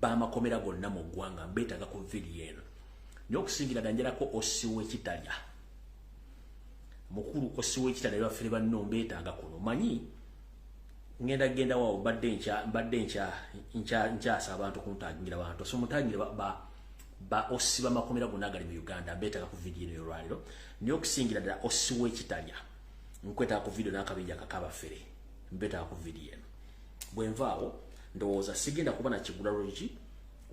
b'amakomera gonna mu ggwanga, mbeetaaga ku vidiyo eno. Naye okusingira ddala njalako osiwa ekitalya, mukulu osiwa ekitalya bafere banno mbeetaaga kuno. Manyi ngenda genda waawo, mbadde nkyasa abantu kuntagingira bantu, so mutagingira ba osiba makomera gonna agali mu Uganda, mbeetaaga ku vidiyo eno y'olwaleero. Naye okusingira ddala osiwa ekitalya, nkwetaaga ku vidiyo n'akabinja akakabafere, mbeetaaga ku vidiyo eno. Bwe nvaawo ndowooza sigenda kuba na kigula lweki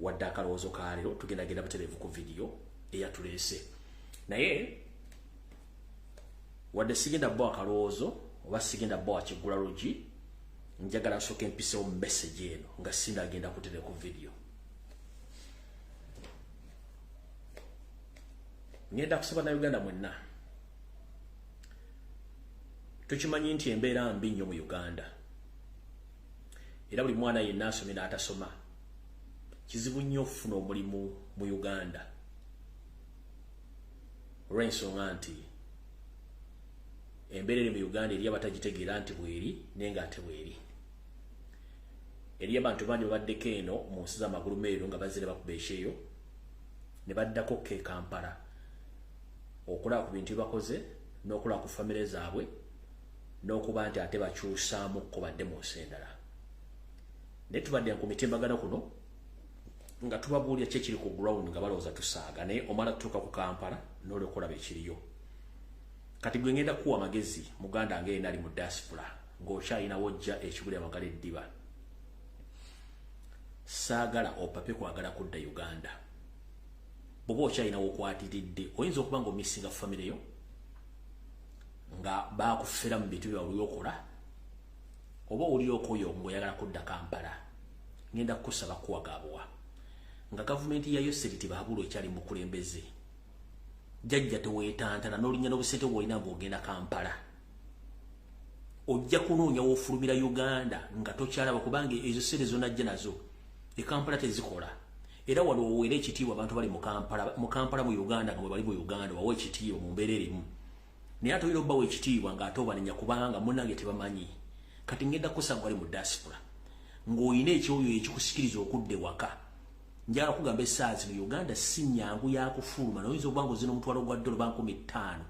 wadde akalowoozo ka leero, tugenda genda butereevu ku vidiyo eyatuleese. Naye wadde sigenda bbo akalowoozo oba sigenda bbo akigula lweki, njagala nsooke mpisewo message eno nga sindagenda kutereera ku vidiyo. Ngenda kusaba na Uganda mwenna, tukimanyi nti embeera mbi nnyo mu Uganda, era buli mwana yenna asomye n'atasoma kizibu nnyo okufuna omulimu mu Uganda, olw'ensonga nti embeera eri mu Uganda eri abatagitegeera nti bweri naye ng'ate bweri. Eri abantu bangi babaddeko eno mu nsi z'amagulu meeru nga bazire bakuba ekyeyo ne baddako ko e Kampala okulaba ku bintu bye bakoze n'okulaba ku famire zaabwe n'okuba nti ate bakyusaamu ko badde mu nsi endala. Naye tubadde ku mitimbagano kuno nga tubabuulira ki ekiri ku ground nga balowooza tusaaga, naye omala tutuuka ku Kampala n'olyoka olaba ekiriyo. Kati gwe ngenda kuwa amagezi muganda nga ali mu diaspora ng'okyalinawo ojja ekibuli amagala eddiba, saagala opape kwagala kudda Uganda. Bw'oba okyalinawo okwatiridde, oyinza okuba ng'omisinga famire yo nga baakufera mu bintu byabwe okola, oba owulira okwoyo ng'oyagala kudda Kampala. Ngenda kukusaba kuwa gaabuwa nga gavumenti ya Yoseri Tibuhaburwa ekyali mu bukulembeze, jjajja teweetantala n'olinnya n'obusente bw'olina ng'ogenda Kampala. Ojja kunoonya w'ofulumira Uganda nga tokyalaba, kubanga ezo ssente zonna nazo e Kampala tezikola. Era wano oweera ekitiibwa abantu bali mu Kampala mu Uganda nga bwe bali mu Uganda, wawe ekitiibwa mu mbeera erimu, naye ate olina obbawa ekitiibwa ng'ate obanenya kubanga munnange tebamanyi. Kati ngenda kusaba wali mu diaspora ng'olina ekyoyo ekikusikiriza okudda ewaka, njagala kugamba essaawa zino Uganda si nnyangu yakufuluma. Noyinza okuba ng'ozina omutwalo gwa dola oba 5000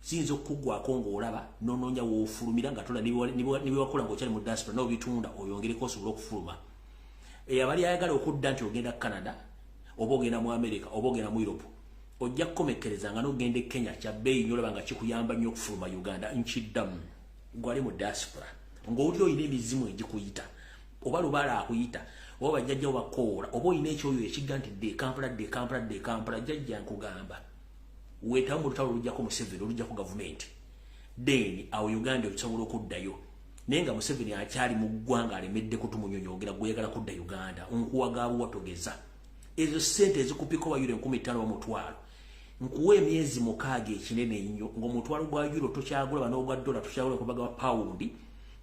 ziyinza okukuggwako ng'olaba n'onoonya w'ofulumira nga tola ne bye wakola ng'okyali mu diaspora n'obitunda oyongereko osobole okufuluma. Abali ayagala okudda nti ogenda Canada oba ogenda mu America oba ogenda mu Europe, ojja kukomekkereza nga n'ogenda e Kenya kya bbeeyi nnyo, olaba nga kikuyamba nnyo okufuluma Uganda. Nkiddamu, gwali mu diaspora ng'owulira olina emizimu egikuyita oba lubaala akuyita oba bajjajjawo bakoola oba olina ekyoyo ekigga nti dde Kampala, dde Kampala, dde Kampala, jjajja nkugamba weetawo mu lutalo olujjako Museveni, olujjako gavumenti, then awo Uganda osobola okuddayo. Naye nga Museveni akyali mu ggwanga alemedde kutumunyonyoogera, gweyagala kudda Uganda, nkuwa gaabuwa togeza ezo ssente ezikupika oba euro 5000 oba 1,000. Nkuwa emyezi 6 ekinene ennyo ng'omutwalo gwa euro tokyagula ba n'ogwa dola tokyagula kubaga wa pawundi,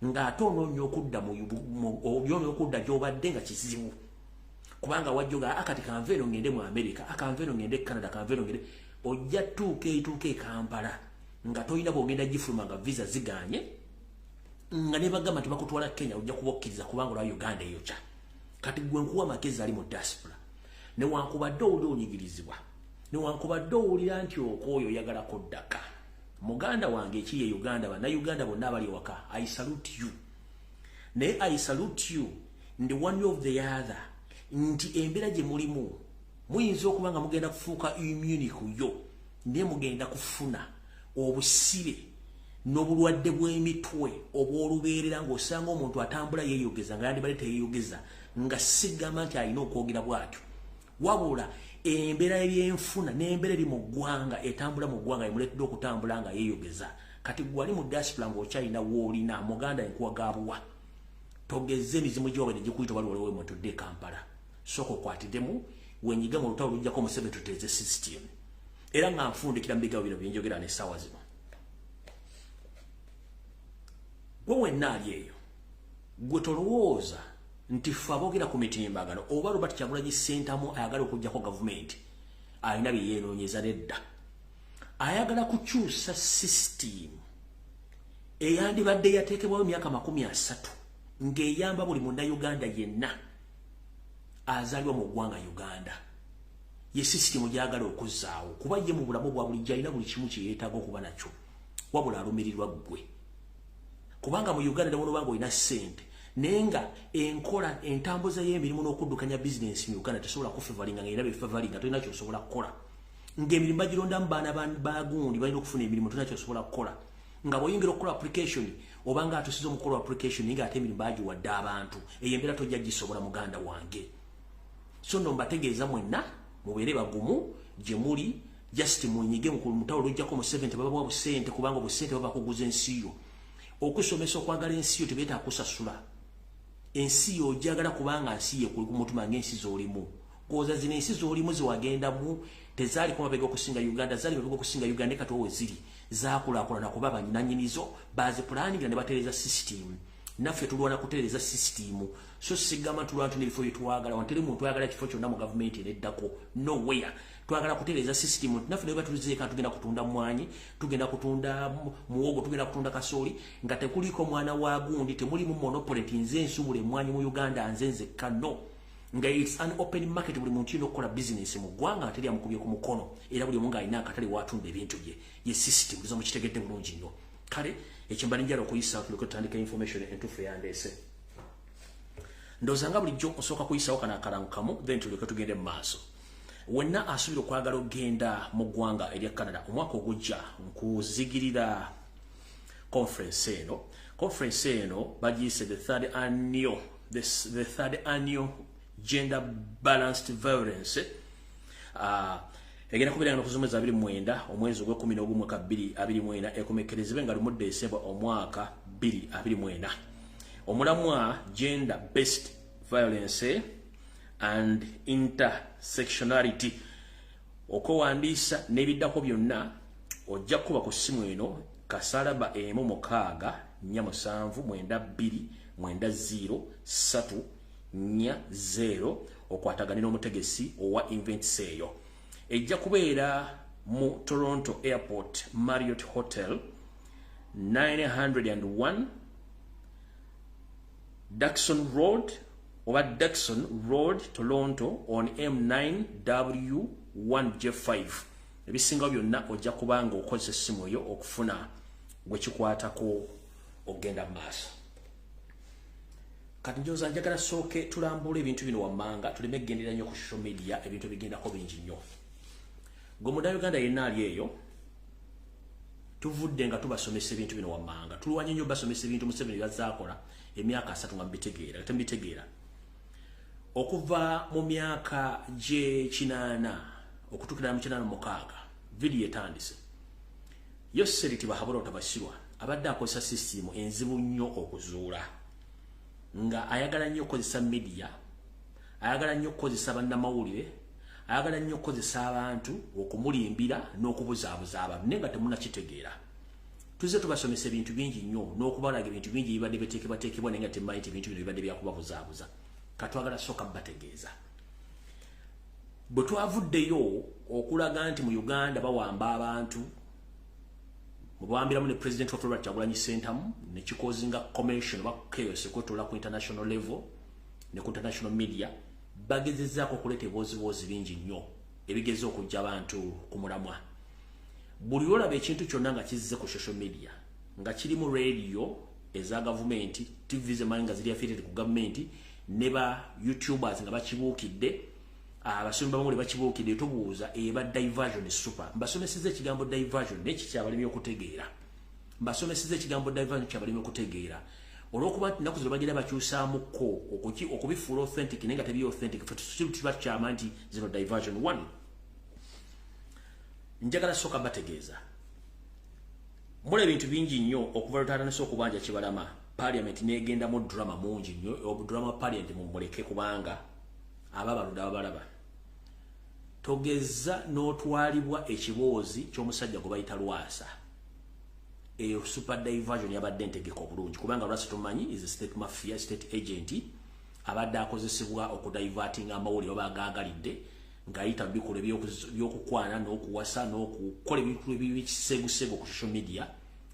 ng'ate onoonya okudda byonoonya okudda gy'obadde nga kizibu, kubanga wajjoga akati kanve eno ngende mu America, akanve eno ngende Canada, kanve eno ngende, ojja tuuka etuuka e Kampala nga tolina bw'ogenda gifuluma nga visa ziganye, nga ne bagamba nti bakutwala Kenya ojja kubokkiriza kubanga olwa Uganda eyokya. Kati gwe nkuwa amagezi ali mu diaspora, newankubadde owulira onyigirizibwa, newankubadde owulira nti okwoyo oyagala kuddaka, muganda wange ekiri e Uganda, bannayuganda bonna abali ewaka, I salute you. Naye I salute you in the one way of the other nti embeera gye mulimu muyinza okuba nga mugenda kufuuka immune ku yo, naye mugenda kufuna obusibe n'obulwadde bw'emitwe obw'olubeerera, ng'osanga omuntu atambula yeeyogeza nga yandibadde teyeeyogeza, nga sigamba nti alina okwogera bw'atyo, wabula embeera y'ebyenfuna n'embeera eri mu ggwanga etambula mu ggwanga emuleetedde okutambula nga yeeyogeza. Kati gwe ali mu diaspora ng'okyalina w'olina, muganda enkuwa gaabuwa, togeze emizimu gy'oba ne gikuyita wali waliwo mutudde e Kampala, sooka okwatiddemu wenyiga mu lutalo lujjako Museveni, tuteeze system. Era nga nfundikira mu bigambo bino byenjogera n'essaawa zino, gwe wenna ali eyo, gwe tolowooza nti ffe aboogera ku mitimbagano oba Robert Kyagulanyi Ssentamu ayagala okuggyako gavumenti alina bye yeenoonyeza. Nedda, ayagala kukyusa system eyandibadde yateekebwawo emyaka 30 ng'eyamba buli munnayuganda yenna. Azaalibwa mu ggwanga Uganda. Ye sisitimu gyagala okuzzaawo, kuba ye mu bulamu bwa bulijjo alina buli kimu kye yeetaaga okuba nakyo, wabula alumirirwa ggwe. Kubanga mu Uganda ne bw'onoba olina ssente, naye nga enkola entambuza y'emirimu n'okuddukanya bizinensi mu Uganda tesobola kufavouringa, nga era befavouringa, tolina kyosobola kukola. Ng'emirimu bagirondamu baana bagundi balina okufuna emirimu, tolina kyosobola kukola. Nga bw'oyingira okukola application, oba nga atusiza omukolo wa application, naye ng'ate emirimu bagiwadde abantu, eyo embeera tojja gisobola, muganda wange. So nno mbategeeza mwenna mubeere bagumu gye muli, just munyige mutawo lujjako mu 70 babawa busente, kubanga obusente baba kuguza ensi yo. Okusomesa okwagala ensi yo tebeetaaga kusasula. Ensi yo ojagala kubanga nsi ye kuli ku mutima ng'ensi z'olimu. Kwoza zino ensi z'olimu zewagendamu tezaaliko mabega okusinga Uganda, zaali mabega okusinga Uganda. Kati owe ziri zakulaakulana kuba banyinanyinizo bazipulaningira ne batereeza system. Naffe tulwana kutereeza system, so sigamba tulwana tuna ebifo byetwagala. Wanteri muntu ayagala kifo kyonna mu gavumenti eneddako, nowhere. Twagala kutereeza system. Naffe ne batulizeeka, tugenda kutunda mwanyi, tugenda kutunda muwogo, tugenda kutunda kasooli, nga tekuliko mwana wa gundi, temulimu monopoly nti nze nsubula emwanyi mu Uganda, nze nzekka. No, nga it's an open market, buli muntu yina okukola business mu ggwanga nga teri amukubye ku mukono, era buli omu ng'alina akatale watunda ebintu bye. Ye system lizo mukitegedde bulungi nnyo. Kale ekyo mbali njala okuyisa, tuleke tutandika information entuufu eyandeese. Ndowooza nga bulijjo osooka kuyisawo kano akalango kamu, then tuleke tugende mu maaso. Wenna asuubira okwagala okugenda mu ggwanga erya Canada omwaka ogujja, nkuzigirira conference eno. Conference eno bagiyise the third annual gender balanced violence. Egenda kubeera nga nokuzomwezi 29 omwezi ogw'e-11 mwaka 2024, ekomekerezebwe nga 1 Desemba omwaka 2024. Omulamwa gender based violence and intersectionality. Okwewandiisa n'ebiddako byonna ojja kuba ku ssimu eno: kasalaba 1 6 4 7 9 2 9 0 3 4 0, okwatagane n'omutegesi owa events eyo. Ejja kubeera mu Toronto Airport Marriott Hotel, 901 Dixon Road oba Dixon Road, Toronto, on M9W1J5. Ebisingawo byonna ojja kuba nga okozesa essimu eyo okufuna gwe kikwatako okugenda mu maaso. Kati njooza njagala sooke tulambula ebintu bino wammanga, tuleme kugendera nnyo ku social media, ebintu ebigendako bingi nnyo. Gwe Munnayuganda yenna ali eyo, tuvudde nga tubasomesa ebintu bino wammanga. Tulwanye nnyo basomesa ebintu Museveni byazaakola emyaka 30 nga mubitegeera temubitegeera. Okuva mu myaka gy'e-80 okutuukira mu 86, vidiyo etandise. Yoweri Tibuhaburwa Tabasirwa abadde akozesa sisitimu enzibu nnyo okuzuula, nga ayagala nnyo okukozesa media, ayagala nnyo okukozesa bannamawulire, ayagala nnyo okukozesa abantu okumulimbira n'okubuzaabuza abantu, naye nga temunakitegeera. Tuzze tubasomesa ebintu bingi nnyo n'okubalaga ebintu bingi ebibadde biteekebwateekebwa, naye nga temumanyi nti ebintu bino bibadde byakubabuzaabuza. Katwagala sooka bategeeza bwe twavuddeyo okulaga nti mu Uganda bawamba abantu, mubawambiramu ne President wa Robert Kyagulanyi Ssentamu, ne kicausinga commotion oba chaos ekwetoola ku international level ne ku international media. Bagezezzaako okuleeta ebibooziboozi bingi nnyo ebigeza okujja abantu ku mulamwa. Buli lwolaba ekintu kyonna nga kizze ku social media nga kirimu radio eza gavumenti, TV zemanyi nga ziri affiliated ku gavumenti, ne ba YouTubers nga bakibuukidde, abasomi bamuli bakibuukidde, tubuuza eba diversion super. Mbasomeseza ekigambo diversion, naye kikyabalimi okutegeera. Mbasomeseza ekigambo diversion, kyabalimi okutegeera, olwokuba nti nnaku zino bagenda bakyusaamukko okubifuula authentic, naye nga tebiri authentic. Fe tuba tukyama nti zino diversion. One, njagala sooka bategeeza, mula ebintu bingi nnyo okuva lwetwatandise okubanja Kibalama. Parliament negendamu drama mungi nnyo. Obudrama parliament mumuleke, kubanga aba baludde ababalaba. Togeza n'otwalibwa ekiboozi ky'omusajja gwe bayita Lwasa. Eyo super diversion yabadde entegeka obulungi, kubanga Lwasa tumanyi is a state mafia, state agent, abadde akozesebwa okudivertinga amawulire oba agaagalidde ng'ayita mu bikolwa ebyokukwana n'okuwasa n'okukola ebintu ebikisegusegu ku social media.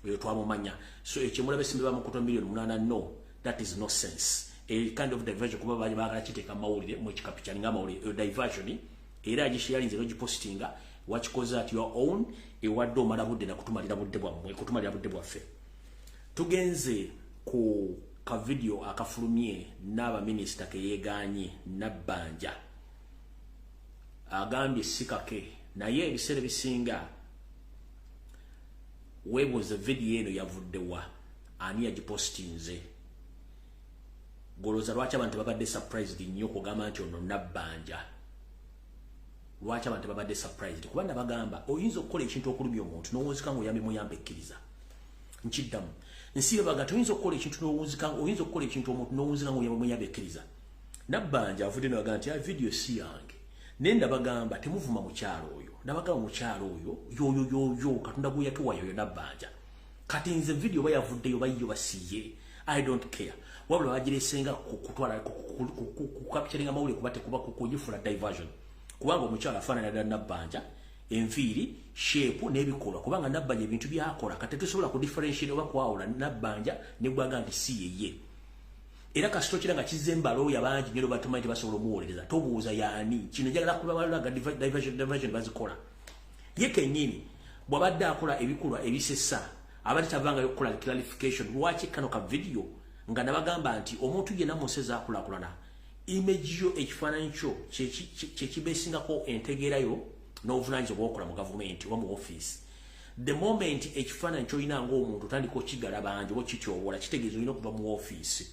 Oyo twamumanya. So ekyemulaba esimbi bamukuta miliyoni 8, no, that is no sense. A kind of diversion kuba baali baagala kiteeka mawulire mu kikapicani amawulire. Eyo diversion era agisharinze, n'ogipostinga, wakikoze at your own. Ewadde omala budde nakutumalira budde bwammwe, kutumalira budde bwaffe. Tugenze ku ka video akafulumye n'abaminisita keyeeganye. Nabbanja agambye si kake, naye ebiseera ebisinga weebuuza vidiyo eno yavuddewa, ani yagipostinze? Golooza lwaki abantu babadde surprised nnyo okugamba nti ono Nabbanja? Lwaki abantu babadde surprised? Kuba nabagamba oyinza okukola ekintu okulumya omuntu n'owunzika nga oyambe muyambe ekkiriza. Nkiddamu, nsibe baga toyinza okukola ekintu n'owunzika, oyinza okukola ekintu omuntu n'owunzika nga oyambe muyambe ekkiriza. Nabbanja avudde nabaga nti vidiyo si yange, naye ndabagamba temuvuma mukyalo oyo. Nabagamba mukyalo oyo yoyo yoyo Katonda gwe yatuwa yoyo Nabbanja. Kati nze vidiyo oba yavuddeyo bayiyo basiye, I don't care. Wabula bagiresenga kutwala kukapitulinga mawulire, kuba tekuba kugifula diversion, kubanga omukyala afaanana ddala Nabbanja, enviiri, shape n'ebikolwa, kubanga Nabbanja ebintu byakola kati tetusobola ku differentiate oba kwawula Nabbanja ne gwaga nti si yeye. Era kasito kira nga kizze mbalooya bangi nnyo batumanyi tebasobola omuwolereza. Tobuuza yaani kino, njagala kubalaga diversion. Diversion bazikola ye kennyini bw'abadde akola ebikolwa ebisesa, abadde tavangayo okukola clarification. Lwaki kano ka video nga nabagamba nti omuntu yenna mu nsi ezaakulaakulana, image yo, ekifaananyi kyo kyekibesingako entegeerayo n'obuvunaanyizibwa bwokola mu gavumenti oba mu ofiisi. The moment ekifaananyi kyolina ng'omuntu otandika okigala bangi oba okityobola, kitegeeza olina okuva mu ofiisi.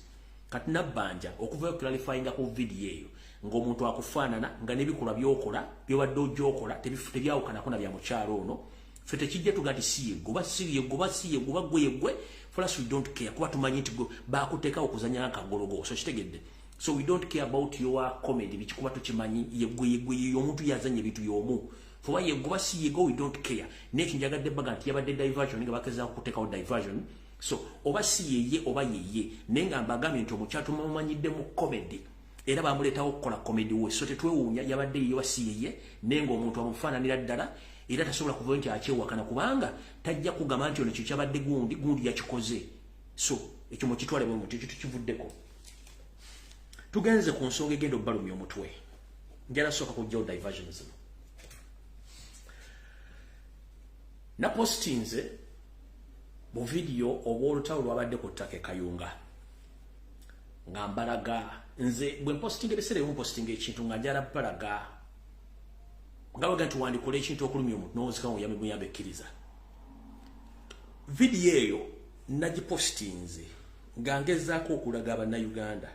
Kati Nabbanja okuvayo clarifyinga ku vidiyo eyo ng'omuntu akufaanana, nga n'ebikolwa byokola byobadde ojja okola tebyawukanako na bya mukyalo ono, ffe tekijja tuga nti si yegwe oba si yegwe oba si yegwe oba gwe yegwe. For us, we don't care, kuba tumanyi nti gwe bakuteekawo okuzanya nkagologo. So kitegedde, so we don't care about your comedy biki, kuba tukimanyi yegwe yegwe ye omuntu yazanya ebintu y'omu. Fuba yegwe oba si yegwe, we don't care. Naye kinjagadde baga nti yabadde diversion nga bakezaako kuteekawo diversion. So oba si yeye oba yeye, naye nga mbagambye nti omukyala tumumanyidde mu comedy era bamuleetawo okukola comedy we, so tetwewuunya yabadde yeye oba si yeye, naye ng'omuntu amufaananira ddala era tasobola kuvayo nti akyewakana, kubanga tajja kugamba nti ono kyo kyabadde gundi gundi yakikoze. So ekyo mukitwale bwe muti, ekyo tukivuddeko. Tugenze ku nsonga egenda obbalumya omutwe. Njala sooka kujjawo diversion zino. Napostinze mu vidiyo obw'olutalo lwabadde ku ttaka e Kayunga nga mbalaga. Nze bwe mpostinga, ebiseera ebimu mpostinga ekintu nga njala balaga nga baga nti wandikola ekintu okulumya omuntu n'owozika nga oyambe muyambe ekkiriza. Vidiyo eyo nagipostinze nga ngezaako okulaga Abannayuganda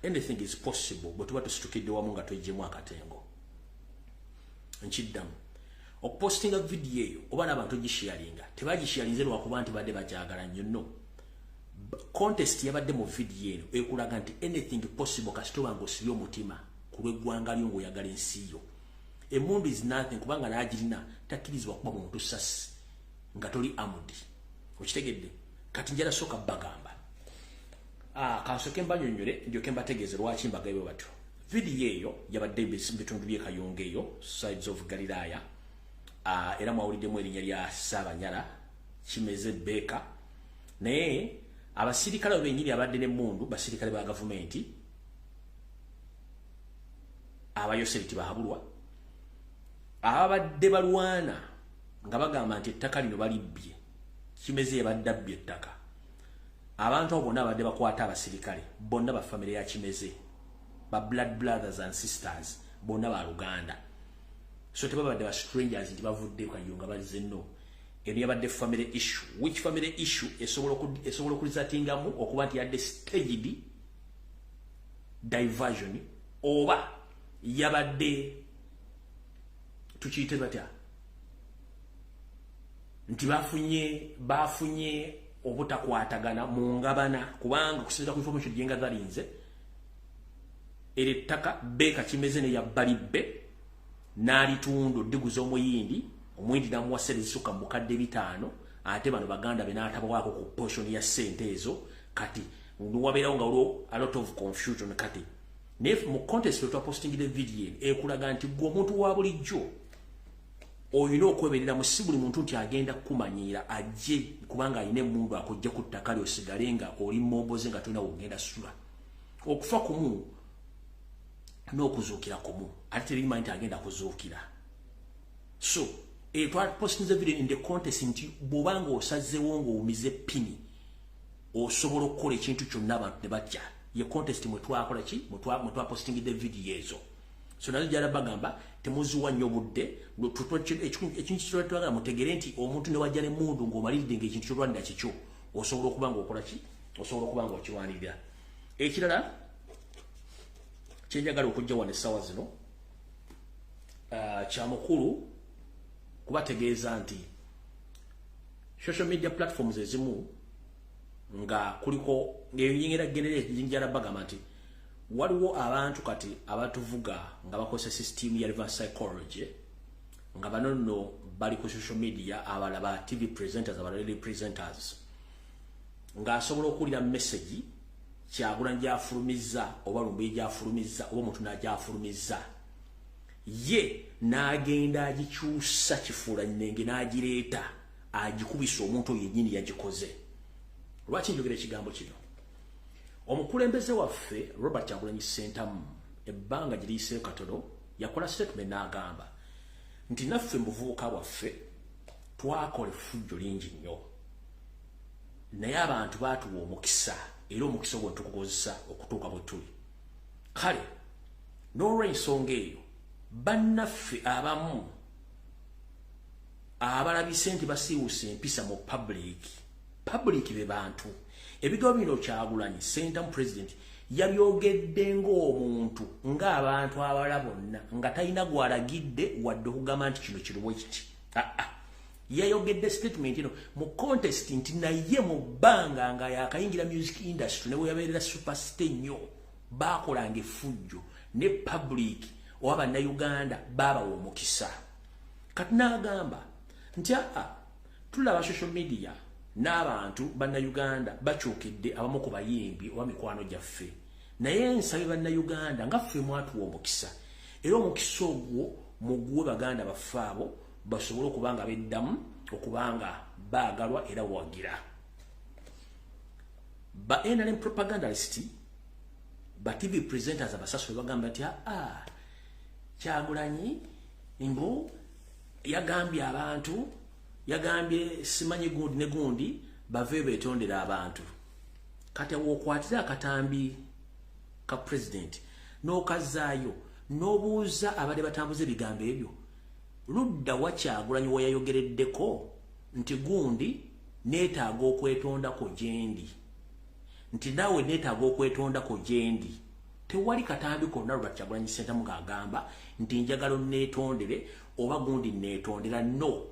anything is possible bwe tuba tusitukidde wamu nga tweggyemu akatengo. Nkiddamu, okupostinga vidiyo eyo oba n'abantu ogisharinga, tebagisharinze lwakuba nti badde bagyagala nnyo. No contest yabadde mu vidiyo eno ekulaga nti anything possible kasita oba ng'osibye omutima ku lw'eggwanga lyo, ng'oyagala ensi yo. Emundu is nothing, kubanga n'agirina takkirizibwa kuba muntu sasi nga toli amudi. Okitegedde? Kati njala sooka bagamba, kansooke mbanyonnyole ndyoke mbategeeze lwaki mbagaibwe batyo. Vidiyo eyo yabadde mu bitundu by'e Kayunga eyo, sides of Galilaya. Era mwawuliddemu erinnya lya Ssaabanyala Kimeze Beeka, naye abasirikale abo bennyini abadde n'emmundu basirikale ba gavumenti abayoseriti bahabulwa ababadde balwana nga bagamba nti ettaka lino balibbye, Kimeze yabadde abbye ettaka. Abantu abo bonna abadde bakwata abasirikale bonna ba famire ya Kimeze, ba blood brothers and sisters, bonna ba Luganda. So tebabadde ba strangers nti bavudde Kayunga bazze. No, eno yabadde family issue, which family issue esobola okuresultingamu okuba nti yadde staged diversion oba yabadde tukiyite batya nti bafunye obutakwatagana mu ngabana, kubanga kusinziira ku information gyenga zalinze, era ettaka Beeka Kimeze ne yabbalibbe n'alitunda oddiguza Omuyindi, Omuyindi n'amuwa ssente zisukka mu 500,000, ate bano baganda be n'atabawaako ku portion ya ssente ezo. Kati wabeerawo nga waliwo a lot of confusion. Kati naye mu context twapostingire video eno ekulaga nti gwe omuntu wa bulijjo olina okwebereramu. Si buli muntu nti agenda kukumanyiira ajje kubanga alina emundu akojje ku ttaka lyosigale nga oli momboze nga tolina wogenda sula. Okufa kumu n'okuzuukira kumu, ate terimanyi nti agenda kuzuukira. So twapostinze video in the context nti bw'obanga osazeewo ng'owumiza eppini, osobola okukola ekintu kyonna abantu ne batya. Ye context mwe twakola ki, mwe twapostingidde video ezo. So nazo jala bagamba temuziwa nnyo budde. Ekintu kyetwagala mutegere nti omuntu ne wajja n'emmundu ng'omaliridde ng'ekintu ky'olwanira kikyo, osobola okuba ng'okola ki, osobola okuba ng'okirwanirira. Ekirala kyenjagala okujja wano essaawa zino, kyamukulu kubategeeza nti social media platforms ezimu nga kuliko ng'eyingira genere, bagamba nti waliwo abantu kati abatuvuga nga bakozesa system ya reverse psychology, nga bano nno bali ku social media, abalala ba TV presenters, abalala radio presenters, ng'asobola okuwulira message Kyagulanyi gyafulumizza oba Lumbuye gyafulumizza oba omuntu n'agyafulumizza, ye n'agenda agikyusa kifuulannenge n'agireeta agikubisa omuntu oyo yennyini yagikoze. Lwaki njogera ekigambo kino? Omukulembeze waffe Robert Kyagulanyi Ssentamu, ebbanga giriyiseeyo katono, yakola statement n'agamba nti naffe mu buvubuka bwaffe twakola effujjo lingi nnyo, naye abantu baatuwa omukisa, era omukisa ogwo ntukukozesa okutuuka bwe tuli. Kale n'olw'ensonga eyo, bannaffe abamu abalabise nti basiiwusa empisa mu public be bantu, ebigambo bino Kyagulanyi Ssentamu president yabyogedde ng'omuntu, ng'abantu abalala bonna, nga talina gw'alagidde wadde okugamba nti kino kiriwo kiti. Aa, yayogedde statement eno mu context nti naye mu bbanga nga yakayingira music industry, ne bwe yabeerera superstar ennyo, baakolanga effujjo ne public oba Bannayuganda baabawa omukisa. Kati n'agamba nti aa, tulaba social media n'abantu Bannayuganda bakyukidde abamu ku bayimbi oba mikwano gyaffe, naye nsabe Bannayuganda nga ffe mwatuwa omukisa, era omukisa ogwo muguwe baganda baffe abo basobole okuba nga beddamu okubanga baagalwa era wagira. Ba NRM propagandist, ba TV presenters abasasule bagamba nti aa, Kyagulanyi mbu yagambye abantu, yagambye simanyi gundi ne gundi bave beetondera abantu. Kati awokwatira akatambi ka president n'okazaayo n'obuuza abadde batambuza ebigambo ebyo, ludda wa Kyagulanyi we yayogereddeko nti gundi neetaaga okwetondako gyendi, nti naawe neetaaga okwetondako gyendi? Tewali katambi konna Robert Kyagulanyi Ssentamu ng'agamba nti njagala onneetondere oba gundi neetondera. No,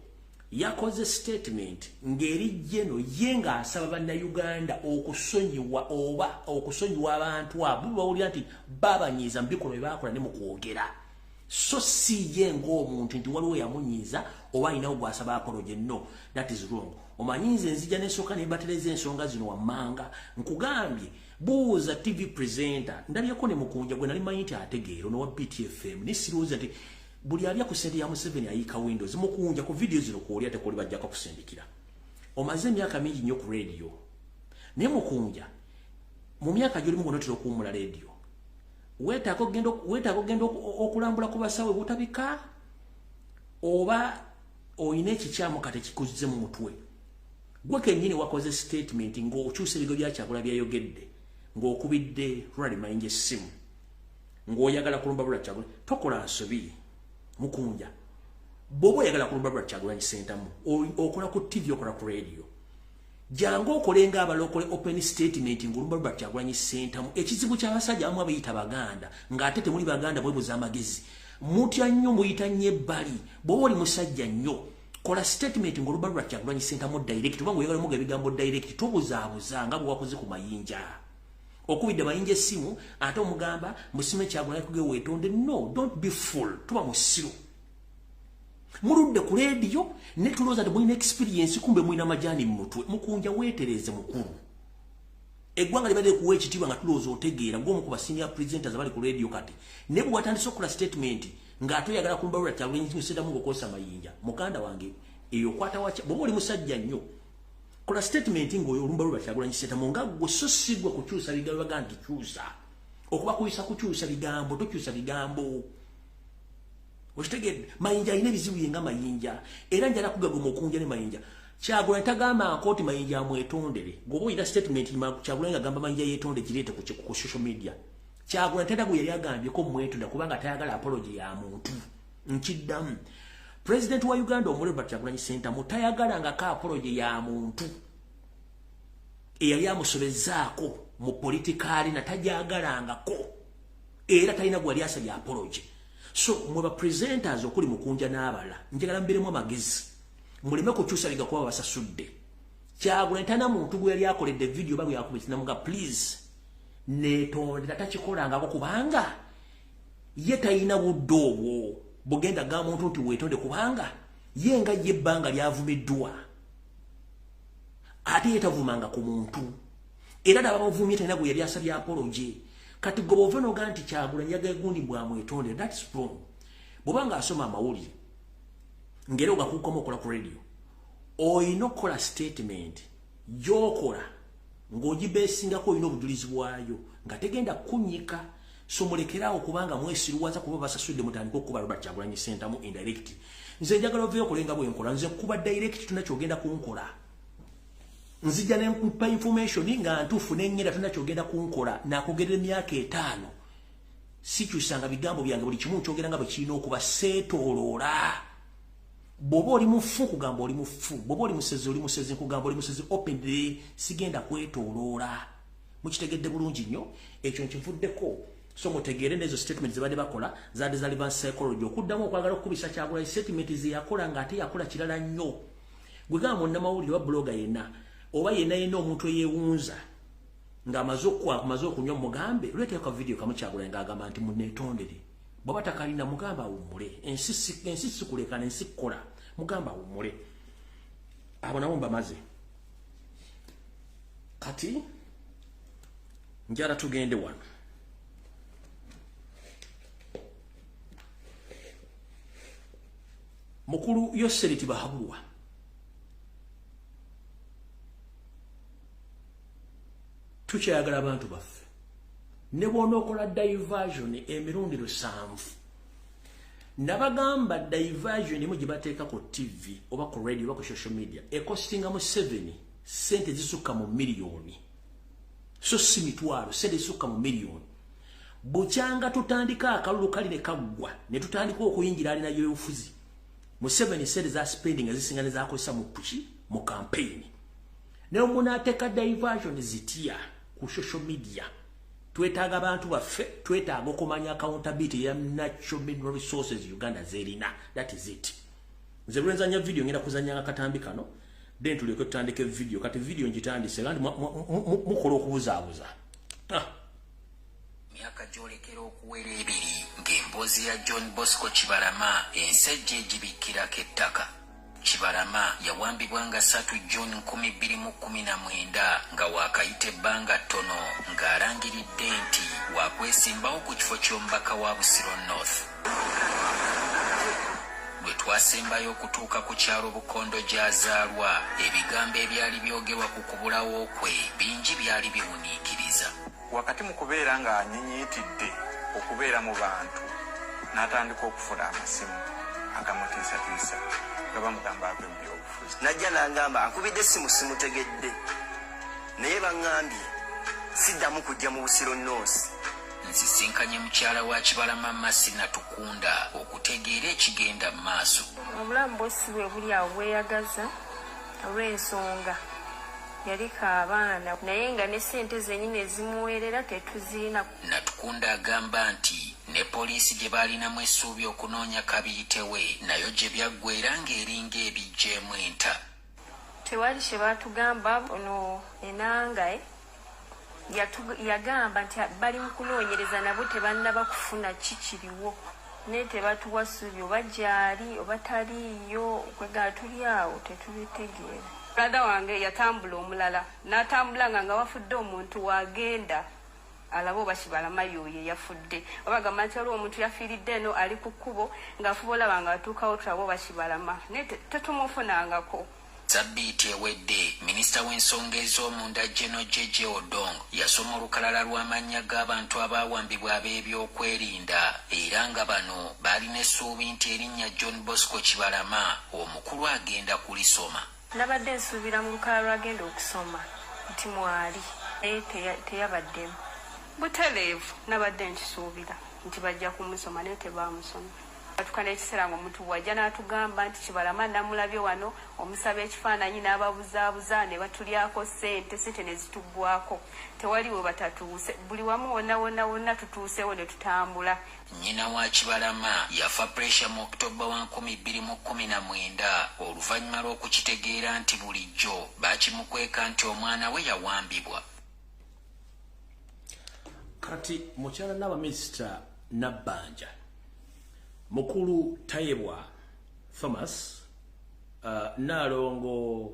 yakoze statement ng'eri jeno ye ng'asaba Bannayuganda okusonyiwa oba okusonyiwa abantu abo bawulira nti babanyiiza mu bikolwa bye baakola ne mu kwogera, so si ye ng'omuntu nti waliwo yamunyiiza oba alinawo gw'asaba apology. No, that is wrong. Omanyi nze nzija n'ensooka ne mbatereza ensonga zino wammanga. Nkugambye, buuza TV presenter, ndabyeko ne Mukunja gwe nali manyi nti ategeera nowa BTFM, ne sirowooza nti buli alya ku ssente ya Museveni ayiika windows. Mukunja, ku video zino kwoli ate kwoli bajjako kusindikira. Omaze emyaka mingi nnyo ku radio, naye Mukunja, mu myaka gyolimu ng'onootera okuwummula radio, weetaaga ogenda okulambula ku basawo butabika oba oyina ekikyamu kati kikuzze mu mutwe gwe kennyini. Wakoze statement ng'okyusa ebigo bya Kyagula byayogedde, ng'okubidde Ronald Mayinja essimu ng'oyagala kulumba Robert Kyagulanyi. Tokola nsobi, Mukunja. Bw'oba oyagala kulumba Robert Kyagulanyi Ssentamu, okola ku TV, okola ku radio, jangu okole ng'abalokole open statement ng'olumba Robert Kyagulanyi Ssentamu. Ekizibu ky'abasajja abamu abayita Baganda ng'ate temuli Baganda, bwebuza amagezi, mutya nnyo, muyita nnyo ebbali. Bw'oba oli musajja nnyo, kola statement ng'olumba Robert Kyagulanyi Ssentamu direct, oba ng'oyagala omuga ebigambo direct. Tobuzaabuza nga bwe wakoze ku Mayinja, okubidde Mayinja essimu ate omugamba musime Kyagulanyi kuge weetonde. No, don't be fool, tuba musiru. Muludde ku leediyo ne tulowooza nti mulina experience, kumbe mulina majaani mu mutwe. Mukunja, weetereze mukulu. Eggwanga libadde kuwa ekitiibwa nga tulowooza otegeera gw'omu ku ba senior presenters abali ku leediyo. Kati ne bwe watandise okukola statement ng'ate oyagala kumbalula Kyagulanyi Ssentamu ng'okozesa Mayinja, muganda wange, eyo okwata wacha. Bw'oba oli musajja nnyo, kola statement ng'oyo olumbalula Kyagulanyi Ssentamu nga gwe, so si gwe kukyusa bigambo baga nti kyusa. Okuba kuyisa kukyusa bigambo, tokyusa bigambo. Okitegedde? Mayinja alina ebizibu ye nga Mayinja, era njala kugagoma okunja ne Mayinja. Kyagulanyi tagamba nkooti Mayinja amwetondere. Gwoba oyina statement Kyagulanyi agamba Mayinja yeetonde, gireete ku social media. Kyagulanyi tata gwe yali agambyeko mwetonda kubanga tayagala apology ya muntu. Nkiddamu, President wa Uganda omulebe Robert Kyagulanyi Ssentamu tayagalangako apology ya muntu eyali amusobezaako mu political, natajagalangako, era talina gwe yali asabye apology. So mwe ba presenters okuli Mukunja n'abalala, njagala mbiremu amagezi, muleme kukyusa biga kuba basasudde. Kyagulanyi talina muntu gwe yali akoledde video oba gwe yakubye namuga please netondera, takikolangako kubanga ye talina budde obwo bugenda ga muntu nti weetonde, kubanga ye nga ye ebbanga lyavumiddwa ate ye tavumanga ku muntu, era nabamuvumye talina gwe yali asabye apology. Kati gwe bw'ova n'ogaa nti Kyagulanyi yagala gundi bwamwetondera, that's wrong. Bw'oba ng'asoma amawulire ng'era ogakuukamu okola ku radio, olina okukola statement gy'okola ng'ogibesingako olina obujulizi bwayo nga tegenda kunyika. So mulekeraawo kubanga mwesiruwaza kuba basasudde, mutandike okukuba Robert Kyagulanyi Ssentamu indirect. Nze njagala oveeyo okole nga bwenkola. Nze kuba direct, tuna kyogenda kunkola. Nzija ne nkupa information nga ntuufu nengenda, tuna kyogenda kunkola. Nakugerera emyaka 5 sikyusanga bigambo byange, buli kimu nkyogera nga bwe kirina okuba, seetooloola. Bw'oba oli mufu kugamba oli mufu, bw'oba oli musezi oli musezi, nkugamba oli musezi openly, sigenda kwetooloola. Mukitegedde bulungi nnyo ekyo nkivuddeko. So mutegeere n'ezo statement zebadde bakola zaadde za reverse psychology, okuddamu okwagala okukubisa Kyagulanyi statement ze yakola ng'ate yakola kirala nnyo. Gwe gamba munnamawulire oba blogger yenna oba yenna yenna omuntu eyeewunza ng'amaze okunywa, mugambe leeteko ka video kamu Kyagulanyi ng'agamba nti muneetondere. Bw'aba takalina, mugamba awummule. Ensi sikulekana, ensi kukola, mugamba awummule. Abo nabo mbamaze. Kati njala tugende wano. Mukulu Yoseri Tibahabulwa, tukyayagala abantu baffe. Ne bw'onookola diversion emirundi 7, nabagamba diversion emu gye bateeka ku TV oba ku radio oba ku social media ecostinga mu 7 sente zisukka mu miliyoni, so si mitwalo, sente zisukka mu miliyoni. Bukyanga tutandika akalulu kali ne kaggwa ne tutandika okuyingira alina y'obufuzi, mu 7 sente za spending ezisinga ne zakozesa mu puki mu campaign. Naye munaateeka diversion zitya ku social media? Twetaaga abantu baffe, twetaaga okumanya accountability ya natural mineral resources Uganda zerina. That is it. Nze lwenzanya video ngenda kuzanya akatambi kano, then tulyoke tutandike video. Kati video ngitandise kandi mukola okubuzaabuza. Myaka gyolekera okuwera 2 ng'emboozi ya John Bosco Kibalama ensejja egibikkirako ettaka. Kibalama yawambibwa nga 3 June 2019 nga waakayita ebbanga ttono ng'alangiridde nti waakwesimbawo ku kifo ky'omubaka wa Busiro North. Bwe twasembayo okutuuka ku kyalo Bukondo gy'azaalwa, ebigambo ebyali byogerwa ku kubulawo kwe bingi byali biwuniikiriza. Wakati mu kubeera ng'anyinyiitidde okubeera mu bantu, n'atandika okufuna amasimu agamutiisatiisa nga bamugamba ave mu byobufuzi. Najja n'angamba ankubidde essimu, simutegedde, naye baŋŋambye siddamu kujja mu Busiro North. Nsisinkanye mukyala wa Kibalama Masi Natukunda okutegeera ekigenda mu maaso. Obulamu bwe si bwe buli awo bweyagaza olw'ensonga yaleka abaana, naye nga ne ssente zennyini ezimuweerera tetuzirina. Natukunda agamba nti ne poliisi gye baalinamu essuubi okunoonya kabiyitewe nayo gye byaggweera ng'eringa ebiggyeemu enta. Tewali kye baatugamba. Ono Enanga yagamba nti bali mu kunoonyereza, nabo tebannaba kufuna kikiriwo, naye tebatuwa ssuubi oba gyali oba taliiyo. Kwegala tuli awo tetubitegeera. Brother wange yatambula omulala n'atambula nga wafudde omuntu, wagenda alaba oba Kibalama yoyo yafudde, oba gamba nti waliwo omuntu yafiiridde eno ali ku kkubo, ng'afuba olaba nga atuukawo tulabe oba Kibalama, naye tetumufunangako. Sabbiiti ewedde, minisita w'ensonga ez'omunda General Jeje Odong yasoma olukalala lw'amannya g'abantu abaawambibwa ab'ebyokwerinda, era nga bano baalina essuubi nti erinnya John Bosco Kibalama omukulu agenda kulisoma. Nabadde nsuubira mu lukalala lwagenda okusoma nti mwali, naye teyabaddemu. Butereevu nabadde nkisuubira nti bajja kumusoma, naye tebaamusoma. Atuka n'ekiseera ng'omuntu bw'ajja n'atugamba nti Kibalama namulabye wano, omusaba ekifaananyi n'ababuzaabuza ne batulyako ssente, ssente ne zituggwako. Tewali we batatuuse, buli wamu wonna wonna wonna tutuusewo ne tutambula. Nnyina wa Kibalama yafa pressure mu October wa 2019 oluvannyuma lw'okukitegeera nti bulijjo baakimukweka nti omwana we yawambibwa. Kati mukyala Nnaabaminisita Nabbanja, mukulu Tayebwa Thomas, Nnaalongo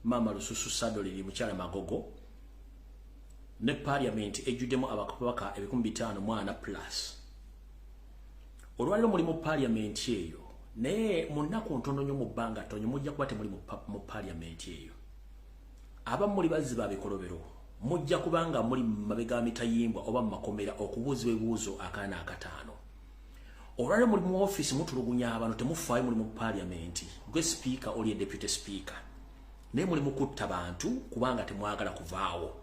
Maama Lususu Sadoliri, mukyala Magogo, ne parliament ejjuddemu ababaka 5,004 plus. Olwaliro muli mu parliament eyo, naye mu nnaku ntono nnyo, mu bbanga ttonyo, mujja kuba temuli mu parliament eyo. Abamu muli bazzi ba bikolobero, mujja kubanga muli mu mabega mitayimbwa oba mu makomera okubuuzibwa ebibuuzo akaana akataano. Olwaliro muli mu ofiisi mutulugunya abantu, temufaayo muli mu parliament, gwe speaker oli deputy speaker, naye muli mu kutta bantu kubanga temwagala kuvaawo.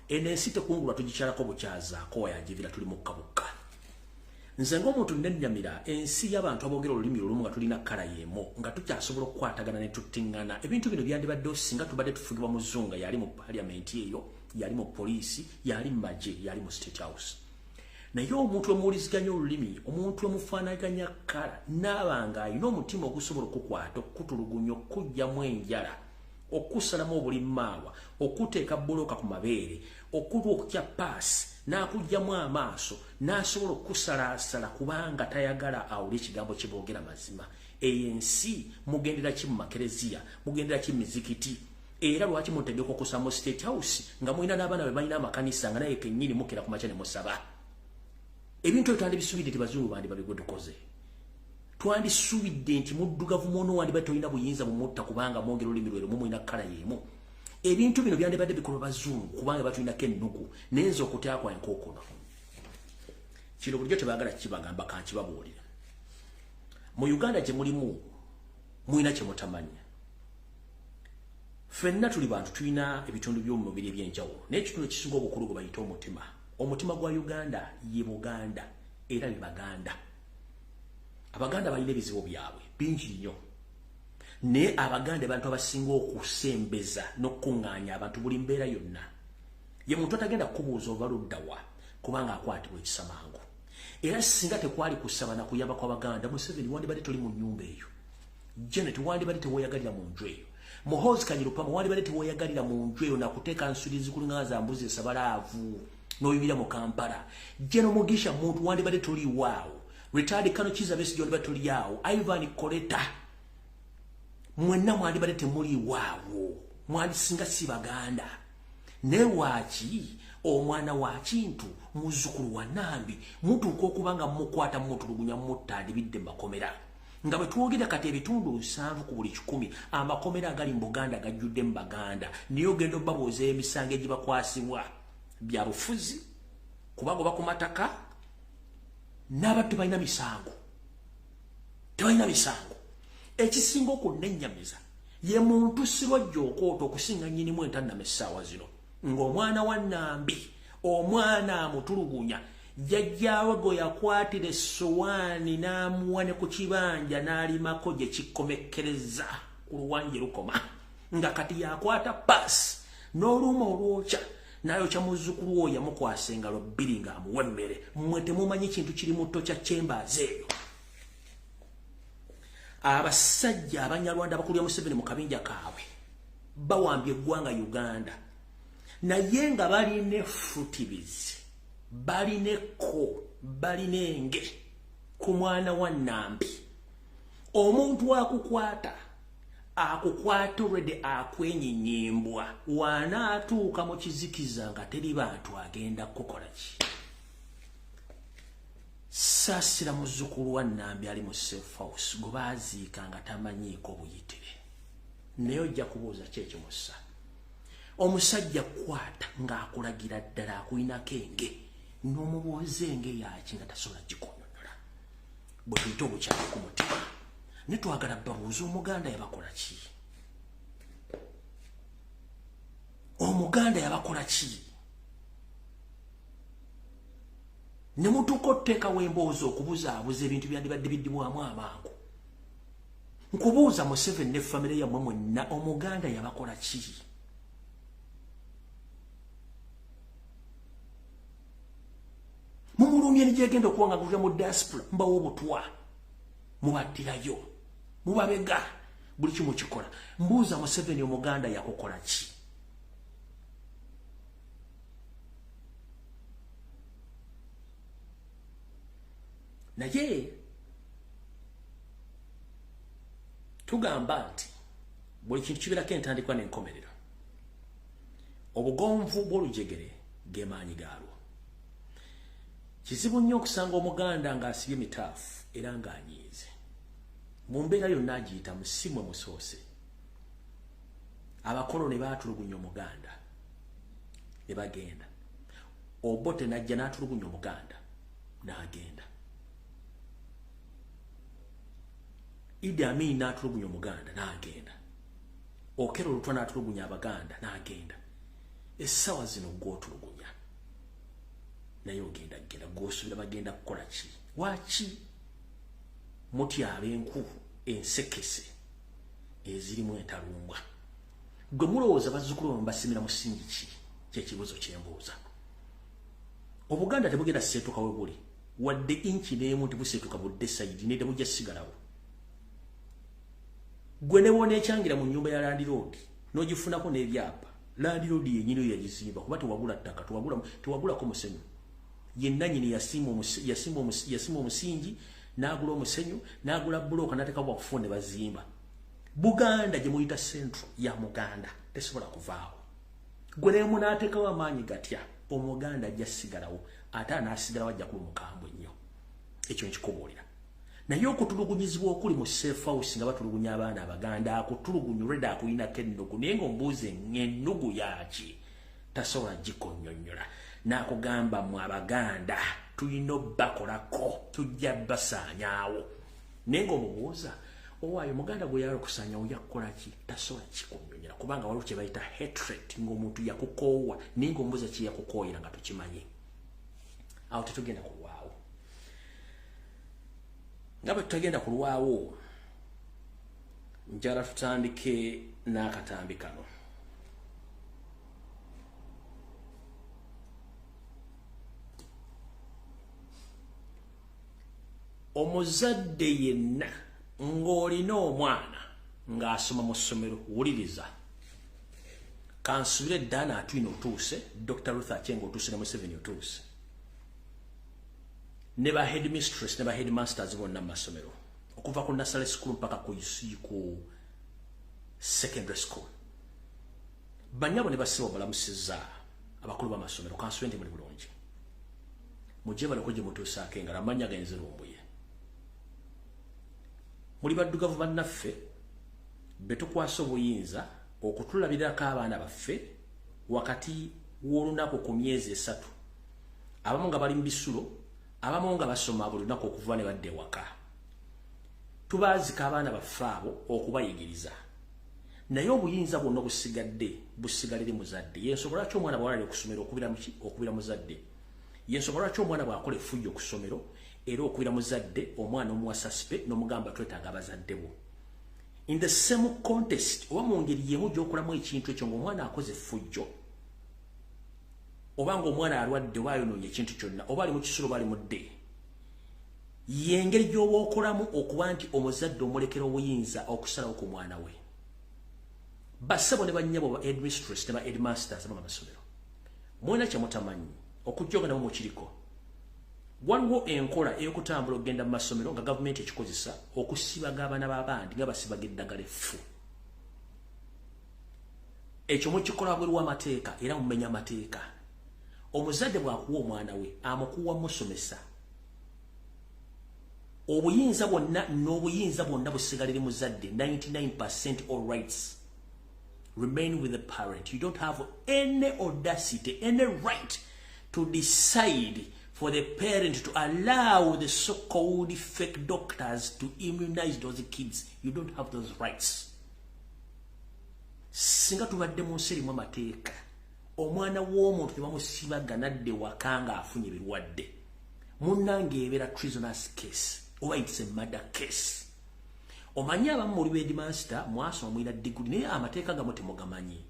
Eno ensi tekungulwa, tugikyalako bukyazaako wayagivira, tuli mukka bukka. Nze ng'omuntu nennyamira ensi y'abantu aboogera olulimi olumu nga tulina kkala y'emu, nga tukyasobola okukwatagana ne tuttiŋŋana. Ebintu bino byandibaddewo singa tubadde tufugibwa muzungu, yali mu parliament eyo, yali mu poliisi, yali mu magye, yali mu State House. Naye omuntu emuwuliziganya olulimi, omuntu emufaanaganya kkala, naaba nga alina omutima ogusobola okukwata, okukutulugunya, okuggyamu enjala, okusalamu obulimaawa, okuteeka bbulooka ku mabeere, okulwokya paasi, n'akuggyamu amaaso, n'asobola okusalaasala kubanga tayagala awule ekigambo kye boogera mazima. Eyo ensi mugendera ki mu makereziya, mugendera ki mu mizikiti? Era lwaki mutegeka okusaba mu State House nga mulina n'abaana be balina amakanisa, nga naye kennyini mukera ku makya ne musaba? Ebintu ebyo twandibisuubidde nti bazungu bandi babigudukoze. Twandisuubidde nti muddugavu muno wandibadde tolina buyinza bumutta kubanga mwogera olulimi lwe lumu, mulina kkala y'emu. Ebintu bino byandibadde bikolwa bazungu kubanga batulinako ennugu. Naye nze okutya kwange okuno, kino bulijjo tebaagala kibagamba, kankibabuulira. Mu Uganda gye mulimu mulina kye mutamanya. Ffenna tuli bantu, tulina ebitundu by'omubiri ebyenjawulo, naye ekitundu ekisinga obukulu gwe bayita omutima. Omutima gwa Uganda ye Buganda, era be Baganda. Abaganda balina ebizibu byabwe bingi nnyo, naye Abaganda abantu abasinga okusembeza n'okukuŋŋaanya abantu buli mbeera yonna. Ye muntu atagenda kukubuuza ova luddawa kubanga akwatibwa ekisa mangu. Era singa tekwali kusaba na kuyamba kw'Abaganda, Museveni wandibadde toli mu nnyumba eyo, Janet wandibadde teweeyagalira mu nju eyo, Muhoozi Kanyirupama wandibadde teweeyagalira mu nju eyo nakuteeka nsuli zikulinga za mbuzi esabalaavu n'oyimira mu Kampala. General Mugisha Muntu wandibadde toliwaawo, retired Colonel Kizza Besigye wandibadde toli awo, Ivan Koleta, mwenna mwandibadde temuliwaawo, mwandisinga si Baganda. Naye waaki omwana wa Kintu, muzzukulu wa Nambi, mutuuka okuba nga mukwata, mutulugunya, mutta, andibidde mu makomera? Nga bwe twogera kati, ebitundu 70 ku buli 100 amakomera agali mu Buganda gajjudde mu Baganda. Naye ogenda obabuuza emisango egibakwasibwa bya bufuzi, kubagoba ku mataka n'abantu tebalina misango, tebalina misango. Ekisinga okunennyamiza ye muntu sirwajja okwota okusinga nnyinimu entannama essaawa zino, ng'omwana wa Nambi, omwana amutulugunya, jjajjaawe gwe yakwatira essowaani n'amuwa ne ku kibanja n'alimako gye kikomekkereza ku luwanje lukoma, nga kati yakwata paasi n'oluuma olwokya n'ayokya muzzukulu oyo yamukwasa engalo bbiri ng'amuwa emmere. Mmwe temumanyi kintu kiri mu tokya chambers eyo. Abasajja Abanyarwanda abakulira Museveni mu kabinja kaabwe bawambye eggwanga Uganda, naye nga balina effutibizi, balina ekko, balina enge ku mwana wa Nambi. Omuntu akukwata akukwata olwedde akwenyinyembwa, wanaatuuka mu kizikiza nga teri bantu agenda kukola ki? Saasira muzzukulu wa Nambi ali mu safe house gwe baaziika nga tamanyiiko buyitire. Naye ojja kubuuza ki ekimussa. Omusajja kwata ng'akulagira ddala akulinako enge, n'omubuuza enge yaki nga tasobola gikunyonnyola. Bwe tuyita obukyayi ku mutima. Ne twagala babuuza Omuganda yabakola ki? Omuganda yabakola ki? Ne mutuuka otuteekawo emboozi okubuzaabuza ebintu byandibadde biddibwamu amangu. Nkubuuza Museveni ne famire yammwe mwenna, Omuganda yabakola ki? Mumulumye ne gyegenda okuwanga gulira mu diaspora, mbawa obutwa, mubattirayo, mubabega, buli kimu kikola. Mbuuza Museveni Omuganda yakukola ki? Naye tugamba nti buli kintu kibeerako entandikwa n'enkomerero. Obugonvu bw'olujegere ge maanyi gaalwo. Kizibu nnyo okusanga Omuganda ng'asibye mitaafu era ng'anyiize. Mu mbeera yonna agiyita musimwe musoose. Abakoloni baatulugunya Omuganda ne bagenda. Obote n'ajja n'atulugunya Omuganda n'agenda. Idi Amin n'atulugunya Omuganda n'agenda. Okello Lutwa n'atulugunya Abaganda n'agenda. Essaawa zino gw'otulugunya naye ogenda genda, gw'osuubira bagenda kukola ki? Lwaki mutyaba enku ensekese ezirimu entalumbwa? Gwe mulowooza bazzukulu bammwe basimira musingi ki? Kyekibuuzo kye mbuuza. Obuganda tebugenda seetuka we buli, wadde inchi n'emu tebuseetuka budde sayidi, nedda bujja sigalawo. Gwe ne bw'oneekyangira mu nnyumba ya landiroodi n'ogifunako n'ebyapa, landiroodi yennyini oyo yagizimba kuba tewagula ttaka, tewagulako musenyu. Ye nannyini yasimba omusingi, n'agula omusenyu, n'agula bbulooka n'ateekako bakufu ne bazimba. Buganda gye muyita Central ya Muganda tesobola kuvaawo. Gwe ne munaateekawo amaanyi gatya, Omuganda ajja sigalawo, ate anaasigalawo ajja kuba mukambwe nnyo. Ekyo nkikubuulira. Naye okutulugunyizibwa okuli mu safe house nga batulugunya abaana Abaganda, akutulugunya olwedda akulinako ennugu, naye ng'ombuuza ennugu yaki, tasobola gikunnyonnyola. N'akugamba mmwe Abaganda tulina obbakolako, tujja basaanyaawo. Naye ng'omubuuza owaayo Omuganda gwe yala okusaanyawo yakukola ki? Tasobola kikunnyonnyola kubanga waliwo kye bayita hatred, ng'omuntu yakukoowa, naye ng'omubuuza ki yakukooyera nga tokimanyi. Awo tetugenda kulwawo. Nga bwe tutagenda kulwawo, njagala tutandike n'akatambi kano. Omuzadde yenna ng'olina omwana ng'asoma mu ssomero, wuliriza. Kansubire Dana Atwine otuuse, Dr. Ruth Aceng otuuse ne Museveni otuuse. Ne ba headmistress ne ba headmasters bonna mu masomero, okuva ku nursery school mpaka ku secondary school. Bannyabo ne bassebo balamusizza abakulu b'amasomero, kansubire nti muli bulungi. Mujje baleko gye mutuusaako engalo, amannya genze Lumbuye. Muli baddugavu bannaffe be tukwasa obuyinza okutulabirirako abaana baffe wakati w'olunaku ku myezi 3. Abamu nga bali mu bisulo, abamu nga basoma buli lunaku okuva ne badda ewaka. Tubaazika abaana baffe abo okubayigiriza. Naye obuyinza bwonna obusigadde busigalire muzadde. Y'ensonga lwaki omwana bw'alala okusomero okubira muki? Okubira muzadde. Y'ensonga lwaki omwana bw'akola effujjo ku ssomero era okubira muzadde, omwana omuwa sasipe n'omugamba twetaaga abazadde bo. In the same context, oba mu ngeri y'emu gy'okolamu ekintu ekyo ng'omwana akoze effujjo, oba ng'omwana alwadde oba ayonoonye ekintu kyonna, oba ali mu kisulo oba ali mu dde, y'engeri gy'oba okolamu okuba nti omuzadde omulekera obuyinza okusalawo ku mwana we. Bassebo ne bannyabo ba headmistress ne ba headmasters ab'amasomero, mwena kye mutamanyi okujja nga nabo mukiriko, waliwo enkola ey'okutambula okugenda mu masomero nga gavumenti ekikozesa okusibaga abaana b'abandi nga basibaga eddagala effu. Ekyo mukikola bweru w'amateeka era mumenya amateeka. Omuzadde bw'akuwa omwana we amukuwa musomesa. Obuyinza bwonna n'obuyinza bwonna busigalire muzadde, 99% all rights. remain with the parent. You don't have any audacity, any right to decide for the parent to allow the so-called fake doctors to immunize those kids. You don't have those rights. Singa tubadde mu nsi erimu amateeka, omwana w'omuntu tebamusibaga nadde waka nga afunye ebirwadde. Munnange ebeera treasonous case oba it's a murder case. Omanyi abamu muli headmaster mwasoma mulina degree naye amateeka gamu temugamanyi.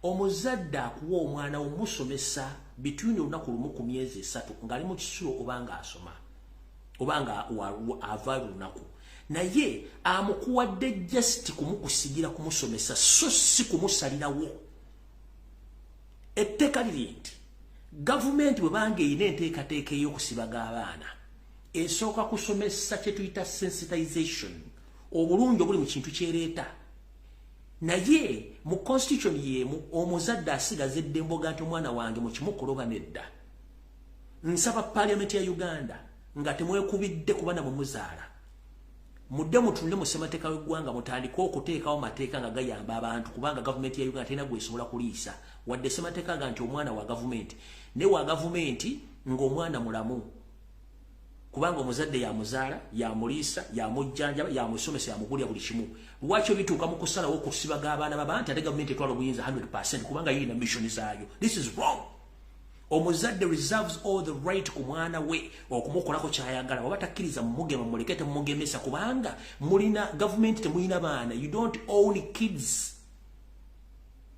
Omuzadde akuwa omwana omusomesa between olunaku lumu ku myezi 3 ng'ali mu kisulo oba ng'asoma oba nga ava lunaku, naye amukuwadde just kumukusigira kumusomesa so si kumusalirawo. Etteeka liri nti gavumenti bwe banga erina enteekateeka ey'okusibaga abaana esooka kusomesa kye tuyita sensitization, obulungi obuli mu kintu kyereeta. Naye mu constitution y'emu omuzadde asigaza eddembe nti omwana wange mukimukola oba nedda. Nsaba parliament ya Uganda nga temwekubidde ku baana bwe muzaala, mudde mutunule mu ssemateeka w'eggwanga mutandike okuteekawo mateeka nga gayamba abantu, kubanga gavumenti ya Uganda terina gwesobola kuliisa. Wadde ssemateeka ga nti omwana wa gavumenti, ne wa gavumenti ng'omwana mulamu, kubanga omuzadde yamuzaala, yamuliisa, yamujjanjaba, yamusomesa, yamugulira buli kimu. Lwaki bituuka mu kusalawo okusibaga abaana b'abantu ate gavumenti etwala obuyinza 100% kubanga yirina mission zaayo? This is wrong. Omuzadde reserves all the right ku mwana we okumukolako kyayagala. Oba takkiriza mumugema, muleke temumugemesa, kubanga mulina gavumenti temulina baana. You don't own kids.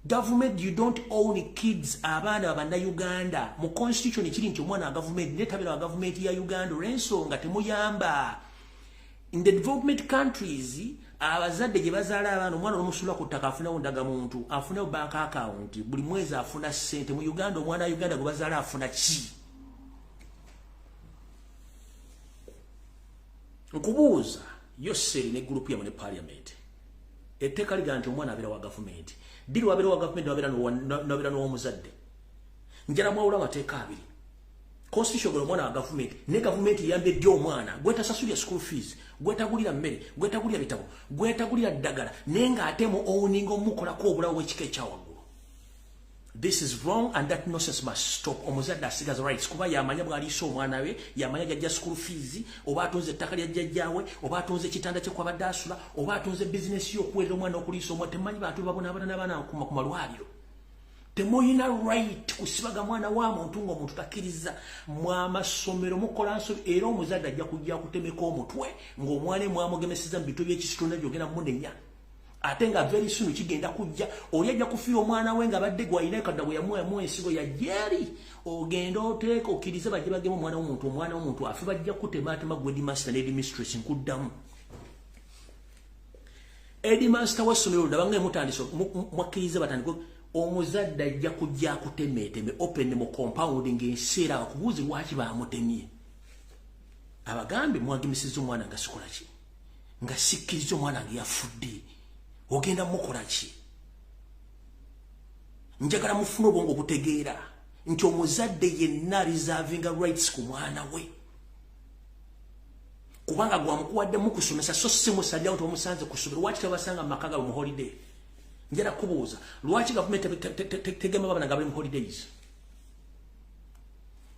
Government, you don't own kids. Abaana bannayuganda mu constitution kiri nti omwana wa gavumenti netabera wa gavumenti ya Uganda olw'ensonga temuyamba. In the development countries, abazadde gye bazaala abaana, omwana omusula ku ttaka afunawo ndagamuntu, afunawo bank account, buli mwezi afuna ssente. Mu Uganda omwana wa Uganda gwe bazaala afuna ki? Nkubuuza Yoseri ne group yammwe ne parliament, etteeka liga nti omwana abeera wa gavumenti. Diri wabeera wa gavumenti wabeera n'omuzadde? Njala mwawula amateeka abiri. Constitution gwe omwana wa gavumenti, ne gavumenti eyambye ddi omwana gwetasasulira school fees, gwetagulira mmere, gwetagulira bitabo, gwetagulira ddagala, naye ng'ate mu owninga omukolako obulawo bw'ekika ekyawaggulu? This is wrong and that nonsense must stop. Omuzadde asigaza rights kuba yamanya bw'aliisa omwana we, yamanya gy'ajja school fees, oba atunze ettaka lya jjajjaawe, oba atunze ekitanda kye kwabadde asula, oba atunze bizinesi y'okuweerera omwana okuliisa omwana. Temumanyi bantu babonaabona n'abaana ku malwaliro. Temulina right kusibaga mwana wa muntu ng'omuntu takkiriza. Mwamasomero mukola nsobi, era omuzadde ajja kujja kutemeka omutwe ng'omwana mwamugemeseza mu bintu by'ekisitone byogenda munenya. Ate nga very soon kigenda kujja oli ajja kufiira omwana we nga badde gwalina kadda bwe yamuwa ensigo ya jeri, ogenda oteeka okkirize bajje bagema omwana w'omuntu, omwana w'omuntu afe, bajja kutemaatema gwe headmaster ne headmistress. Nkuddamu, headmaster w'essomero ndaba nga mutandise mwakkirize batandike, omuzadde ajja kujja akutemeeteme open mu compound ng'enseera abakubuuze lwaki bamutemye, abagambe mwagemesezza omwana nga sikola ki, nga sikkiriza omwana nga yafudde, ogenda mukola ki? Njagala mufune obwongo obutegeera nti omuzadde yenna reservinga rights ku mwana we, kubanga gwamukuwadde mukusomesa so si musalirawo nti omusanze ku ssomero. Lwaki tebasanga mu maka gaabwe mu holiday? Njala kubuuza, lwaki gavumenti tegema baana nga bali mu holidays?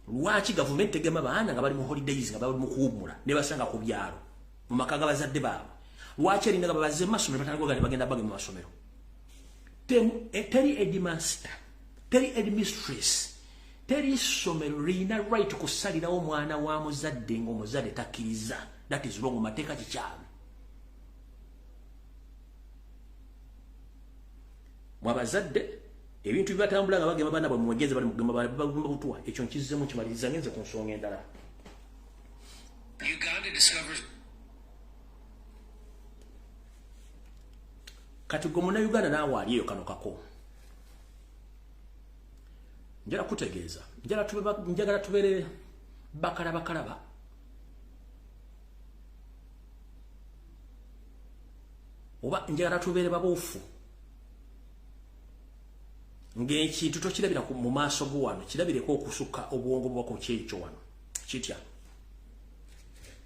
Lwaki gavumenti tegema baana nga bali mu holidays, nga bali mu kuwummula, ne basanga ku byalo mu maka g'abazadde baabwe? Lwaki eringa nga babazze mu masomero batandika ne bagenda bage mu masomero? Teri headmaster, teri headmistress, teri ssomero lirina right kusalirawo omwana wa muzadde ng'omuzadde takkiriza. That is wrong. Mateeka kikyamu. Mwabazadde ebintu bibatambula nga bagema baana bwe mwegeze bali mugema butwa. Ekyo nkizzemu kimaliriza ngenze ku nsonga endala. Uganda discovers Kati gwe munnayuganda naawe ali eyo kano kako, njala kutegeeza, njagala tubeere bakalabakalaba. Oba njagala tubeere babuufu ng'ekintu tokirabira mu maaso go wano, kirabireko okusukka obwongo bwako kyekyo wano kitya.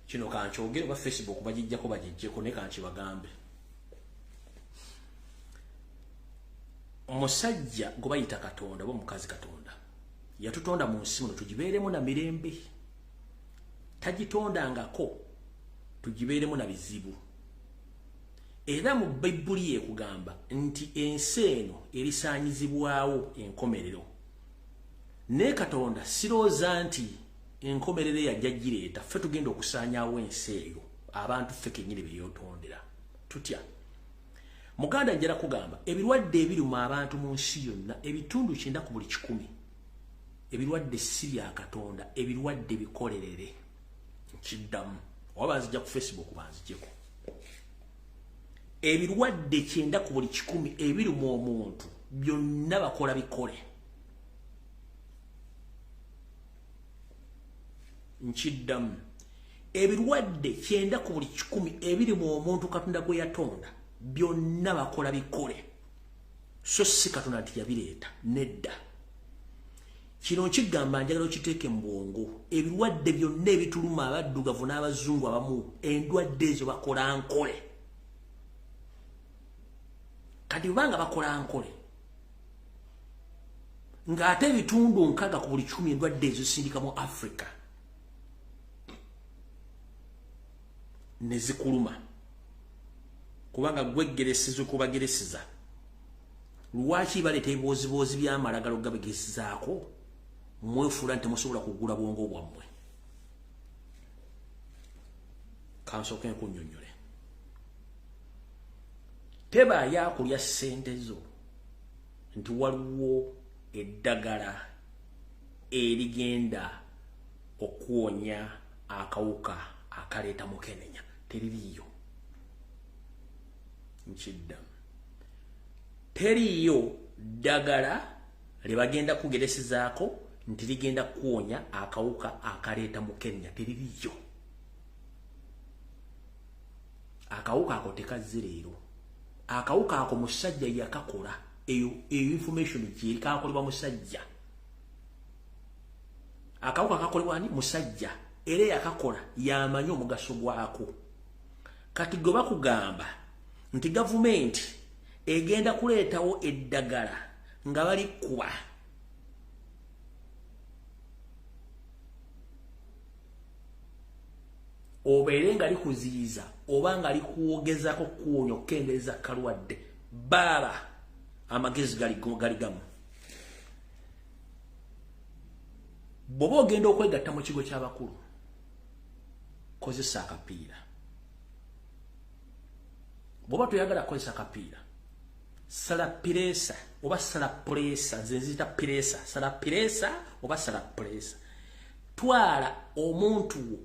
Kino kankyogere oba Facebook bagijjako bagijjeko, naye kankibagambe. Omusajja gwe bayita Katonda oba omukazi Katonda yatutonda mu nsi muno tugibeeremu na mirembe, tagitondangako tugibeeremu na bizibu. Era mu Bayibuli ekugamba nti ensi eno erisaanyizibwawo enkomerero. Naye Katonda sirowooza nti enkomerero yajja gireeta, ffe tugenda okusaanyaawo ensi eyo, abantu ffe kennyini beyeetondera. Tutya? Muganda njala kugamba ebirwadde ebiruma abantu mu nsi yonna, ebitundu 90 ku buli 100 ebirwadde si bya Katonda, ebirwadde bikolerere. Nkiddamu, oba banzijja ku Facebook banzijjeko. Ebirwadde 90 ku buli 100 ebiruma omuntu byonna bakola bikole. Nkiddamu, ebirwadde 90 ku buli 100 ebiruma omuntu Katonda gwe yatonda byonna bakola bikole, so si Katonda nti yabireeta, nedda. Kino nkigamba njagala okiteeke mu bwongo. Ebirwadde byonna ebituluma abaddugavu n'abazungu abamu, endwadde ezo bakola nkole. Kati bubanga bakola nkole, ng'ate ebitundu 60 ku buli 10 endwadde ezo zisindika mu Africa ne zikuluma, kubanga gweggeresiza okubageresiza. Lwaki baleeta ebibooziboozi by'amalagala ogabegeresezaako? Mwefuula nti temusobola kugula bwongo bwammwe. Kansooke nkunnyonnyole. Teba yakulya ssente zo nti waliwo eddagala erigenda okuwonya akawuka akaleeta mukenenya, teririiyo. Nkiddamu, teriiyo ddagala lye bagenda kugeresezaako nti ligenda kuwonya akawuka akaleeta mukenenya, teririiyo. Akawuka ako tekazze leero. Akawuka ako musajja yakakola, eyo information gyeri, kakolebwa musajja. Akawuka kakolebwa ani? Musajja. Era yakakola yamanyi omugaso gwako. Kati gwe bakugamba nti gavumenti egenda kuleetawo eddagala nga balikuba, obeere nga likuziyiza oba nga likuwogezako kuwonya okukendeeza kalwadde, baaba amagezi gali gamu. Bw'oba ogenda okwegatta mu kigo ky'abakulu, kozesa akapiira. Bw'oba toyagala kukozesa akapiira, sala piresa oba sala puresa, nze nziyita piresa, sala piresa oba sala puresa. Twala omuntu wo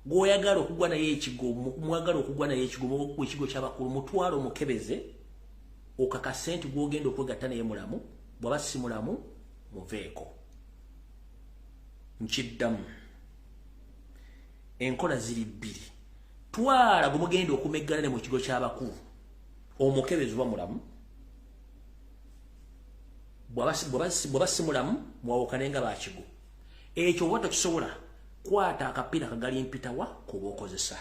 gw'oyagala okugwa naye ekigo, mwagala okugwa naye ekigo, ekigo ky'abakulu, mutwale omukebeze okakase nti gw'ogenda okwegatta naye mulamu. Bw'aba si mulamu, muveeko. Nkiddamu, enkola ziri bbiri. Twala gwe mugenda okumeggana ne mu kigo ky'abakulu, omukebeze oba mulamu. Bw'aba si mulamu, mwawukane nga bakigo. Ekyo oba tokisobola, kwata akapiira kagali mpitawa kuba okozesa.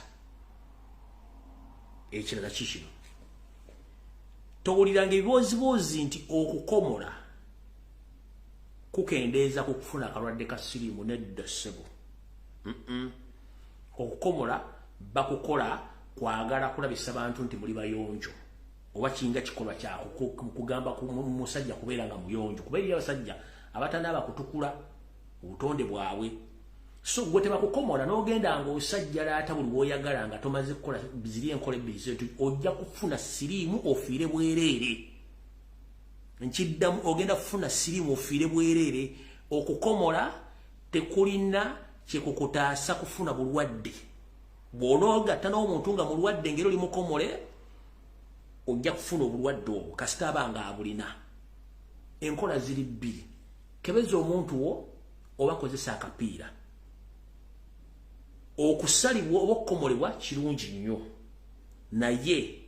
Ekirala kikino, towuliranga ebibooziboozi nti okukomola kukendeeza ku kufuna akalwadde ka siriimu. Nedda ssebo. Okukomola bakukola kwagala kulabisa bantu nti muli bayonjo, oba kinga kikolwa kya kugamba ku musajja kubeera nga muyonjo, kuba eri abasajja abatanaaba kutukula obutonde bwabwe. So gwe tebakukomola n'ogenda nga osajjalaata buli w'oyagala nga tomaze kukola ziri enkola ebbiri zetu, ojja kufuna siriimu ofiire bwereere. Nkiddamu, ogenda kufuna siriimu ofiire bwereere. Okukomola tekulina kyekukutaasa kufuna bulwadde. Bw'onoogatta n'omuntu nga mulwadde ngeri oli mukomole, ojja kufuna obulwadde obwo kasita aba nga abulina. Enkola ziri bbiri, kebeza omuntu wo oba kozesa akapiira. Okusalibwa oba okukomolebwa kirungi nnyo, naye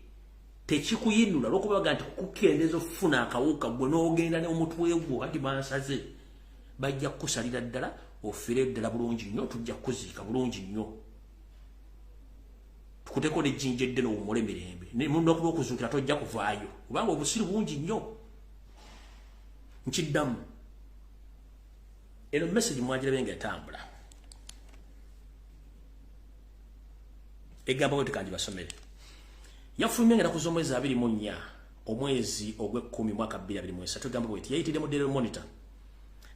tekikuyinula lw'okubaga nti kukendeeza okufuna akawuka. Gwe n'ogenda n'omutwe gwo anti bansaze, bajja kukusalira ddala ofiire ddala bulungi nnyo, tujja kukuziika bulungi nnyo, tukuteko n'ejjinja eddene owummule mirembe. N'okuba okuzuukira tojja kuvaayo kubanga obusiru bungi nnyo. Nkiddamu. Eno message mwagirabye nga etambula. Egamba bw'eti, kangi basomere. Yafulumye nga ennaku z'omwezi 24 omwezi ogw'ekkumi mwaka 2023. Egamba bw'eti, yayitidde mu Daily Monitor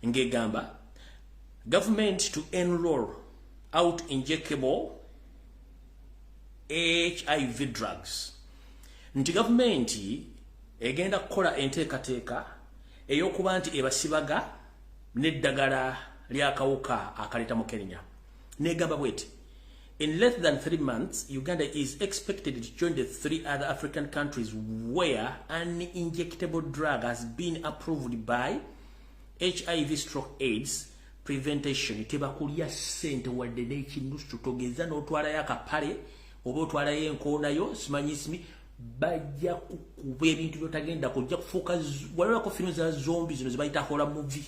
ng'egamba government to enroll out injectable HIV drugs. Nti gavumenti egenda kukola enteekateeka ey'okuba nti ebasibaga n'eddagala ly'akawuka akaleeta mukenenya. N'egamba bw'eti, in less than 3 months, Uganda is expected to join the 3 other African countries where an injectable drug has been approved by HIV/AIDS prevention. Tebakulya ssente wadde n'ekinusu, togeza n'otwalayo akapale oba otwalayo enkoonayo simanyi simi, bajja kukuba ebintu by'otagenda kujja kufuuka. Walabako firimu za zombi zino ze bayita horror movie.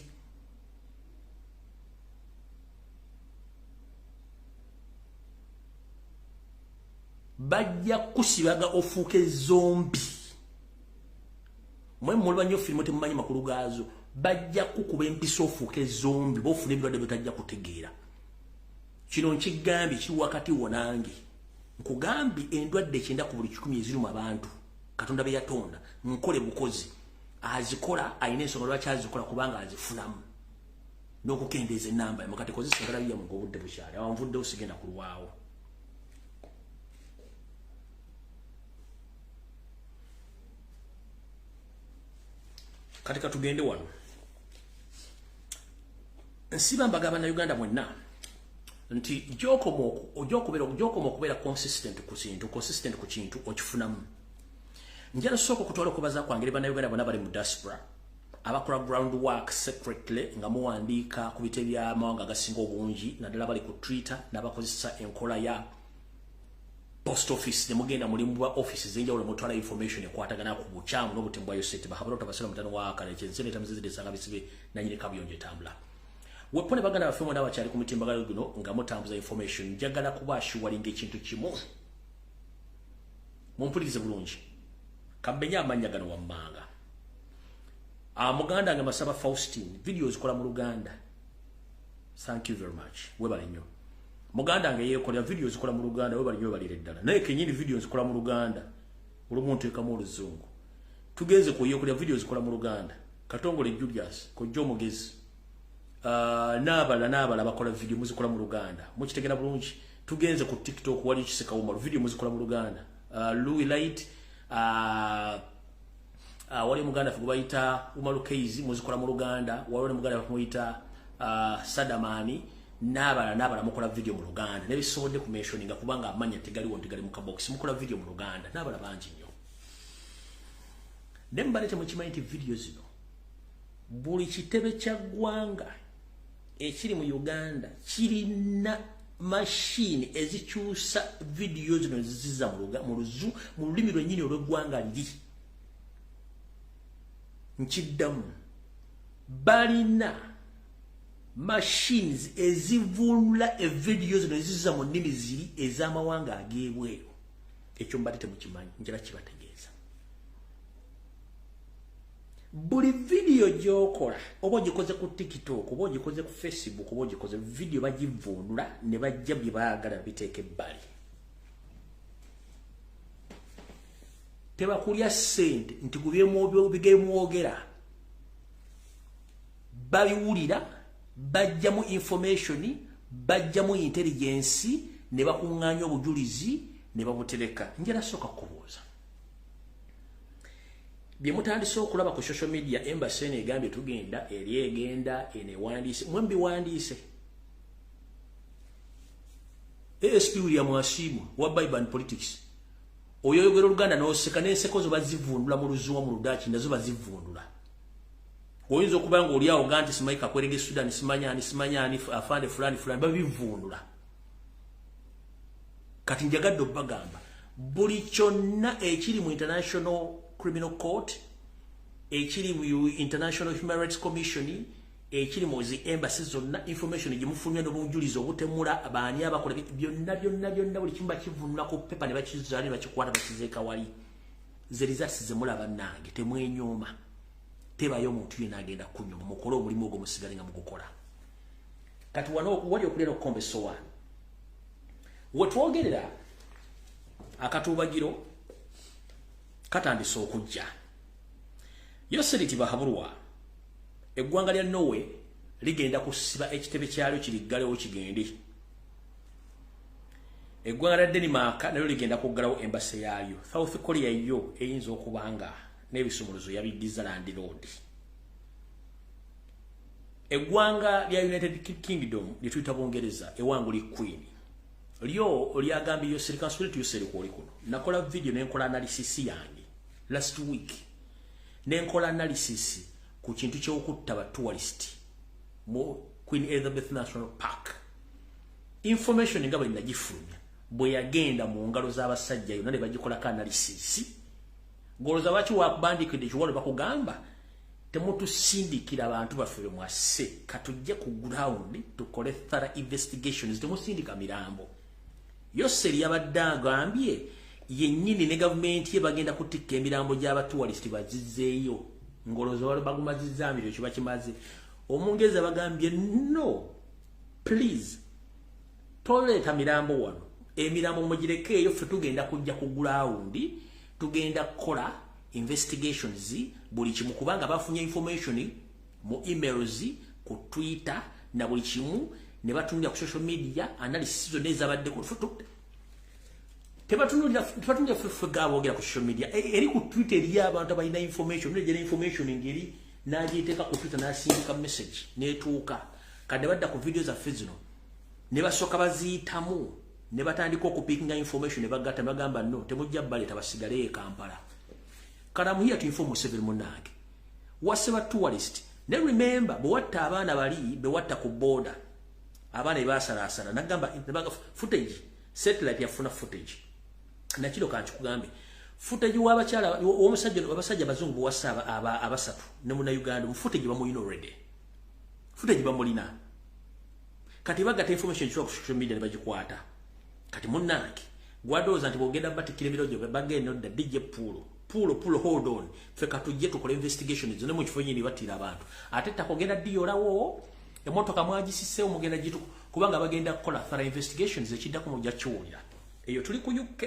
Bajja kusibaga ofuuke zombi. Mwe mulaba nnyo firimu temumanyi makulu gaazo. Bajja kukuba empiso ofuuke zombi, b'ofuna ebirwadde by'otajja kutegeera. Kino nkigambye kiri wakati wo nange. Nkugambye endwadde 90 ku buli 100 eziruma abantu Katonda be yatonda nkole bukozi azikola, alina ensonga lwaki azikola, kubanga azifunamu n'okukendeeza ennamba. Mukati kozesa engalabi yammwe ng'obudde bukyali. Awo nvuddewo sigenda kulwawo. Kati katugende wano. Nsiba mbagamba Bannayuganda mwenna nti gy'okoma okubeera consistent ku kintu, consistent ku kintu okifunamu. Njala sooka okutwala okubaza kwange eri Bannayuganda bonna bali mu diaspora abakola ground work secretly nga muwandiika ku bitebe by'amawanga agasinga obungi, naddala bali ku Twitter n'abakozesa enkola ya post office, ne mugenda muli mu office ez'enjawulo mutwala information ekwatagana ku bukyamu n'obutemu bwa Yoseti Bahabula Tabasira mutano wa Kale Kyenzene Tamuzizide Sanga Bisibe nanyini kabuyonjo etambula. Wepone baganda baffe mwena abakyali ku mutimbagano guno nga mutambuza information, njagala kubaashuwalinga ekintu kimu. Mumpulirize bulungi. Kammenye amannya gano wammanga. Muganda nga Masaba Faustin, video zikola mu Luganda. Thank you very much. Webale nnyo. Muganda nga yeekolera video zikola mu Luganda, webale nnyo, webalire ddala. Naye kennyini video zikola mu Luganda. Olumu nteekamu Oluzungu. Tugenze ku yeekolera video zikola mu Luganda. Katongole Julius, Kojja Omugezi. N'abalala bakola video muzikola mu Luganda. Mukitegera bulungi. Tugenze ku TikTok wali Kiseka Umaru, video muzikola mu Luganda. Louis Light, wali muganda ffe gwe bayita Umaru Keizi muzikola mu Luganda. Waliwo ne muganda ffe muyita Sadamani n'abalala mukola video mu Luganda. Nebisobodde ku mentioninga kubanga amannya tegaliwo nti gali mu kabox. Mukola video mu Luganda n'abalala bangi nnyo. Ne mbadde temukimanyi nti video zino buli kitebe kya ggwanga ekiri mu Uganda kirina mashini ezikyusa video zino ziziza mu lulimi lwennyini olw'eggwanga liri. Nkiddamu, balina machines ezivunula evidiyo zino eziziza mu nnimi ziri ez'amawanga ag'ebweru. Ekyo mbadde temukimanyi, njala kibategeeza. Buli vidiyo gy'okola, oba ogikoze ku TikTok, oba ogikoze ku Facebook, oba ogikoze vidiyo, bagivunula ne bajja bye baagala biteeka ebbali. Tebakulya ssente nti ku byemwogera babiwulira, bajjamu information, bajjamu intelligence, ne bakuŋŋaanya obujulizi ne babutereka. Njala sooka kubuuza, bye mutandise okulaba ku social media, embassy eno egambye tugenda eri, egenda eno ewandiise, mwe mbiwandiise. ASP William Asiimwe wa Bible and Politics, oyo oyogera Oluganda n'oseka, n'enseko zo bazivundula mu Luzungu, mu Ludaaki nazo bazivundula. Oyinza okuba nga oli awo ga nti simanyi Kakwerege Sudan, simanyi ani, simanyi ani, afande fulani fulani, babivundula. Kati njagadde obbagamba buli kyonna ekiri mu International Criminal Court, ekiri mu International Human Rights Commission, ekiri mu zi embassy zonna, information gye mufulumya n'obujulizi obutemula baani abakola byonna byonna byonna, buli kimu bakivunula ku pepa ne bakizaala ne bakikwata bakizeeka wali. Ze results ze mulaba nnange, temwenyooma. Tebayo omuntu yenna agenda kunyuma, mukole omulimu ogwo musigale nga mugukola. Kati wano wali okulera okukomba essowaani. Wetwogerera akatuubagiro katandise okujja. Yoweri Tibuhaburwa, eggwanga lya Norway ligenda kusiba ekitebe kyalyo kiriggalewo kigende. Eggwanga lya Denmark nalyo ligenda kuggalawo embassy yaalyo. South Korea yo eyinza okuba nga n'ebisumuluzo yabiddiza landlord. Eggwanga lya United Kingdom lye tuyita Bungereza, ewanguli Queen, lyo lyagambye Yoweri Kansuliti Yoweri kwoli kuno. Nakola video nenkola analysis yange last week, nenkola analysis ku kintu ky'okutta ba tourist mu Queen Elizabeth National Park. Information nga bwe nagifulumya bwe yagenda mu ngalo z'abasajja yonna ne bagikolako analysis. Goloza baki wakubandikidde ekiwalo bakugamba temutusindikira abantu baffe be mwasse, katujje ku ground tukole thorough investigations, temusindika mirambo. Yoweri yabadde agambye yennyini ne gavumenti ye bagenda kutikka emirambo gy'abatourist bazizzeeyo. Ngoloza wali bagumazizza mbiro kiba kimaze. Omungereza bagambye no, please toleeta mirambo wano, emirambo mugirekeeyo, ffe tugenda kujja ku ground, tugenda kukola investigations buli kimu, kubanga bafunye information mu emails, ku Twitter na buli kimu, ne batunulira ku social media analysis zonna ezabadde ku tebatunulira ffe gaboogera ku social media. Eri ku Twitter eri abantu abalina information, nejera information ngeri n'agiteeka ku Twitter n'asindika message n'etuuka. Kadde badda ku video zaffe zino ne basooka baziyitamu ne batandika okupickinga information ne bagatta ne bagamba no, temujja baleeta, basigale e Kampala. Kati I'm here to inform Museveni, munnange wasse ba tourist ne remember bwe watta abaana bali be watta ku border, abaana be baasalaasala, nagamba footage, satellite yafuna footage. Nakiro kankikugambe, footage w'abakyala omusajja abasajja abazungu bwewassa abasatu ne munnayuganda mu footage bamulina already, footage bamulina. Kati bagatta information ku social media ne bagikwata. Kati munnange gwadowooza nti bwogenda batikira emiro gyo bagenda odda DJ Pulo Pulo Pulo, hold on, ffe katujje tukole investigation zonna mu kifo nyini battira abantu. Ate ettaka ogenda ddiyolawo, emmotoka mwagisiseewo mugenda gitu, kubanga bagenda kukola thorough investigations. Ekiddako mujja kiwulira. Eyo tuli ku UK.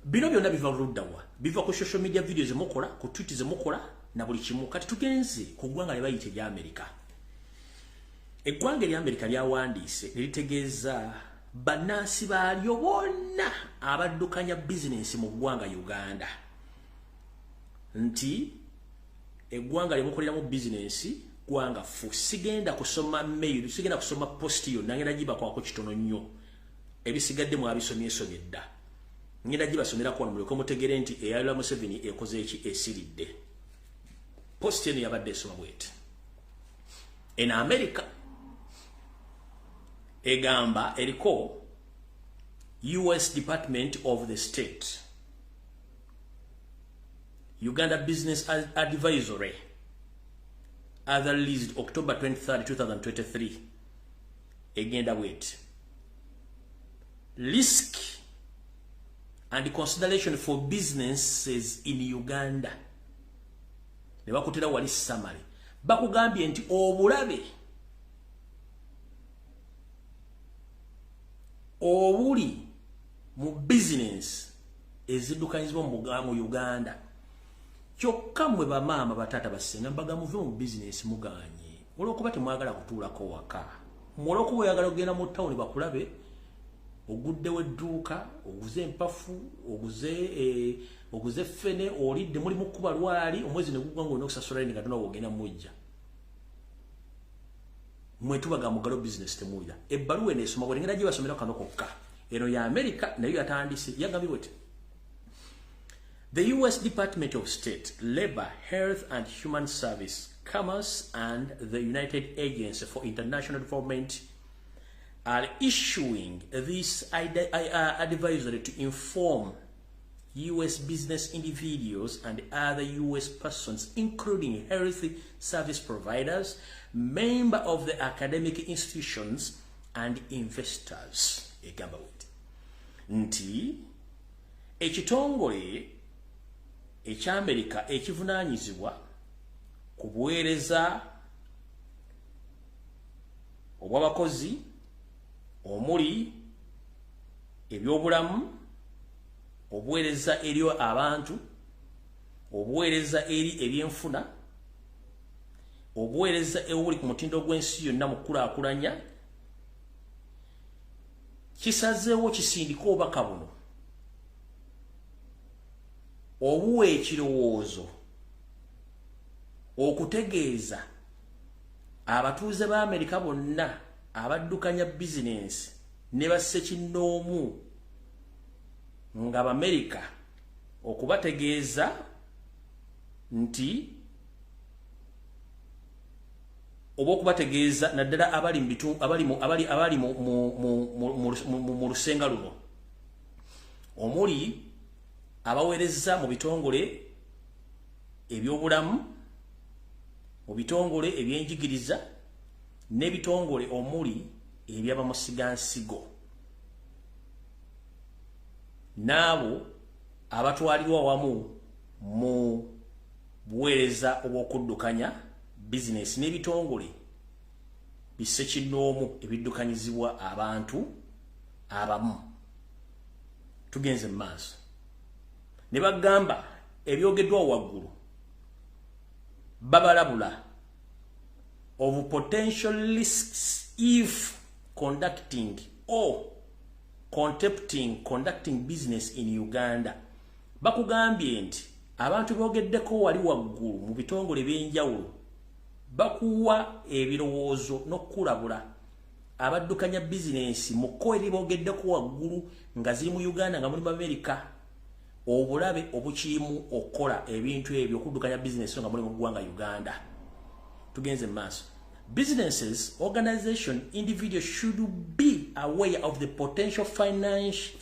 Bino byonna biva luddawa? Biva ku social media videos zemukola, ku tweet zemukola na buli kimu. Kati tugenze ku ggwanga lye bayita erya Amerika. Eggwanga erya Amerika lyawandiise ne litegeeza bannansi baalyo bonna abaddukanya bizinensi mu ggwanga Uganda nti eggwanga lyemukoleramu bizinensi ggwanga ffu. Sigenda kusoma mail, sigenda kusoma post yonna, ngenda gibakwako kitono nnyo, ebisigadde mwabisomyesomye dda. Ngenda gibasomerako wano mulyoke mutegere nti eyalula Museveni ekoze eki esiridde. Post eno yabadde esoma bweti. Eno America egamba eriko US Department of the State, Uganda Business Advisory, other, released October 23, 2023, egenda bweti: risk and consideration for businesses in Uganda. Ne bakutera wali summary, bakugambye nti obulabe obuli mu bizinensi eziddukanyizibwa mu Uganda. Kyokka mmwe bamaama, bataata, basenga, mbaga muve mu bizinensi, muganye olwokuba temwagala kutuulako waka, olwokuba oyagala okugenda mu tawuni bakulabe oguddewo edduuka, oguze empafu, oguze ffene, olidde, mulimu kuba lwali omwezi ne gugwa nga olina okusasula rent nga tonawe ogenda mujja. Mwe tubaga mugalo bizinesi temuwulira. Ebbaluwa eno esoma bwe ngenda gibasomera kano kokka. Eno ya America nayo yatandise, yagambye bweti: The US Department of State, Labor, Health and Human Service, Commerce and the United Agency for International Development are issuing this advisory to inform U.S. business individuals and other U.S. persons, including health service providers, member of the academic institutions, and investors. Egamba bweti nti ekitongole eky'Amerika ekivunaanyizibwa ku buweereza obw'abakozi omuli ebyobulamu, obuweereza eri abantu, obuweereza eri ebyenfuna, obuweereza obuli ku mutindo gw'ensi yonna mu kukulaakulanya, kisazeewo kisindika obubaka buno obuwa ekirowoozo okutegeeza abatuuze ba Amerika bonna abaddukanya bizinensi ne bassekinnoomu nga Bamerika, okubategeeza nti oba okubategeeza naddala abali mu lusenga luno omuli abaweereza mu bitongole ebyobulamu, mu bitongole ebyenjigiriza n'ebitongole omuli ebyabamusigansigo, n'abo abatwalirwa wamu mu buweereza obw'okuddukanya bizinesi n'ebitongole bissekinnoomu ebiddukanyizibwa abantu abamu. Tugenze mu maaso ne bagamba ebyogeddwa waggulu babalabula of potential risks if conducting or contemplating conducting business in Uganda. Bakugambye nti abantu boogeddeko wali waggulu mu bitongole ebyenjawulo bakuwa ebirowoozo n'okukulabula abaddukanya bizinensi mu kko eri boogeddeko waggulu nga ziri mu Uganda nga mulimu Amerika, obulabe obukirimu okukola ebintu ebyo, okuddukanya bizinensi nga muli mu ggwanga Uganda. Tugenze mu maaso. Businesses, organization, individuals should be aware of the potential financial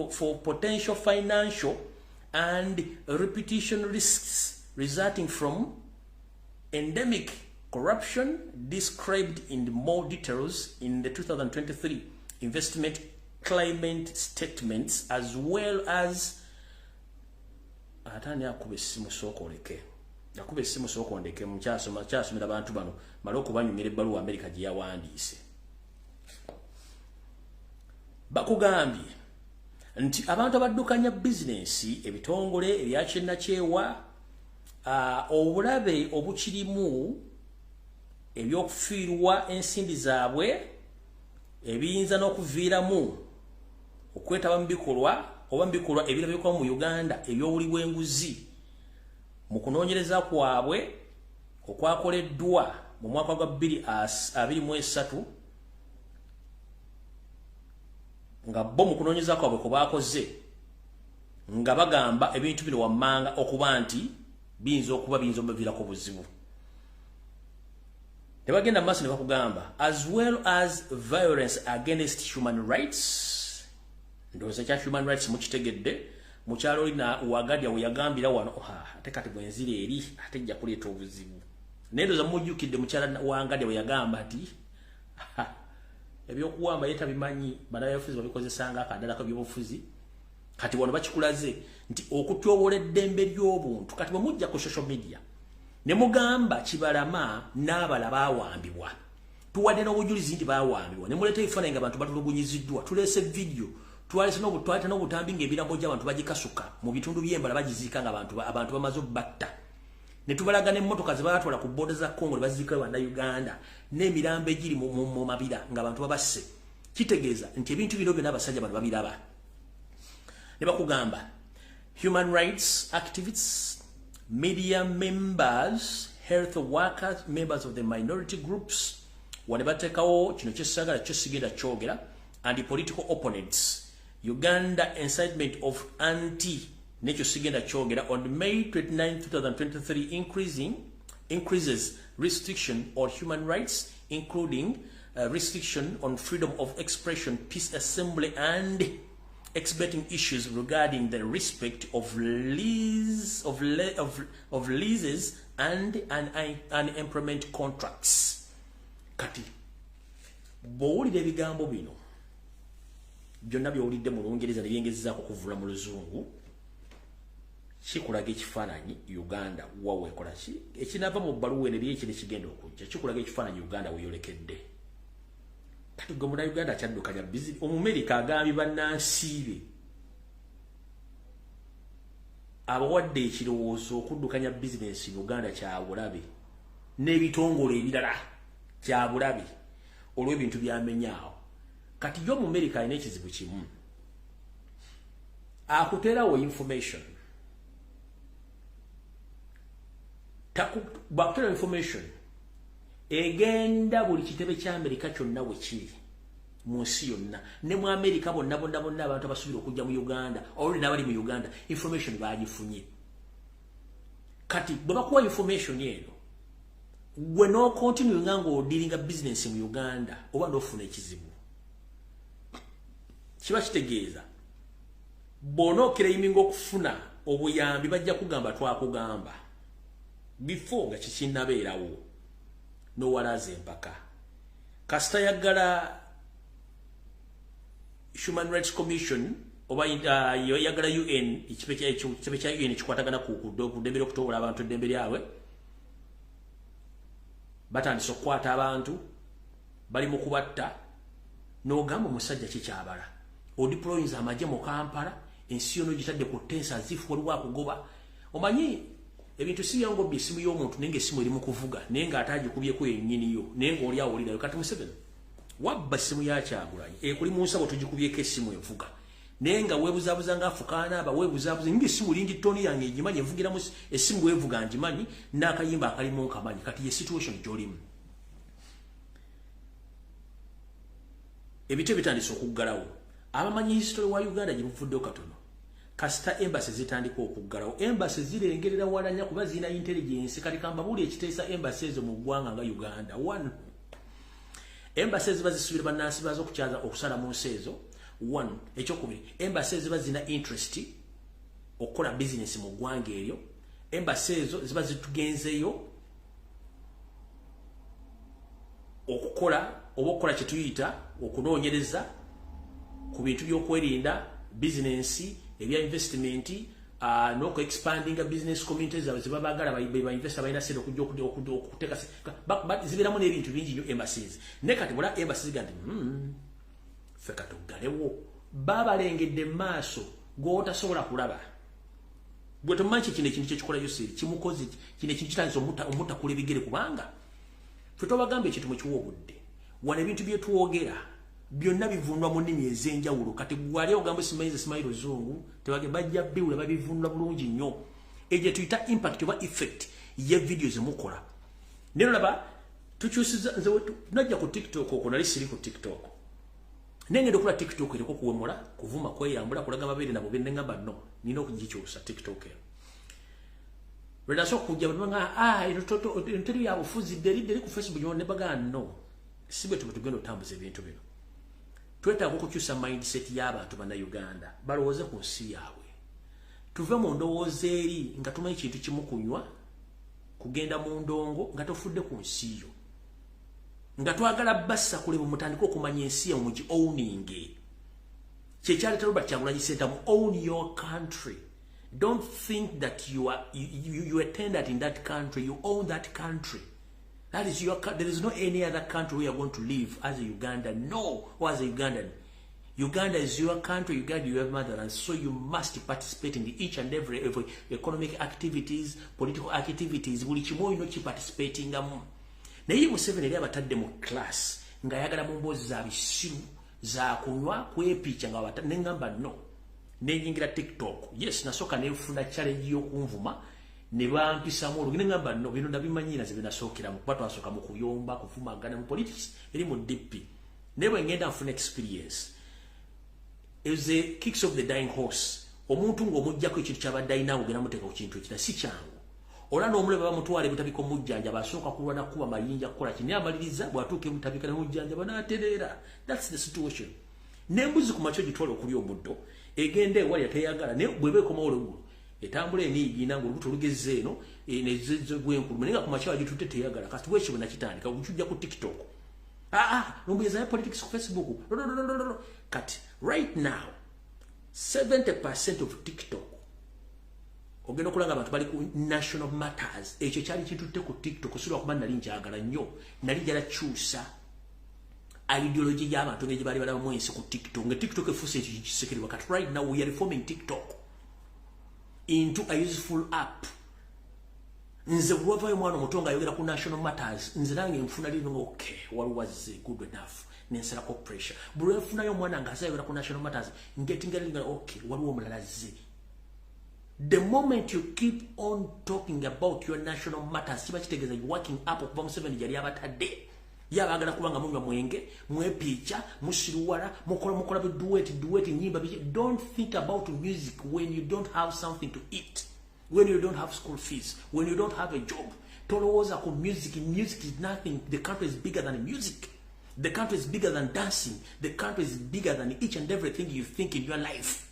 for potential financial and reputation risks resulting from endemic corruption described in more details in the 2023 investment climate statements, as well as ate ani akuba essimu? Sooka oleke akuba essimu, sooka ondeke mukyasoma kyasomera abantu bano male okubanyumira ebbaluwa Amerika gye yawandiise. Bakugambye nti abantu abaddukanya bizinensi, ebitongole ebyakinnakyewa, obulabe obukirimu ebyokufiirwa ensimbi zaabwe ebiyinza n'okuviiramu okwetaba mu bikolwa oba mu bikolwa ebirabikwa mu Uganda ebyobuli bw'enguzi mu kunoonyereza kwabwe okwakoleddwa mu mwaka gwa 2023, nga bo mu kunoonyereza kwabwe kwe baakoze nga bagamba ebintu bino wammanga okuba nti biyinza okuba biyinza omuviirako buzibu. Tebagenda maaso ne bakugamba as well as violence against human rights. Ndowooza kya human rights mukitegedde. Mukyalo olina Wagadya we yagambira wano, ate kati bwenzira eri ate ejja kuleeta obuzibu, naye ndowooza mujjukidde mukyala Wangadya we yagamba nti ebyokuwamba ye tabimanyi, bannabyabufuzi babikozesanga akadalako ebyobufuzi. Kati wano bakikulaze nti okutyobola eddembe ly'obuntu. Kati bwe mujja ku social media ne mugamba Kibalama n'abala baawambibwa, tuwadde n'obujulizi nti baawambibwa, ne muleeta ebifaananyi nga abantu batulugunyiziddwa, tuleese vidiyo, twalese n'obutwaleta n'obutambi ng'emirambo gy'abantu bagikasuka mu bitundu by'embala bagiziika nga abantu bamaze obbatta, ne tubalaga n'emmotoka ze baatwala ku booda za Congo ne baziikayo Bannayuganda n'emirambo egiri mu mabira ng'abantu babasse. Kitegeeza nti ebintu bino byonna abasajja bano babiraba. Ne bakugamba human rights activists, media members, health workers, members of the minority groups, wane bateekawo kino kyesagala kyo sigenda kyogera, and political opponents. Uganda incitement of anti nekyo sigenda kyogera on May 29, 2023 increases restriction on human rights, including restriction on freedom of expression, peace assembly, and exhibiting issues regarding the respect of leases and employment contracts. Kati bw'owulira ebigambo bino byonna by'owulidde mu Lungereza ne byengezezaako okuvula mu Luzungu, Kikulaga ekifaananyi Uganda waweekola ki ekinava mu bbaluwa eno eri ekiri kigenda okujja, kikulaga ekifaananyi Uganda weeyolekedde. Kati gwe Munnayuganda akyaddukanya bizinesi, Omumerika agambye bannansi be abawadde ekirowoozo okuddukanya bizinesi mu Uganda kya bulabe, n'ebitongole ebirala kya bulabe olw'ebintu byamenyaawo. Kati yo Omumerika alina ekizibu kimu, akuteerawo information, bwakutera information egenda buli kitebe kya Amerika kyonna we kiri mu nsi yonna, ne mu Amerika bonna bonna bonna abantu abasuubira okujja mu Uganda olwo n'abali mu Uganda information bagifunye. Kati bwe bakuwa information eno, gwe n'ocontinue nga ng'odiringa business mu Uganda oba n'ofuna ekizibu, kiba kitegeeza bw'onooclaiminga okufuna obuyambi bajja kugamba twakugamba before nga kikinnabeerawo, n'owalaza empaka. Kasita yaggala Human Rights Commission oba yagala UN, ekitebe kya UN ekikwatagana ku ddembe ly'okutobola abantu eddembe lyabwe, batandise okukwata abantu, bali mu kubatta, n'ogamba omusajja kikyabala odeployinza amagye mu Kampala, ensi yonna ogitadde ku tense azifu waliwo akugoba. Omanyi ebintu si byangu, obba essimu y'omuntu naye ng'essimu eri mu kuvuga, naye ng'ate agikubyeko yennyiniyo, naye ng'oli awulirayo. Kati Museveni wabba essimu ya Kyagulanyi ekuli mu nsabo, tugikubyeko essimu evuga, naye nga weebuzaabuza ng'afukaana aba weebuzaabuza ng'essimu ring tone yange egimanyi, evugiramu essimu weevuga ngimanyi, n'akayimba akalimu nkamanyi. Kati ye situation gy'olimu, ebitebe bitandise okuggalawo. Abamanyi history wa Uganda gye buvuddeyo katono, kasita embassy zitandika okuggalawo, embassy zirengerera walanya kuba zirina intelligence. Kati kambabuuli ekiteesa embassy ezo mu ggwanga nga Uganda. One, embassy ziba zisuubira bannansi bazo okukyaza okusala mu nsi ezo. One, ekyokubiri, embassy ziba zirina interest okukola business mu ggwanga eryo. Embassy ezo ziba zitugenzeyo okukola oba okukola kye tuyita okunoonyereza ku bintu by'okwerinda, bizinensi, ebya investment, n'okuexpandinga business communities zaabwe ze babaagala ba investor balina sente okujja okuteeka, zibeeramu n'ebintu bingi nnyo embassies. Naye kati bula embassy ziga nti ffe katuggalewo, babalengedde mu maaso g'otasobola kulaba. Gwe tomanyi kino ekintu kyekikola Yoseri kimukoze, kino ekintu kitandise omutakula ebigere, kubanga ffe twabagamba ekintu mukiwa obudde. Wano ebintu bye twogera byonna bivunulwa mu nnimi ez'enjawulo. Kati gwali ogamba simanyi simanyi luzungu, tebage bajja biwula babivunula bulungi nnyo. Egyo tuyita impact oba effect ye video zemukola. Naye olaba tukyusiza, nze najja ku TikTok, okwo nali siri ku TikTok, naye ngenda okula TikTok eriko kuwemula, kuvuma, kweyambula, kulaga mabeere nabo bye, neŋŋamba no, nina okugikyusa TikTok eno. Lwe nasooka okujja banga eno teri ya bufuzi, dderi ku Facebook ne bagamba no, si bwe tugenda otambuza ebintu bino. Twetaaga okukyusa mindset y'abantu Bannayuganda, balowooze ku nsi yaabwe, tuve mu ndowooza eri nga tumanyi kintu kimu, kunywa, kugenda mu ndongo nga tofudde ku nsi yo, nga twagala bassa kule mutandike okumanya ensi yammwe mugi owning. Kyekyaleeta Robert Kyagulanyi Ssentamu. Own your country. Don't think that you are tenant in that country. You own that country. That is your, there is no any other country where you are going to live as a Ugandan, no, or as a Ugandan. Uganda is your country, Uganda, your motherland, so you must participate in the each and every economic activities, political activities, buli kimu olina okiparticipatingamu. Naye Museveni eri abatadde mu class ng'ayagala mu mboozi za bisiru, za kunywa, kwepiica, nga neŋŋamba no, nenyingira TikTok. Yes, nasooka nenfuna challenge y'okunvuma ne bampisamu olwo, neŋŋamba no, bino nabimanyiira ze binasookeramu, kuba twasooka mu kuyomba, kuvumagana mu politics eri mu DP. Naye bwe ngenda nfuna experience is a kicks of the dying horse. Omuntu ng'omuggyako ekintu kyabadde alina ogenda muteeka ku kintu ekira, si kyangu. Ola n'omulebe bamutwala ebutabika omujjanjaba, asooka kulwana, kuba mayinja, kukola ki, naye amaliriza bw'atuuka ebutabika nemujjanjaba n'atereera. That's the situation. N'embuzi ku makyo gitwala okulya omuddo, egenda ewalya teyagala, naye bw'eba ekomawo olweggulo etambula eniigiina ng'olubuto olugezze eno nezebwenkulu, naye nga ku makyo agitutte teyagala. Kati bwekyo bwe nakitandika okujja ku TikTok, aa nombuyezayo politics ku Facebook. Kati right now 70% of TikTok Ogenda okulanga abantu bali ku national matters. Ekyo kyali kitutte ku TikTok, si lwakuba nali njagala nnyo, nali njala kyusa ideology y'abantu ng'egye bali balabamu ensi ku TikTok, nga TikTok efuuse ekyo kisekererwa. Kati right now we are reforming TikTok into a useful app. Nze bw'ovaayo omwana omuto ng'ayogera ku national matters, nze nange nfuna lino nga okay, waliwo azze, good enough, nensalako pressure. Buli lwe nfunayo omwana ng'azze ayogera ku national matters, ngetinga nga okay, waliwo omulala azze. The moment you keep on talking about your national matters, kiba kitegeeza you working up okuva Museveni gyali abatadde. Ye abaagala kubanga munywa mwenge, mwepiica, musiruwala, mukola mukola duet duet nyimba biki. Don't think about music when you don't have something to eat, when you don't have school fees, when you don't have a job. Tolowooza ku music. Music is nothing. The country is bigger than music. The country is bigger than dancing. The country is bigger than each and everything you think in your life.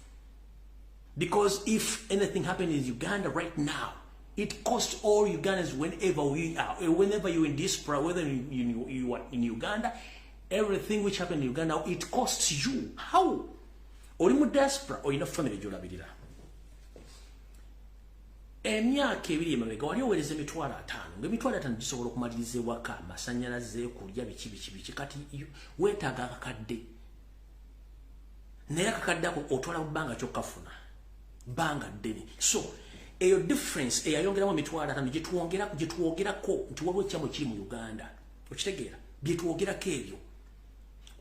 Because if anything happens in Uganda right now, it costs all Ugandans whenever we are, whenever you're in diaspora, whether you are in Uganda, everything which happened in Uganda, it costs you. How? Oli mu diaspora, olina family gy'olabirira. Emyaka 2 emabega wali oweereza 50,000, nga 50,000 gisobola okumaliriza ewaka, amasannyalaze, kulya, biki biki biki. Kati weetaaga akakadde, naye akakadde ako otwala mu bbanga ky'okkafuna, bbanga ddene. So eyo difference eyayongeramu 50,000 gyetwogerako nti waliwo ekyamu kiri mu Uganda. Okitegeera byetwogerako ebyo?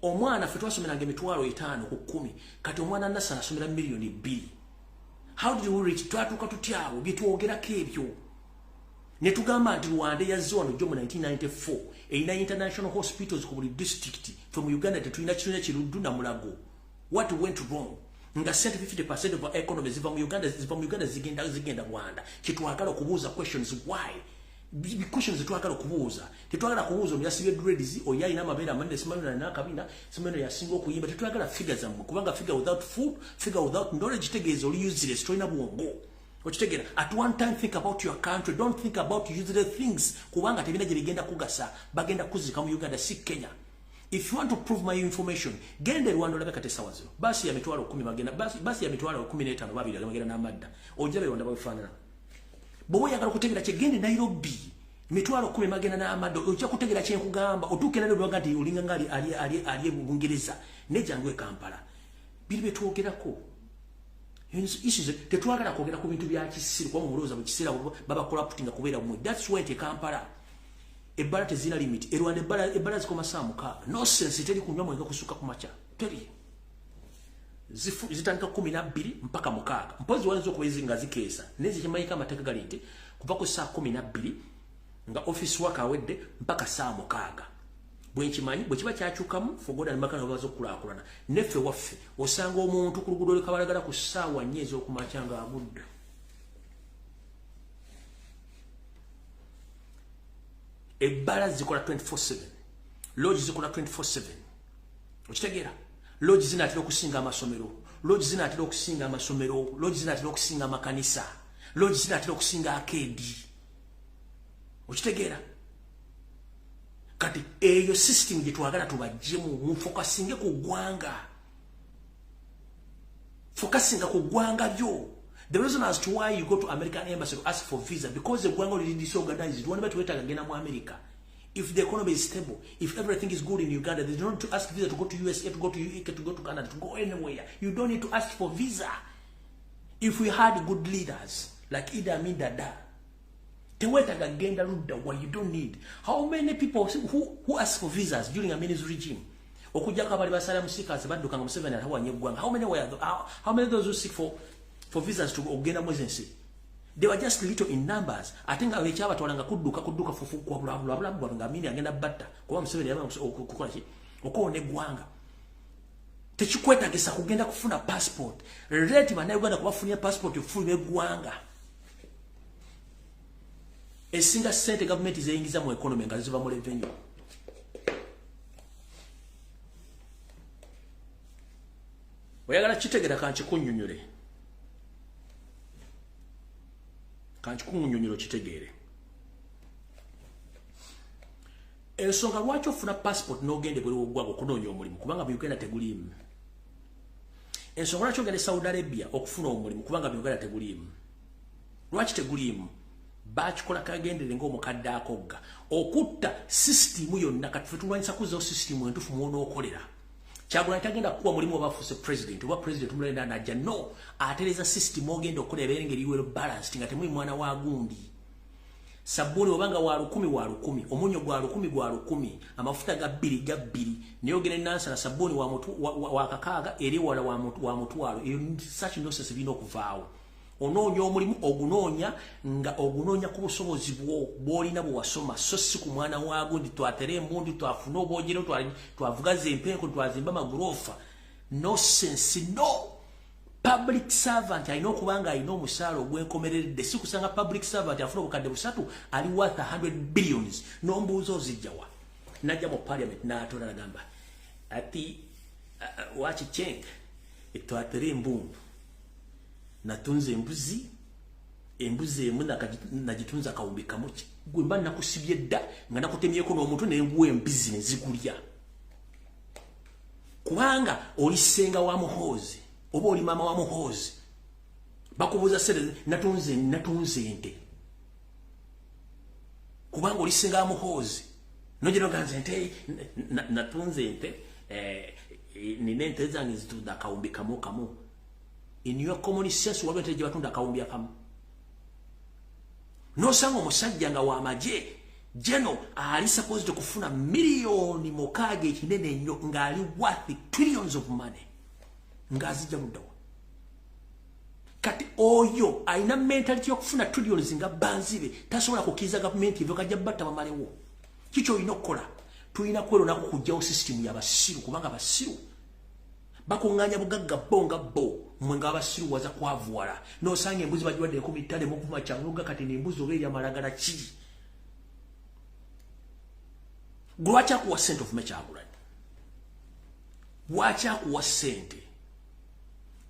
Omwana ffe twasomeranga 50,000 ku 10, kati omwana nasala asomera 2 million. How did we reach? Twatuuka tutyawo? Byetwogerako ebyo. Ne tugamba nti Rwanda yazze wano jjo mu 1994 erina international hospitals ku buli district. Fe mu Uganda tetulina kitulina Kiruddu na Mulago. What went wrong? Nga sente 50% of our economy ziva mu Uganda, ziva mu Uganda zigenda Rwanda. Kyetwagala okubuuza questions, why? Questions tetwagala okubuuza. Tetwagala kubuuza ono yasibye dreads, oyo alina amabeere amanene, simanyi alina akabina, simanyi yasinga okuyimba. Tetwagala figure zammwe, kubanga figure without food, figure without knowledge tegeeza oli useless, tolina bwongo. Okitegeera? At one time think about your country. Don't think about useless things, kubanga tebina gye bigenda kugasa. Bagenda kuzika mu Uganda, si Kenya. If you want to prove my information, genda e Rwanda olabe. Kati essaawa zino baasi ya 10,000 bagenda, baasi ya 15,000 babiri bagenda n'amadda. Ojjabe Rwanda babifaanana. Bw'oba oyagala okutegeera kye, genda e Nairobi, 10,000 magenda n'amadda, ojja kutegeera kye nkugamba. Otuuke Nairobi baga nti olinga nga ali e Bungereza. Nejjangu e Kampala, biri byetwogerako. Issues tetwagala kwogera ku bintu bya kisiru, kuba mulowooza mu kiseera baba corrupting kubeera mmwe. That's why nti e Kampala ebbala tezirina limit. E Rwanda ebbala zikoma saa 6. Nonsense, teri kunywa mwenge kusukka ku makya, teri. Zitandika 12 mpaka 6. Mpozi wayinza okuba nga zikeesa, naye zikimanyiko amateeka gali nti kuva ku saa 12 nga office work awedde mpaka saa 6. Bwenkimanyi bwe kiba kyakyukamu, for God and makana baza okukulaakulana. Neffe waffe osanga omuntu ku luguudo lwekabalagala ku ssaawa 4 ez'okumakya nga agudde. Ebbala zikola 24/7, lodge zikola 24/7. Okitegeera? Lodge zinaatera okusinga amasomero, lodge zinaatera okusinga amasomero, lodge zinaatera okusinga amakanisa, lodge zinaatera okusinga arcade. Okitegeera? Kati eyo system gye twagala tubaggyemu. Mufokasinge ku ggwanga, fokasinga ku ggwanga lyo. The reason as to why you go to American embassy to ask for visa, because eggwanga liri disorganized. Waniba twetaaga genda mu America. If the economy is stable, if everything is good in Uganda, they don't need to ask visa to go to USA, to go to UK, to go to Canada, to go anywhere. You don't need to ask for visa. If we had good leaders like Idi Amin Dada, tewetaaga genda ludda wa. You don't need. How many people who ask for visas during Amin's regime? Okujjako abali ba asylum seekers badduka nga Museveni atawanya eggwanga. How many were how many those who seek for visas to ogenda mu ensi? They were just little in numbers. Ate nga ekyabatwala nga kudduka kudduka fufu kwa bulabula bwabwe nga Amini agenda batta, kuba Museveni yaba okukola ki? Okuwona eggwanga. Tekikwetagisa kugenda kufuna passport. Rate bannayuganda kubafunira passport okufuluma eggwanga esinga ssente gavumenti zeyingiza mu economy nga ziva mu revenue. Oyagala kitegeera, kankikunnyonnyole, kankikunnyonnyole okitegeere ensonga lwaki ofuna passport n'ogenda ebweru w'oggwanga okunoonya omulimu, kubanga mu Uganda teguliimu. Ensonga lwaki ogenda e Saudi Arabia okufuna omulimu, kubanga mu Uganda teguliimu. Lwaki teguliimu? Bakikola kagendere ng'omukadde akogga okutta sisitimu yonna. Kati ffe tulwanyisa kuzzawo sisitimu entuufu mw'onookolera. Kyagulanyi tagenda kukuwa mulimu oba afuuse president oba president omulala najja, no, atereeza sisitimu ogenda okukola ebeere ngeri well balanced, nga temuli mwana wa gundi. Sabbuuni obanga wa 1000 wa 1000, omunnyo gwa 1000 gwa 1000, amafuta ga 2 ga 2, naye ogenda Nansana sabbuuni wa 6 eri wala wa 500. Eyo such nonsense birina okuvaawo. Onoonya omulimu ogunoonya nga ogunoonya ku busobozi bwo bw'olina bwe wasoma, so si ku mwana wa gundi. Twatere emmundu, twafune obwogero, twavuga zempenko, twazimba amagorofa. Nonsense, no. Public servant alina okuba nga alina omusaala ogwenkomereredde. Si kusanga public servant afuna obukadde 3 ali worth 100 billions. N'ombuuza ozijjawa? Najja mu parliament n'atoola nagamba ati wakichenga twatere embundu, natunze embuzi, embuzi emu nagitunza akawumbi kamu. Gwe mba nakusibye dda nga nakutemyeko n'omuntu nenguwa embizi ne zigulya, kubanga oli ssenga wa Muhoozi oba oli maama wa Muhoozi. Bakubuuza sente, natunze ente, kubanga oli ssenga wa Muhoozi. Nogera oganze ente, natunze ente, nina ente zange zitunda akawumbi kamu kamu. In your common sense, waliwo ente gye batunda akawumbi akamu? Nosanga omusajja nga w'amagye geno ali supposed kufuna miliyoni 6 ekinene ennyo, ng'ali worth trillions of money, ng'azijja luddawa? Kati oyo alina mentality y'okufuna trillions nga banzibe, tasobola kukkiriza gavumenti evo kajja batta bamalewo. Kiki olina okukola? Tulina kweronaku kuggyawo sisitimu y'abasiru, kubanga abasiru bakuŋŋaanya bugagga bo nga bo, mmwe ng'abasiru waza kwavuwala. N'osanga embuzi bagiwadde 15 mukuvuma kyanguga. Kati n'embuzi oba eri amalagala ki? Lwaki akuwa ssente ovume Kyagulanyi? Lwaki akuwa ssente?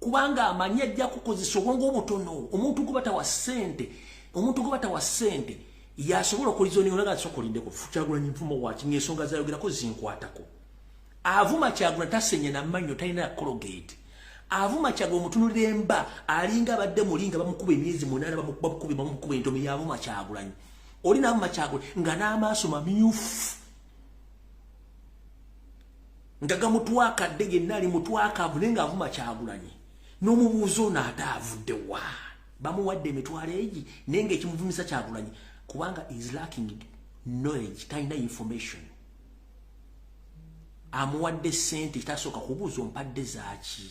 Kubanga amanyi ajja kukozesa obwongo obutono. Omuntu gwe batawa ssente, omuntu gwe batawa ssente yasobola okulizoninga nga asooka olindeko. Kyagulanyi nvumo waki ng'ensonga zayogerako zinkwatako? Avuma Kyagulanyi tasenya namannyo, talina Colgate. Avuma Kyagulanyi omutunulira emba alinga abadde muli nga bamukuba emyezi 8, bamukuba bamukuba entomi. Yavuma Kyagulanyi, oli n'avuma Kyagulanyi nga n'amaaso mamyufu nga gamutwakadde, yenna ali mutwakavu, naye ng'avuma Kyagulanyi. N'omubuuza ono ate avudde wa? Bamuwadde emitwalo egi, naye ng'ekimuvumisa Kyagulanyi kubanga is lacking knowledge, talina information. Amuwadde ssente tasooka kubuuza ompadde zaaki,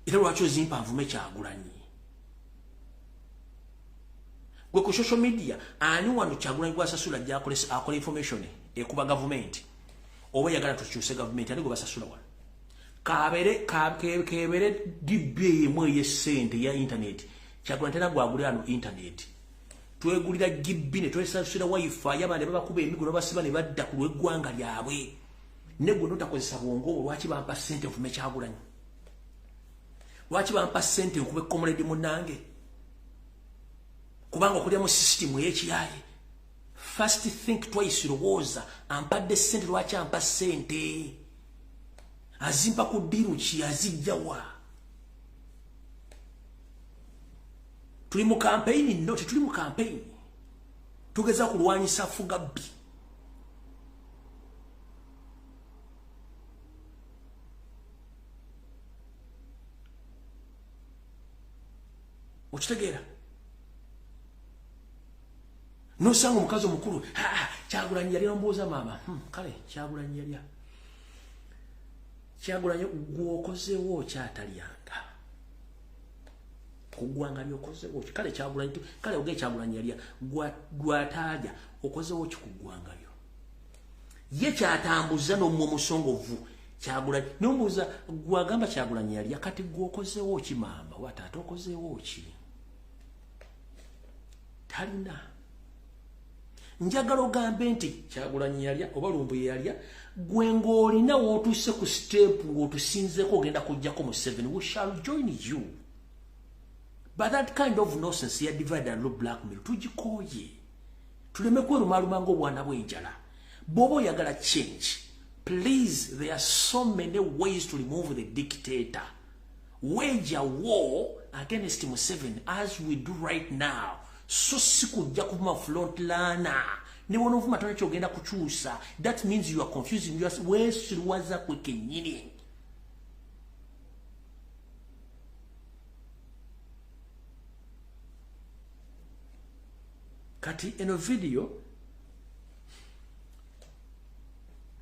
era lwaki ozimpa nvume Kyagulanyi? Gwe ku social media ani wano Kyagulanyi gwasasula ajja akola information ekuba gavumenti oba eyagala tukyuse gavumenti? Ani gwe basasula wano? Kabere kebere GB emu ey'essente ya internet. Kyagulanyi tera gwagulira ano internet, twegulira GB ne twesasula wifi, abaana ne babakuba emigo ne basiba ne badda ku lw'eggwanga lyabwe. Ne gwe notakozesa bwongo, lwaki bampa ssente nvume Kyagulanyi? Lwaki bampa ssente nkube comrade munnange? Kubanga okulya mu sisitimu ey'ekiyaye, first think twice. Lowooza, ampadde ssente, lwaki ampa ssente? Azimpa ku ddiiru ki? Azijjawa? Tuli mu campaign? No, tetuli mu campaign. Tugeza kulwanyisa fugabbi. Okitegeera? Nosanga omukazi omukulu, Kyagulanyi yali, nombuuza maama, kale Kyagulanyi yalya, Kyagulanyi gwokozeewo kyatalyanga ku ggwanga lyokozeewo ki? Kale Kyagulanyi, kale oge Kyagulanyi yalya, gwataaja okozeewo ki ku ggwanga lyo? Ye kyatambuza n'omwo omusongovu Kyagulanyi, nombuuza gwagamba Kyagulanyi yalya, kati gwokozeewo ki maama oba taata, okozeewo ki? Talina. Njagala ogambe nti Kyagulanyi yalya oba Lumbuye yalya, gwe ng'olina w'otuuse ku step ng'otusinzeeko, ogenda kujjako Museveni, we shall join you. But that kind of nonsense ya divide and rule, blackmail, tugikooye. Tuleme kwerumaaluma ng'obwana bw'enjala. Bw'oba oyagala change, please, there are so many ways to remove the dictator. Wage a war against Museveni as we do right now. So si kujja kuvuma frontliner. Ne wonovuma tona kyogenda kukyusa. That means you are confusing yourself. Weesiruwaza kwe kennyini. Kati eno video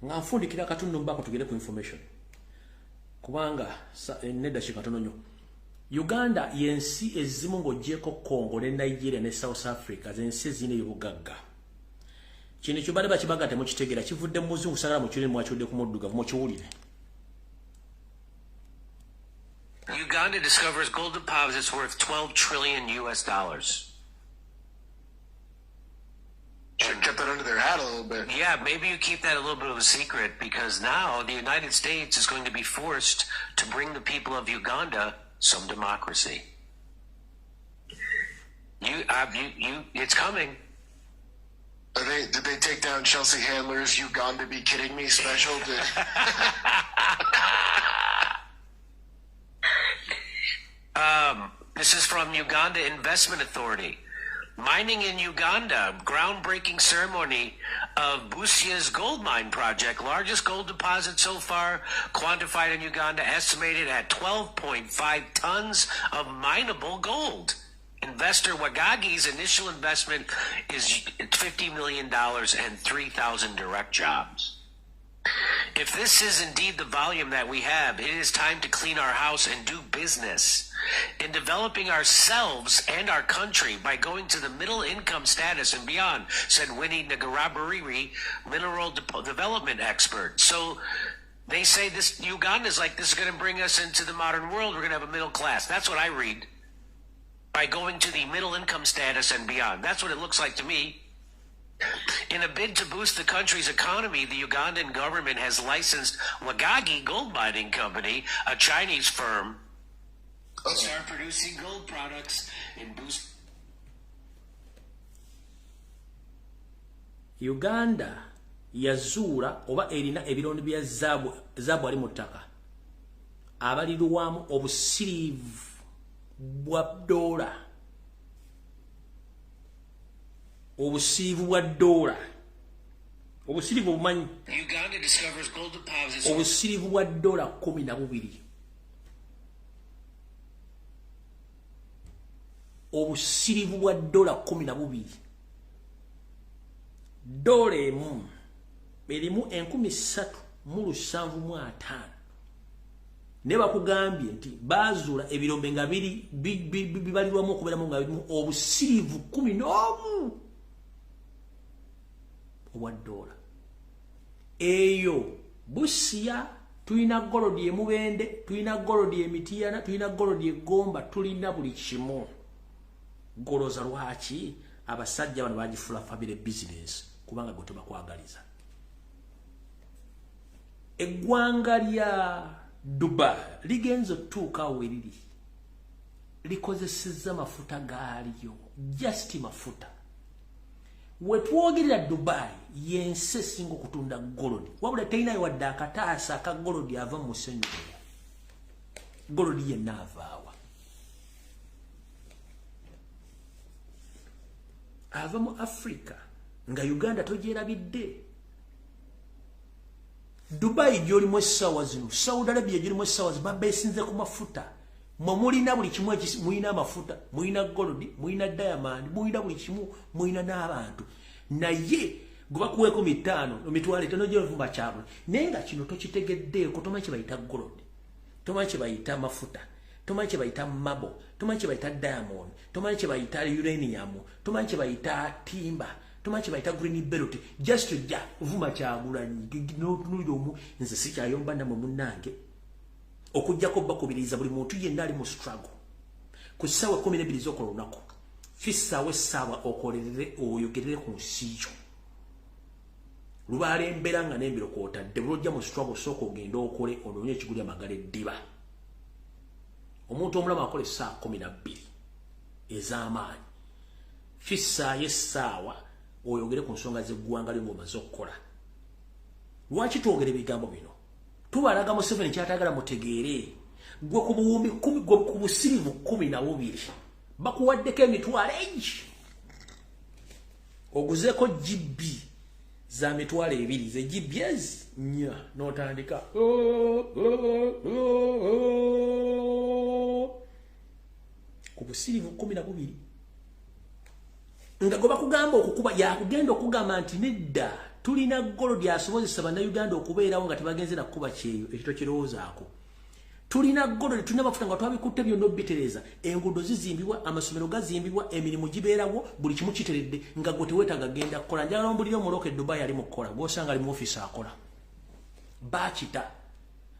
nga nfundikira katundu mbako tugende ku information. Kubanga nedda katono nnyo. Uganda yensi ezimu ng'oggyeko Congo ne Nigeria ne South Africa zensi ezirina ebibugagga. Kino ekyo bali bakibaga temukitegeera, kivudde mu muzungu, sagala mukiwulire, mwakiwulidde ku muddugavu, mukiwulire. Uganda discovers gold deposits worth $12 trillion US. Should have kept that under their hat a little bit. Yeah, maybe you keep that a little bit of a secret, because now the United States is going to be forced to bring the people of Uganda some democracy. It's coming. Did they take down Chelsea Handler's Uganda Be Kidding Me special? This is from Uganda Investment Authority. Mining in Uganda, groundbreaking ceremony of Busia's gold mine project, largest gold deposit so far quantified in Uganda, estimated at 12.5 tons of mineable gold. Investor Wagagi's initial investment is $50 million and 3,000 direct jobs. If this is indeed the volume that we have, it is time to clean our house and do business in developing ourselves and our country by going to the middle income status and beyond, said Winnie Ngarabariri, mineral development expert. So they say this Uganda's like, this is going to bring us into the modern world. We're going to have a middle class. That's what I read. By going to the middle income status and beyond. That's what it looks like to me. In a bid to boost the country's economy, the Ugandan government has licensed Wagagi Gold Mining Company, a Chinese firm, to start producing gold products and boost. Uganda yazuula oba erina ebirondo bya zaabu ali mu ttaka abalirwamu obusiriivu bwa dola. Obusiivu bwa dola. Obusiriivu obumanyi. Uganda discovers gold deposits. Obusiriivu bwa dola 12. Obusiriivu bwa dola 12. Dola emu erimu 3,750. Ne bakugambye nti bazuula ebirombe nga biri bibalirwamu okubeeramu nga birimu obusiriivu 11 obwa dola. Eyo Busia tulina golodi emubende, tulina golodi emitiyana, tulina golodi egomba, tulina buli kimu. Goloza lwaki abasajja bano bagifula family business kubanga gwe tebakwagaliza. Eggwanga lya Dubai ligenze otuuka awo eriri likozesezza mafuta gaalyo, just mafuta. Wetwogerera Dubai yensi esinga okutunda golodi, wabula terinayo wadde akataasa aka golodi ava mu musenyu. Golodi yenna avaawa, ava mu Africa nga Uganda togyerabidde. Dubai gy'olimu essaawa zino, Saudi Arabia gy'olimu essaawa zino, babeesinze ku mafuta. Mwe mulina buli kimu, mulina amafuta, mulina golodi, mulina diamond, mulina buli kimu, mulina n'abantu. Naye gwe bakuweeko 500, 5,000 gy'ovuma kyabwe. Naye nga kino tokitegeddeeko, tomanyi kye bayita golodi, tomanyi kye bayita mafuta, tomanyi kye bayita marble, tomanyi kye bayita diamond, tomanyi kye bayita uranium, tomanyi kye bayita timber, tomanyi kye bayita green belt. Just ojja vuma Kyagulanyi n'otunuulira omu. Nze sikyayomba nammwe munnange, okuggyako bakubiriza buli muntu yenna ali mu struggle ku ssaawa 12 z'okola olunaku, fissaawo essaawa okolerere oyogerere ku nsi yo. Lubaala embeera nga n'embiro kw'otadde, buli ojja mu struggle osooka ogende okole onoonye ekigulya amagala eddiba. Omuntu omulamu akola essaawa 12 ez'amaanyi, fissaayo essaawa oyogere ku nsonga z'eggwanga lyo ng'omaze okukola. Lwaki twogera ebigambo bino? Tubalaga Museveni ky'atayagala mutegeere. Gwe ku buwumbi 10, gwe ku busirivu 12 bakuwaddeko emitwalo egi, oguzeeko GB za 20,000 ze GB ezi 4 n'otandika ku busirivu 12 nga gwe bakugamba okukuba yakugenda okugamba nti nedda, tulina gold asobozesa bannayuganda okubeerawo nga tebagenze na kukuba kyeyo, ekyo tokirowoozaako. Tulina gold, tulina mafuta nga twabikutte byonna obitereeza, enguudo zizimbibwa, amasomero gazimbibwa, emirimu gibeerawo, buli kimu kiteredde nga gwe teweetaaga genda kukola. Njagala ombulire omuloka e Dubai ali mu kukola, gw'osanga ali mu ofiisi akola. Bakita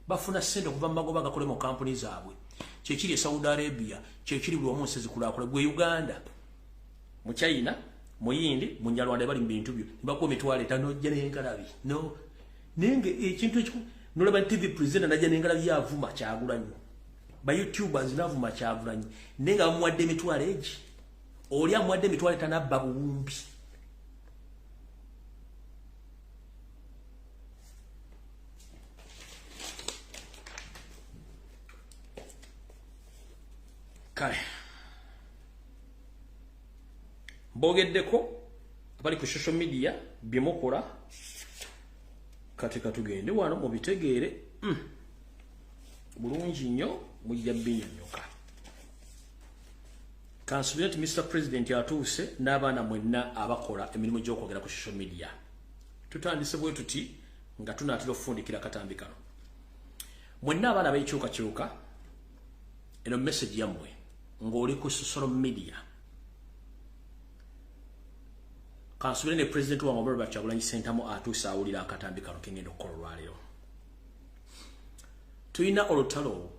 bafuna ssente okuva mu magoba gakole mu kampuni zaabwe. Kyekiri e Saudi Arabia, kyekiri buli wamu nsi ezikulaakulana. Gwe Uganda, mu China, mu Yindi, mu Nyarwanda bali mu bintu byo, ne bakuwa 5,000 ojja n'engalabi. No, naye nga ekintu ekiku nolaba TV presenter najja n'engalabi yavuma Kyagulanyi, ba YouTubers navuma Kyagulanyi, naye nga bamuwadde emitwalo egi, oli amuwadde 5,000 abba buwumbi. Kale mbogeddeko abali ku social media byemukola, kati katugende wano mubitegeere bulungi nnyo, mujja binnyonnyoka. Kansubire nti Mr. President atuuse n'abaana mwenna abakola emirimu gy'okwogera ku social media. Tutandise bwe tuti nga tunaatera okufundikira akatambi kano. Mwenna abaana ab'enkyukakyuka, eno message yammwe ng'oli ku social media. Kansubire ne President wange Robert Kyagulanyi Ssentamu atuuse awulira akatambi kano kengenda okukola olwaleero. Tulina olutalo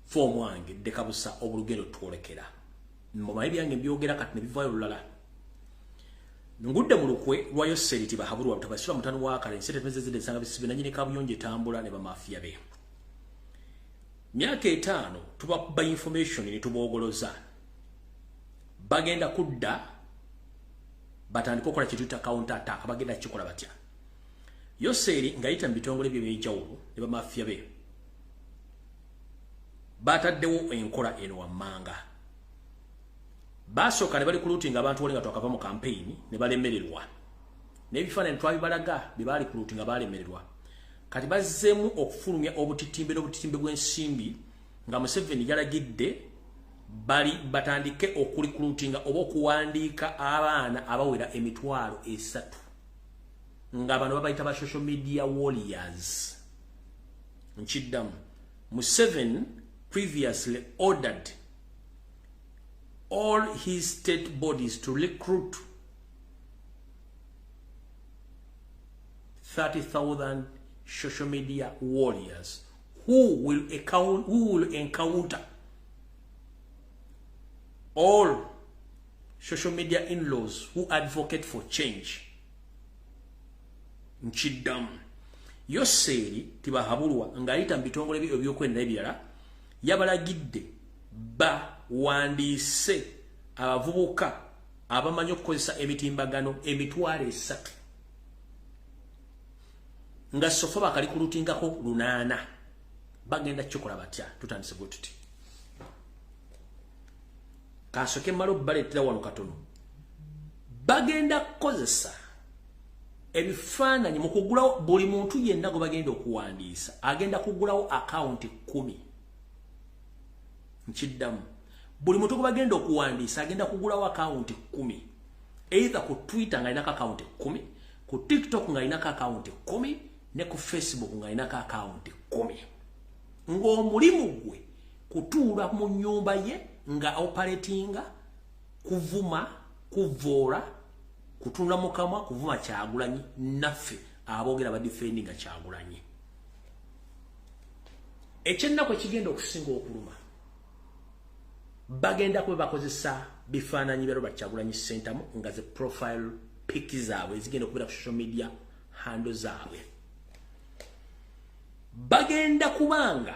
foomu wange ddekabusa obulugendo twolekera. Mumanyi byange mbyogera kati ne bivaayo lulala. Ngudde mu lukwe lwa Yoseri Tibahabulwa Rutabasirwa mutano wa kale ensente temeze ensanga bisibe nannyini kabuyonjo etambula ne bamafiya be. Myaka 5 tubakuba information ne tuboogoloza. Bagenda kudda batandika okukola kye tuyita counter attack, bagenda kukikola batya? Yoseri ng'ayita mu bitongole bye eby'enjawulo ne bamafiya be bataddewo enkola eno wammanga. Basooka ne balikulutinga abantu wali nga twakava mu campaign ne balemererwa. N'ebifaananyi twabibalaga bye baalikulutinga balemererwa. Kati bazzeemu okufulumya obutitimbe n'obutitimbe bw'ensimbi nga Museveni yalagidde bali batandike okulikulutinga oba okuwandiika abaana abawera 300,000 nga bano babayita ba social media warriors. Nkiddamu, Museveni previously ordered all his state bodies to recruit 30,000 social media warriors who will encounter all social media in-laws who advocate for change. Nkiddamu, Yoseri Tibahabulwa ng'ayita mu bitongole bye ebyokwerinda n'ebirala yabalagidde bawandiise abavubuka abamanyi okukozesa emitimbagano 300,000 nga sofa bakalikulutingako 800. Bagenda kukikola batya? Tutandise bwe tuti. Kansooke mmale obbaleetera wano katono. Bagenda kukozesa ebifaananyi mu kugulawo buli muntu yenna gwe bagenda okuwandiisa agenda kugulawo akawunti 10. Nkiddamu, buli muntu gwe bagenda okuwandiisa agenda kugulawo akawunti 10, either ku Twitter ng'alinako akawunti 10, ku TikTok ng'alinako akawunti 10, ne ku Facebook ng'alinako akawunti 10. Ng'omulimu gwe kutuula mu nnyumba ye nga operatinga, kuvuma, kuvoola, kutunula mukamwa, kuvuma Kyagulanyi naffe aboogera badifendinga Kyagulanyi. Ekyennaku ekigenda okusinga okuluma, bagenda kuba bakozesa bifaananyi bya Robert Kyagulanyi Ssentamu nga ze profile pic zaabwe ezigenda okubeera ku social media handle zaabwe. Bagenda kubanga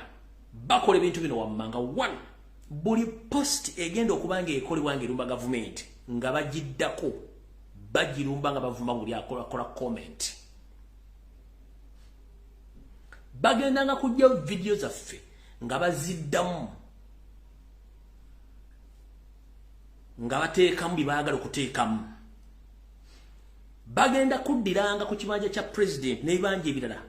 bakola ebintu bino wammanga. 1, buli post egenda okubanga ekolebwa ng'erumba gavumenti nga bagiddako bagirumba nga bavuma buli akola comment. Bagendanga kujjayo vidiyo zaffe nga baziddamu nga bateekamu bye baagala okuteekamu. Bagenda kuddiranga ku kibanja kya president n'ebibanja ebirala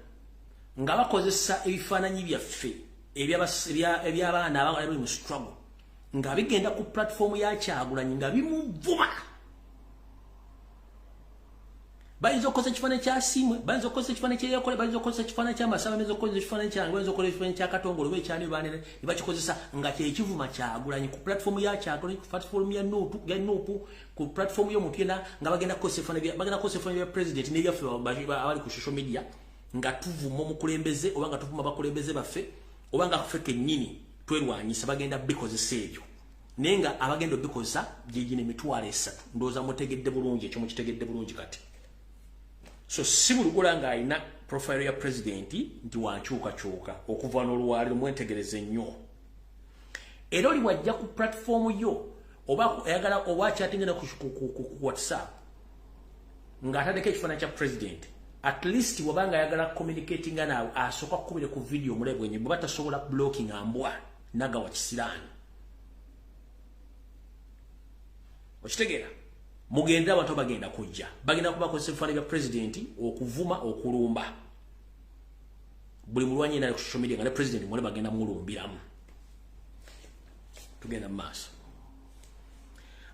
nga bakozesa ebifaananyi byaffe eby'abaana abali mu struggle nga bigenda ku platform ya Kyagulanyi nga bimuvuma. Bayinza okukozesa ekifaananyi kya Asiimwe, bayinza okukozesa ekifaananyi ky'Eyakole, bayinza okukozesa ekifaananyi kya Masaba, bayinza okukozesa ekifaananyi kyange, bayinza okukozesa ekifaananyi kya Katongole oba ekyani banene, ne bakikozesa nga kyekivuma Kyagulanyi ku platform ya Kyagulanyi, ku platform ya Nuupu, ku platform y'omuntu yenna, nga bagenda kukozesa ebifaananyi bya president n'ebyaffe abali ku social media nga tuvuma omukulembeze oba nga tuvuma abakulembeze baffe oba nga ffe kennyini twerwanyisa, bagenda bikozesa ebyo. Naye nga abagenda obikozesa gyegino 30,000. Ndowooza mutegedde bulungi ekyo, mukitegedde bulungi kati. So si buli nga alina profile ya president nti wankyukakyuka okuva n'olwaliro, mwetegereze nnyo. Era oli wajja ku platform yo oba ayagala oba chatting ku WhatsApp ng'ataddeko ekifaananyi kya president, at least wabanga ayagala communicating naawe asooka kukubire ku video omulebwenye, bwe batasobola blocking ambwa nagawa kisiraani. Okitegeera? Mugende abantu bagenda kujja, bagenda kubakozesa ebifaananyi bya president okuvuma, okulumba buli mulwanyi yenna ku social media nga ne president mwale bagenda mulumbiramu. Tugenda mu maaso.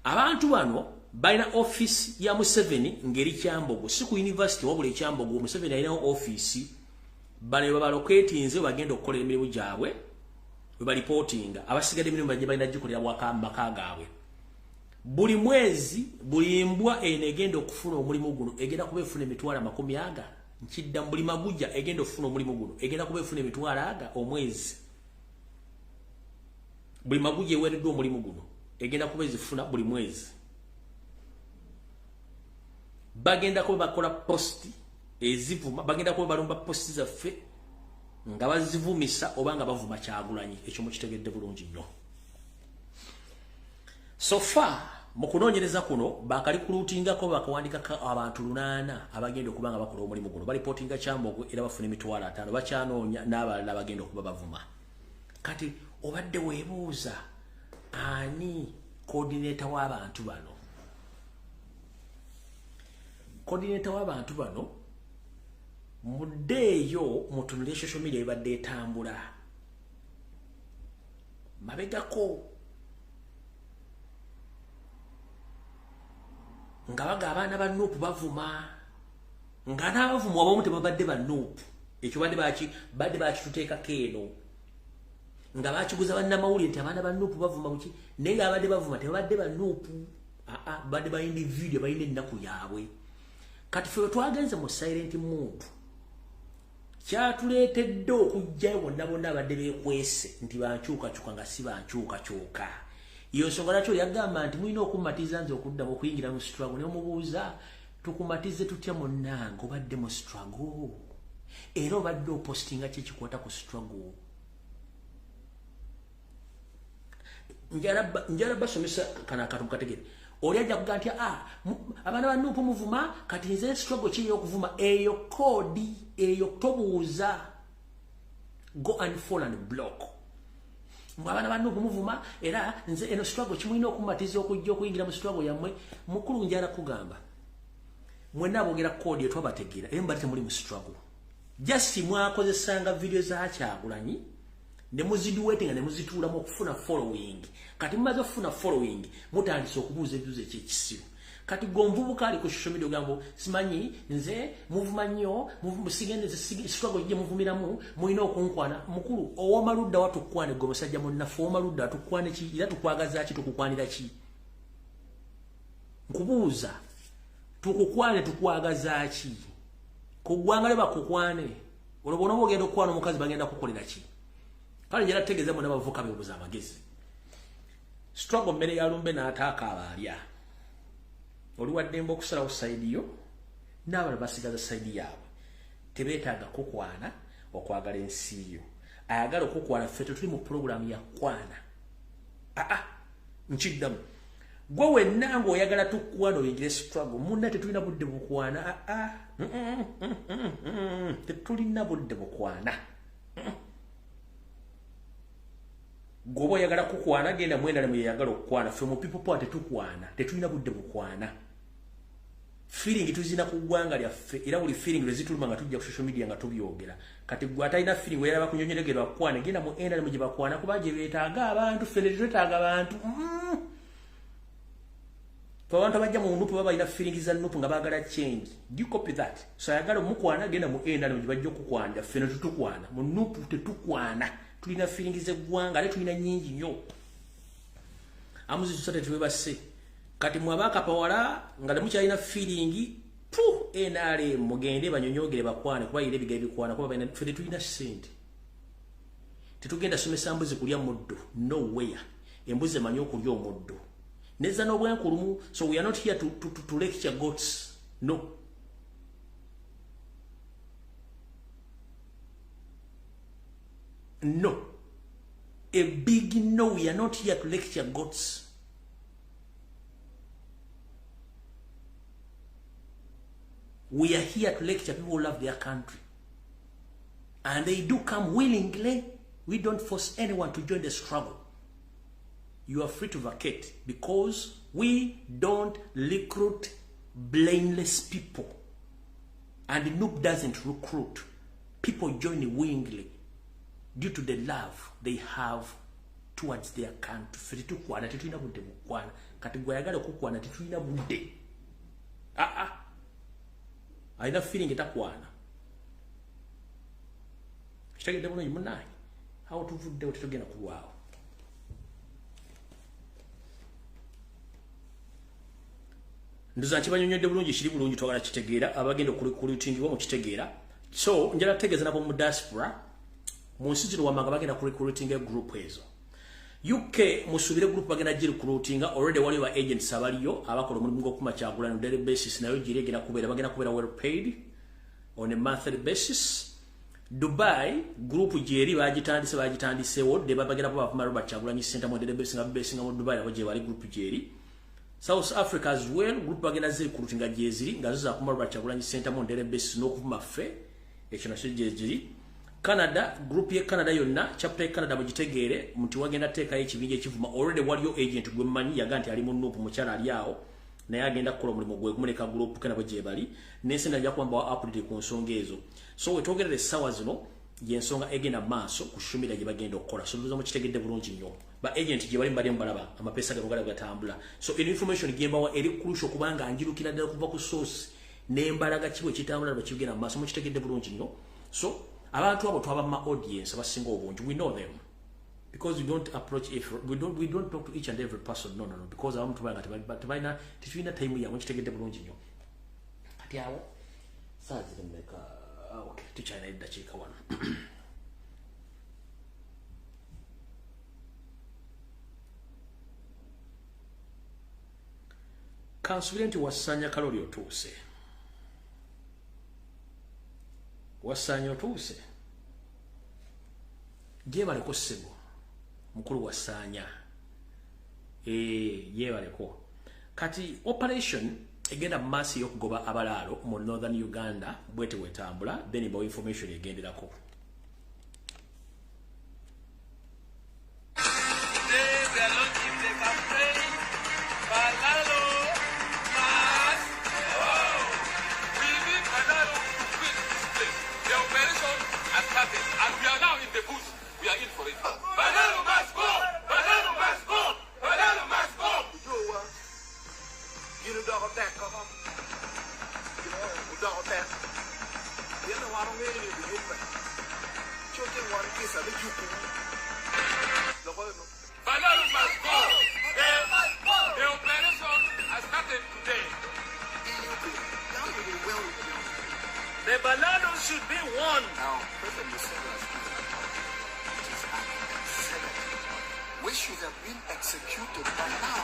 Abantu bano balina office ya Museveni ngeri Kyambogo, si ku university wabula Ekyambogo. Museveni alinawo office, bano babaloketinze bagenda okukola emirimu gyabwe we balipootinga. Abasigadde emirimu bajje balina gikolera bwaka mu maka gaabwe. Buli mwezi buli mbwa eno egenda okufuna omulimu guno egenda kuba efuna 200,000. Nkidda, buli maguja egenda okufuna omulimu guno egenda kuba efuna 200,000 omwezi. Buli maguja eweereddwa omulimu guno egenda kuba ezifuna buli mwezi. Bagenda kuba bakola posti ezivuma, bagenda kuba balumba posti zaffe nga bazivumisa oba nga bavuma Kyagulanyi. Ekyo mukitegedde bulungi nnyo. So far mu kunoonyereza kuno bakalikulutingako bakawandikako abantu 8 abagenda okuba nga bakola omulimu guno. Balipootinga Kyambogo era bafuna 50,000, bakyanoonya n'abalala abagenda okuba bavuma. Kati obadde weebuuza ani coordinator w'abantu bano? Coordinator w'abantu bano muddeeyo mutunule social media ebadde etambula mabegako nga baga abaana ba Nuupu bavuma, nga n'abavuma abamu tebabadde ba Nuupu. Ekyo badde bakituteekako eno nga bakiguza bannamawulire nti abaana ba Nuupu bavuma buki, naye nga abadde bavuma tebabadde ba Nuupu, aa badde ba individual balina ennaku yaabwe. Kati ffe twagenze mu silent mode, kyatuleetedde okuggyayo bonna bonna abadde beekwese nti bankyukakyuka nga si bankyukakyuka. Iyo nsonga lwaki oli yagamba nti mulina okumatiza nze okuddamu okuyingira mu struggle. Ne omubuuza tukumatize tutya munnange, obadde mu struggle era obadde opostinga ki ekikwata ku struggle? Njala basomesa kano akantu mukategere. Oli ajja kugamba nti abaana ba Nuupu muvuma, kati nze struggle ki ey'okuvuma? Eyo koodi eyo tobuuza, go and fall and block. Mwe abaana ba Nuupu muvuma, era nze eno struggle kimulina okumatiza okujja okuyingira mu struggle yammwe. Mukulu njala kugamba mwenna aboogera koodi etwabategeera, era mubadde temuli mu struggle. Just mwakozesanga video za Kyagulanyi ne muziduwetinga ne muzituulamu okufuna following. Kati mumaze okufuna following mutandise okubuuza ebibuuzo ekyekisiru. Kati gwe omuvubuka ali ku social media ogamba simanyi nze muvuma nnyo, sigende struggle gye muvumiramu, mulina okunkwana. Mukulu owooma ludda wa tukukwane gwe musajja munnaffe, owooma ludda tukukwane ki era tukwagaza ki, tukukwanira ki? Nkubuuza tukukwane tukwagaza ki? Ku ggwanga lyo bakukwane, olwo bw'onooba ogenda okukwana omukazi bagenda kukolera ki? Kale njala tutegeeza mwena abavubuka beebuuza amagezi. Struggle mmere ya lumbe n'ataaka abaalya. Oli waddembe okusalawo sayidi yo n'abalala basigaza sayidi yaabwe. Tebeetaaga kukwana okwagala ensi yo. Ayagala okukwana ffe tetuli mu pulogulaamu ya kwana. Aa nkiddamu. Gwe wenna ng'oyagala tukwana oyingire struggle, munna tetulina budde bukwana. Aa tetulina budde bukwana. Gwoba oyagala kukwana genda mu NRM yeyagala okukwana. Ffe mu People Power tetukwana, tetulina budde bukwana. Feeling tuzina ku ggwanga lyaffe, era buli feeling lwe zituluma nga tujja ku social media nga tubyogera. Kati gwe atalina feeling weyalaba kunyonyolegerwa kukwana, genda mu NRM gye bakwana kuba gye beetaaga abantu. Ffe tetwetaaga bantu. Ffe abantu abajja mu NUP baba balina feeling za NUP nga baagala change. Do you copy that? So ayagala omukwana genda mu NRM gye bajja okukwana. Ffe ne tutukwana. Mu NUP tetukwana. Tulina feeling z'eggwanga ate tulina nnyingi nnyo. Amuzi tusate twebase. Kati mwabakapawala nga temukyalina feeling pu NRM mugende banyonyogere bakwane kuba yire ebigaye bikwana kuba balina. Ffe tetulina ssente. Tetugenda somesa mbuzi kulya muddo. Nowhere. Embuzi emanyi okulya omuddo. Neza n'obwenkulumu. So we are not here to lecture goats. No. No. A big no. We are not here to lecture goats. We are here to lecture people who love their country. And they do come willingly. We don't force anyone to join the struggle. You are free to vacate because we don't recruit blameless people. And NUP doesn't recruit. People join willingly due to the love they have towards their country. Ffe tetukwana, tetulina budde bukwana. Kati gwe ayagala okukwana tetulina budde. Alina feeling etakwana. Kitegedde bulungi munnange. Awo tuvuddewo tetugenda kulwawo. Ndoza nkibanyonyodde bulungi, kiri bulungi, twagala kitegeera. Abagenda okurecruitingibwa mukitegeera. So njala kutegeeza nabo mu diaspora mu nsi zino wammanga bagenda kurecruitinga group ezo. UK musuubire group bagenda girecruitinga. Already waliwo ba agents abaliyo abakola omulimu gw'okuma Kyagulanyi on daily basis, nayo giri egenda kubeera, bagenda kubeera well paid on a monthly basis. Dubai group gyeri bagitandiseewo de bagenda kuba bavuma Robert Kyagulanyi Ssentamu on daily basis nga basinga mu Dubai nabo gye bali group gyeri. South Africa as well group bagenda zirecruitinga gyeziri nga zo zakuma Robert Kyagulanyi Ssentamu on daily basis n'okuvuma ffe, ekyo nakyo gyeziri. Canada group ye Canada yonna chapter ye Canada mugitegeere nti wagenda teekayo ekibinja ekivuma. Already waliyo agent gwe mmanyi yaga nti ali mu NUP, mukyala ali awo naye agenda kukola omulimu gwe gumuleka group ke nabo gye bali n'ensi endala nja kuba mbawa update ku nsonga ezo. So wetwogerera essaawa zino y'ensonga egenda mu maaso ku social media gye bagenda okukola. So ndowooza mukitegedde bulungi nnyo. Ba agent gye bali mbadde mubalaba amapeesa gano gala gatambula. So eno information gye mbawa eri crucial kubanga njirukira ddala kuva ku source n'embalaga ki bwe kitambula bwe kigenda mu maaso. Mukitegedde bulungi nnyo. So abantu abo twabamma audience abasinga obungi, we know them because we don't approach if we don't talk to each and every person. No, because abamu tubanga tebalina tetulina time yaabwe. Mukitegedde bulungi nnyo. Kati awo saa ziri mmeka? Okay, tukyalina eddakiika wano. Kansuubire nti wassanya kaloli otuuse. Wassanya otuuse. Gyebaleko ssebo mukulu wassanya. Gyebaleko. Kati operation egenda mu maaso ey'okugoba abalaalo mu Northern Uganda bwete wetambula, then mbawa information egenderako. Today we are launching the campaign Balalo must go. We need Balalo to quit this place. The operation has started and we are now in the bush. We are in for it. Balalo must go! Balalo must go! Balalo must go! Balalo must go! The operation has started today. The Balalo should be won. Now, President Museveni has given a which is an exhibit, which should have been executed by now.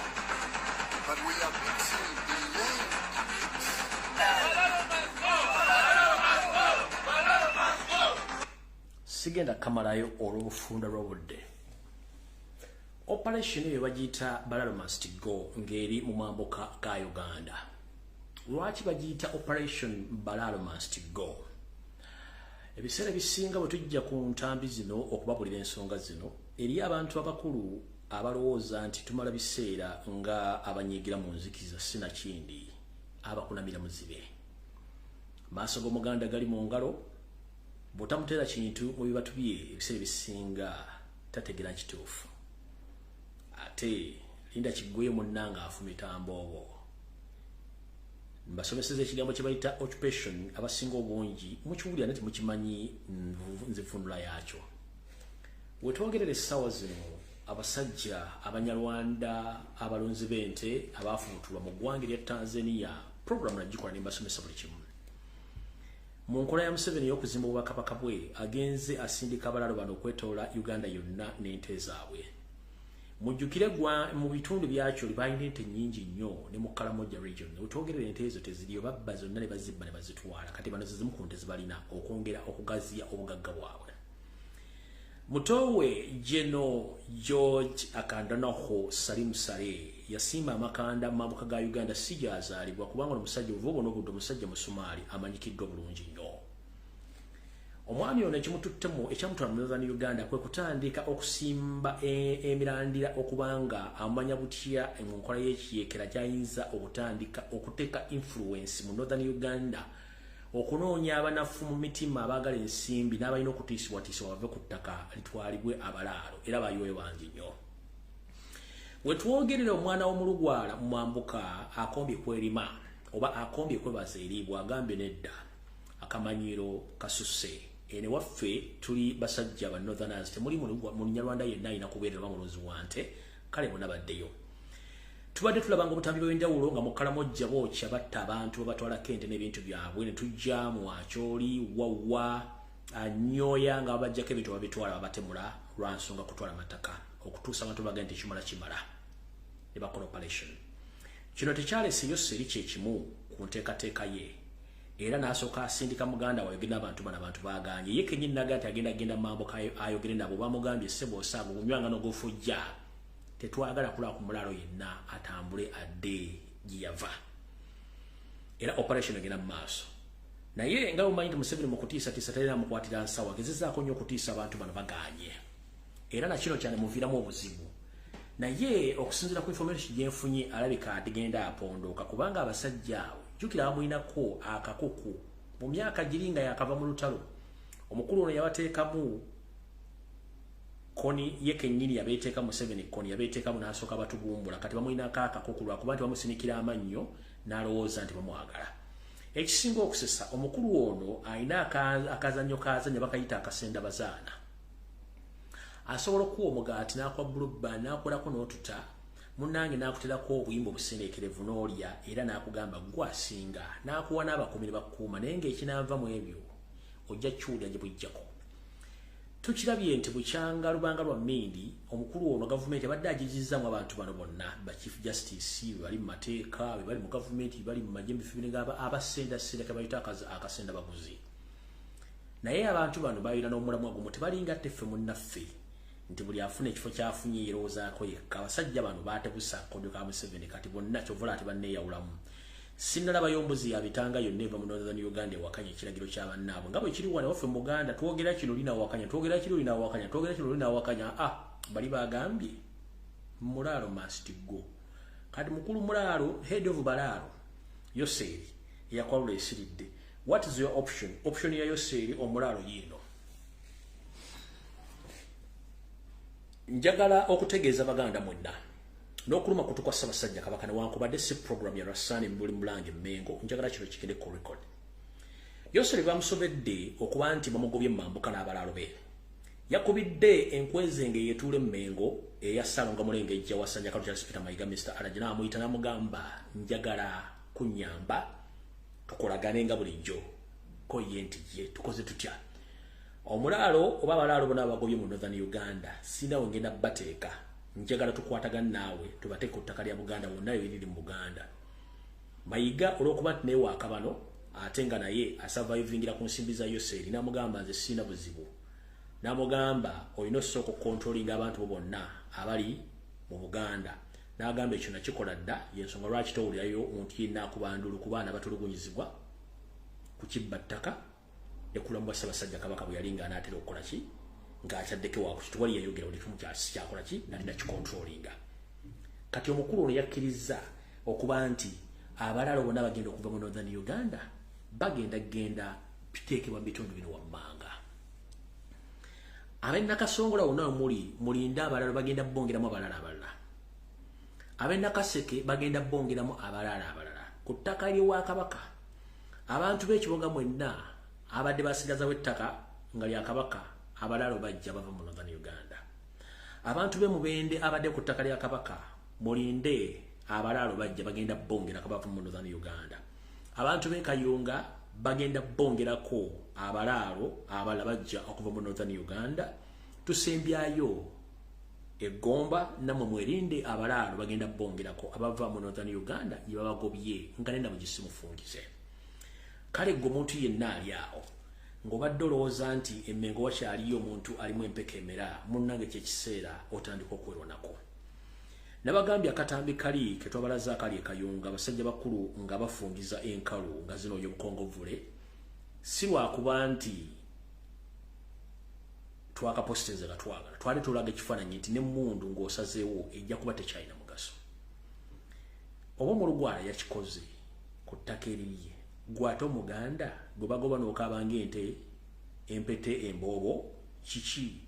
But we have been seeing delaying tactics. Balalo must go! Balalo must go! Balalo must go! Sigenda kamalayo olw'obufunda lw'obudde. Operation eyo bagiyita Balalo must go ng'eri mu mambuka ga Uganda. Lwaki bagiyita Operation Balalo must go? Ebiseera bisinga bwe tujja ku ntambi zino okubabulira ensonga zino, eri abantu abakulu abalowooza nti tumala biseera nga abanyigira mu nzikiza sinakindi abakunamira muzibe. Maaso g'omuganda gali mu ngalo, bw'otamuteera kintu mu bibatu bye ebiseera bisinga tategeera kituufu. Ate linda kiggweyo munnanga afumita mboobo. Mbasomeseza ekigambo kye bayita occupation, abasinga obungi mukiwulira naye temukimanyi nzifunula yakyo. Wetwogerera essaawa zino, abasajja abanyarwanda abalunzi b'ente abaafubutulwa mu ggwanga erya Tanzania, program nagikola ne mbasomesa buli kimu. Mu nkola ya Museveni ey'okuzimba obwakabaka bwe, agenze asindika abalaalo bano okwetoola Uganda yonna n'ente zaabwe. Mujjukire mu bitundu byakyo balina ente nnyingi nnyo ne mu Karamoja region. Wetwogerera ente ezo teziriyo, babba zonna ne bazibba ne bazitwala. Kati bano ze zimu ku nte zibalina okwongera okugaziya obugagga bwabwe. Mutowe Geno George Akandanaho Salim Saleh yasimba amakanda mu mambuka ga Uganda si gy'azaalibwa, kubanga omusajja obuva obwo n'obudde omusajja Musomaali amanyikiddwa bulungi nnyo. Omwami ono ekimututtemu ekyamutwala mu Northern Uganda kwe kutandika okusimba emirandira okubanga amanya butya mu nkola y'ekiyeekera gy'ayinza okutandika okuteeka influence mu Northern Uganda, okunoonya abanafu mu mitima abaagala ensimbi n'abalina okutiisibwatiisibwa bave ku ttaka litwalibwe abalaalo, era bayiweyo bangi nnyo. Wetwogerera omwana w'omulugwala mu mambuka akombye kwerima oba akombye kwebaza eriibwa, agambye nedda akamanyiro kasusse. Ene waffe tuli basajja ba Northerners, temuli Munyarwanda yenna alina kubeerera mulunzi wa nte, kale bonna baddeyo. Tubadde tulabanga obutambi bw'enjawulo nga mu Karamoja bookya batta abantu babatwalako ente n'ebintu byabwe, ne tujja mu Acholi, Wawa, Nyoya nga babajjako ebintu babitwala babatemula lwa nsonga kutwala mataka, okutuusa abantu bagenda nti kimala kimala ne bakola operation. Kino tekyalese Yoseri kye kimu ku nteekateeka ye, era n'asooka asindika muganda we ayogere n'abantu bano, abantu baagaanye. Ye kennyini n'agamba nti agenda genda mambuka ayogere nabo, bamugambye ssebo osaaga ogunywanga n'ogufujja, tetwagala kulaba ku mulaalo yenna atambule adde gye yava. Era operation egenda mu maaso. Naye nga bw'omanyi nti Museveni mu kutiisatiisa talina amukwatira nsawo, agezezzaako nnyo okutiisa abantu bano bagaanye. Era na kino kyanemuviiramu obuzibu. Naye okusinziira ku information gye nfunye alabika atigenda apondooka, kubanga abasajja abo jjukira bamulinako akakuku mu myaka giri nga yakava mu lutalo. Omukulu ono yabateekamu koni ye kennyini yabeeteeka Museveni koni yabeeteekamu n'asooka batugumbula. Kati bamulinako akakuku lwakuba nti bamusinikira amannyo n'alowooza nti bamwagala. Ekisinga okusesa, omukulu ono alina akazannyo k'azannya bakayita akasenda bazaana. Asobola okuwa omugaati n'akuwa bulubba n'akolako n'otuta munnange n'akuterako obuyimba obusendeekerevu n'olya, era n'akugamba ggwe asinga, n'akuwa n'abakuumi ne bakukuuma, naye ng'ekinaava mu ebyo ojja kiwulira gye bujjako. Tukirabye nti bukyanga lubanga lwa mmindi, omukulu ono gavumenti abadde agigizaamu abantu bano bonna, ba Chief Justice be bali mu mateeka, be bali mu gavumenti, be bali mu magye, mu bifo binene, abasendasenda ke bayita akasenda baguzi. Naye abantu bano balina n'omulamwa gumu, tebalinga ate ffe munnaffe nti buli afuna ekifo ky'afunye yerowoozaako yekka. Abasajja bano baatebusa akakodyo ka Museveni, kati bonna ky'ova ate banneeyawulamu. Sinnalabayo mbuzi ya bitanga yonna eva mu Northern Uganda ewakanya ekiragiro kya bannaabwe nga bwe kiri wano waffe mu Buganda. Twogera kino lina wakanya, twogera kino lina wakanya, twogera kino lina wakanya. Bali bagambye mulaalo must go. Kati mukulu mulaalo, head of balaalo Yoseri eyakwalula esiridde, what is your option? Option ya Yoseri omulaalo yiino. Njagala okutegeeza Baganda mwenna n'okuluma kutu kwa Ssaabasajja Kabaka, newankubadde si program ya Rasani Mbuli Mulange Mmengo, njagala kino kigende ku record. Yoseri bamusobedde okuba nti bamugobye mu mambuka n'abalaalo be. Yakubidde enkwezenge yeetuula Mmengo eya Ssaalongo Mulengejja wa Ssanja Kalu Charles Peter Mayiga Mr. Alaji, n'amuyita n'amugamba njagala kunnyamba tukolagane nga bulijjo. Ko ye nti ye tukoze tutya? Omulaalo oba abalaalo bonna abagobye mu Northern Uganda sinawe ngenda bateeka, njagala tukwatagane naawe tubateeke ku ttaka lya Buganda wonna eriri mu Buganda. Mayiga olw'okuba nti naye waakabano ate nga naye asurvivingira ku nsimbi za Yoseri, n'amugamba nze sirina buzibu. N'amugamba olina osooka okukontrolinga abantu bo bonna abali mu Buganda. N'agamba ekyo nakikola dda, y'ensonga lwaki towulirayo omuntu yenna akubandulu ku baana batulugunyizibwa ku kibba ttaka. Ne kulamu bwa Ssaabasajja Kabaka bwe yali ng'anaatera okukola ki, ng'akyaddeko waku tewali yayogera buli kimu kyakola ki, nalina kikontrolinga. Kati omukulu ono yakkiriza okuba nti abalalo bonna bagenda okuva mu Northern Uganda bagenda genda biteekebwa mu bitundu bino wammanga. Ab'e Nakasongola wonna muli mulinde abalalo bagenda bongeramu abalala abalala. Ab'e Nakaseke bagenda bongeramu abalala abalala. Ku ttaka ly'Obwakabaka abantu b'ekibuga mwenna abadde basigazawo ettaka nga lya Kabaka, abalalo bajja bava mu Northern Uganda. Abantu b'e Mubende abadde ku ttaka lya Kabaka mulinde abalalo bajja bagenda bongerako bava mu Northern Uganda. Abantu b'e Kayunga bagenda bongerako abalalo abalala bajja okuva mu Northern Uganda. Tusembyayo egomba namwe mwerinde abalalo bagenda bongerako abava mu Northern Uganda gye babagobye nga nenda mugisimufungize. Kale gwe omuntu yenna ali awo ng'obadde olowooza nti emmengo wakyaliyo omuntu alimu empeka emera, munnange kyekiseera otandika okwerwanako. Nabagambye akatambi kali ke twabalaza akali e Kayunga, abasajja bakulu nga bafungiza enkalu nga zinoonya obukongovvule, si lwakuba nti twakapositeze nga twagala, twali tulaga ekifaananyi nti n'emmundu ng'osazeewo ejja kuba tekyalina mugaso. Oba omulugwala yakikoze ku ttaka eririye, gwate omuganda gwe bagoba n'okaaba ng'ente empete emboobo kiki,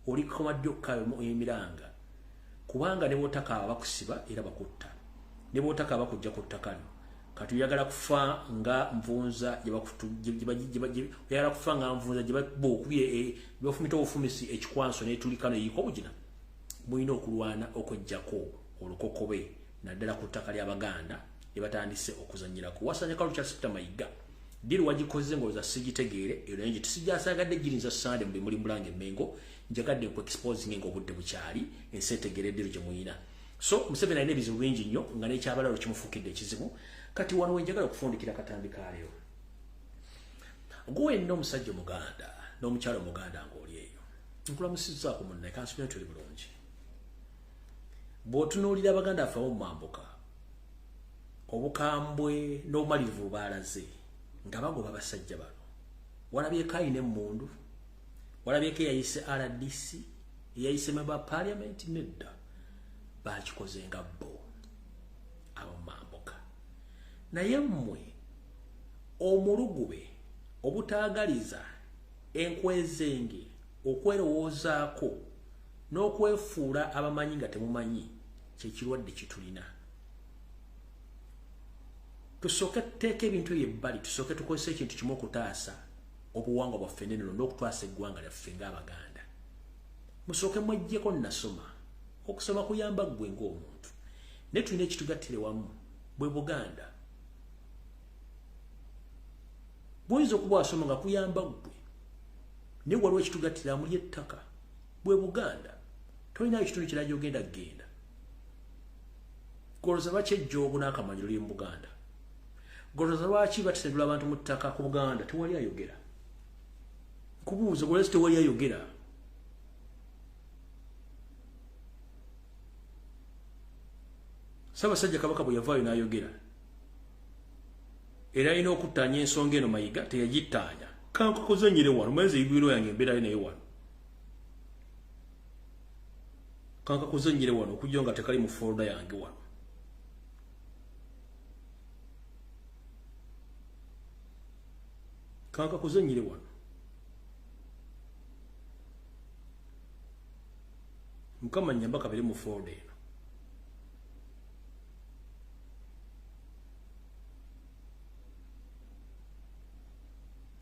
olikoma ddi okukaaba emiranga? Kubanga ne bw'otakaaba bakusiba era bakutta, ne bw'otakaaba bakujja ku ttaka lyo. Kati oyagala kufa nga nvunza oyagala kufa nga nvunza gye bakubye bafumita obufumisi ekikwanso n'etulika neyiika obugina. Mulina okulwana okweggyako olukokobe naddala ku ttaka ly'Abaganda lye batandise okuzannyirako. Wasanya Kalu Charles Peter Mayiga ddiiru wagikoze ng'olowooza sigitegeere, eyo naye nti sijjasagadde girinza Sande mu bimuli mulanga Emmengo, njagadde nku exposing ng'obudde bukyali ensi etegeere eddiiru gye muyina. So Museveni alina ebizibu bingi nnyo nga n'ekyabalalo kimufuukidde ekizibu. Kati wano wenjagala okufundikira katambi ka leero. Gwe wenna omusajja Omuganda n'omukyala Omuganda ng'oli eyo, nkulamusizzaako munnaye, kansubire nti oli bulungi. Bw'otunuulira Abaganda baffe ab'omu mambuka, obukambwe n'obumalirivu baalaze nga bagoba abasajja bano. Walabyeko alina emmundu, walabyeko eyayise RDC, eyayise member of parliament, nedda, bakikoze nga bo ab'omu mambuka. Naye mmwe omulugube, obutaagaliza, enkwezenge, okwerowoozaako n'okwefuula abamanyi nga temumanyi kyekirwadde kitulina. Tusooke tuteeke ebintu ebyo ebbali, tusooke tukozese ekintu kimu okutaasa obuwangwa bwaffe n'ennono n'okutwasa eggwanga lyaffe ng'Abaganda. Musooke mweggyeko nnasoma. Okusoma kuyamba ggwe ng'omuntu, naye tulina ekitugattire wamu bwe Buganda. Bw'oyinza okuba wasoma nga kuyamba ggwe, naye waliwo ekitugattira muli ettaka bwe Buganda. Tolinayo ekitundu kirala gy'ogenda kugenda. Golooza lwaki ejjoogo n'akamanyiro liri mu Buganda? Golooza lwaki batisendula abantu mu ttaka ku Buganda? Tewali ayogera. Nkubuuza, golooza tewali ayogera. Ssaabasajja Kabaka bwe yavaayo n'ayogera, era alina okuttaanya ensonga eno Mayiga teyagittaanya. Kankukozannyire wano, mwenze igwiro yange embeerayo naye wano. Kankakozannyire wano okujja nga tekali mu folder yange wano. Kankakozannyire wano. Mukama nnyamba kabere mu folder eno.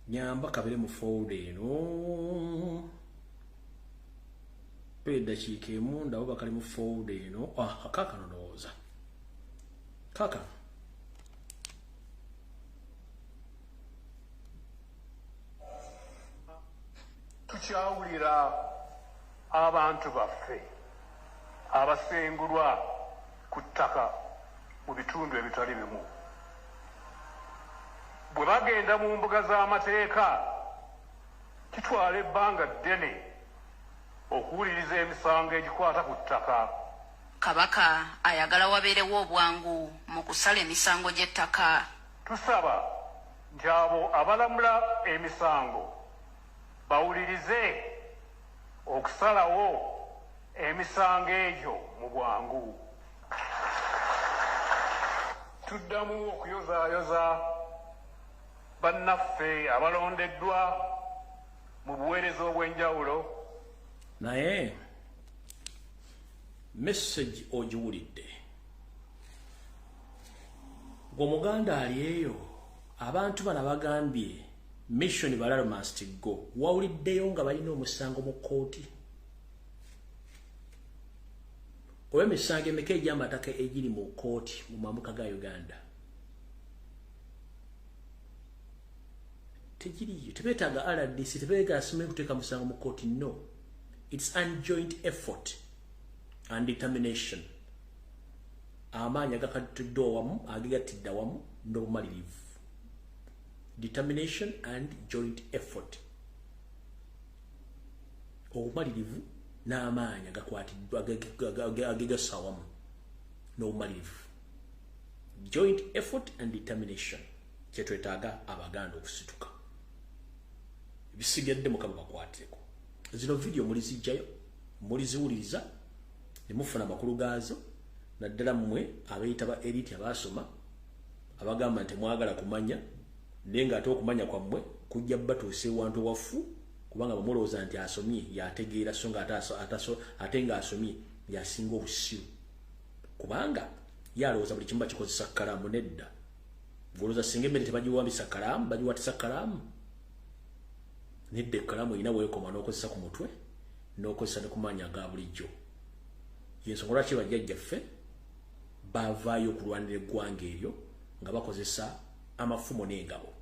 Nyamba kabere mu folder eno. Pe eddakiika emu ndaba bakali mu folder eno. Ah, kaakano ndowooza. Kaakano. Tukyawulira abantu baffe abasengulwa ku ttaka mu bitundu ebitali bimu. Bwe bagenda mu mbuga z'amateeka kitwala ebbanga ddene okuwuliriza emisango egikwata ku ttaka. Kabaka ayagala wabeerewo obwangu mu kusala emisango gy'ettaka. Tusaba nti abo abalamula emisango bawulirize okusalawo emisango egyo mu bwangu. Tuddamu okuyozaayoza bannaffe abalondeddwa mu buweereza obw'enjawulo. Naye message ogiwulidde ng'Omuganda ali eyo, abantu bano bagambye mission Balalo must go. Wawuliddeyo nga balina omusango mu kkooti oba emisango emeka egy'amataka egiri mu kkooti mu mambuka ga Uganda? Tegiriyo. Tebeetaaga RDC, tebeetaaga simanyi kuteeka musango mu kkooti. No, it's an joint effort and determination, amaanyi agakatidde awamu, agegattidde awamu n'obumalirivu. Determination and joint effort, obumalirivu n'amaanyi agakwatiddwa agegassa awamu n'obumalirivu. Joint effort and determination kyetwetaaga Abaganda okusituka. Ebisigadde Mukama bakwatireko. Zino vidiyo mulizijjayo, muliziwuliriza ne mufuna amakulu gaazo, naddala mmwe abeeyita ba elite abaasoma, abagamba nti mwagala kumanya, naye ng'ate okumanya kwammwe kujja batuusa ewantu ewafu, kubanga bamulowooza nti asomye yategeera, so nga ate ng'asomye yasinga obusiru, kubanga ye alowooza buli kimu bakikozesa kkalaamu. Nedda, golowooza singa emmere tebagiwambisa kkalaamu, bagiwatisa kkalaamu? Nedda, ekkalaamu erina weekoma n'okozesa ku mutwe n'okozesa ne ku maanyi aga bulijjo. Yensonga lwaki bajjajjaffe bavaayo okulwanira eggwanga eryo nga bakozesa amafumo n'engabo.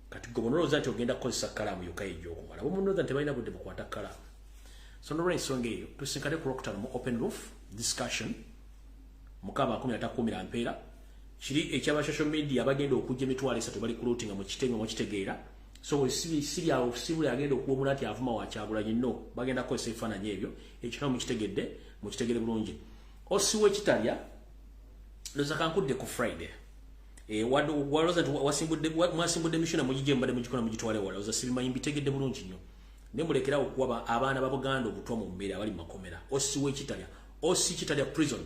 Kati gwe bonolowooza nti ogenda kukozesa kkalaamu yokka yejja okumala, bomunolowooza nti tebalina budde bukwata kkalaamu. So nolwensonga eyo, tusinkane ku Lwokutaano mu open roof discussion. Mukama akumi atakuumira mpeera. Kiri ekyaba social media abagenda okujja 30,000 bali kulootinga mu kitenge, mukitegeera. So siri awo, si buli agenda okuwomula nti avuma wa Kyagulanyi. No, bagenda kukozesa ebifaananyi ebyo. Ekyo nawe mukitegedde, mukitegere bulungi. Osiwa ekitalya loza kankudde ku Friday. Walowooza nti mwasimbudde mission, mugijje mubadde mugikola, mugitwale wala. Oza sibimanyi, mbitegedde bulungi nnyo, naye mulekerawo okuwa abaana ba Buganda obutwa mu mmere abali mu makomera. Osiwa ekitalya, osi kitalya prison,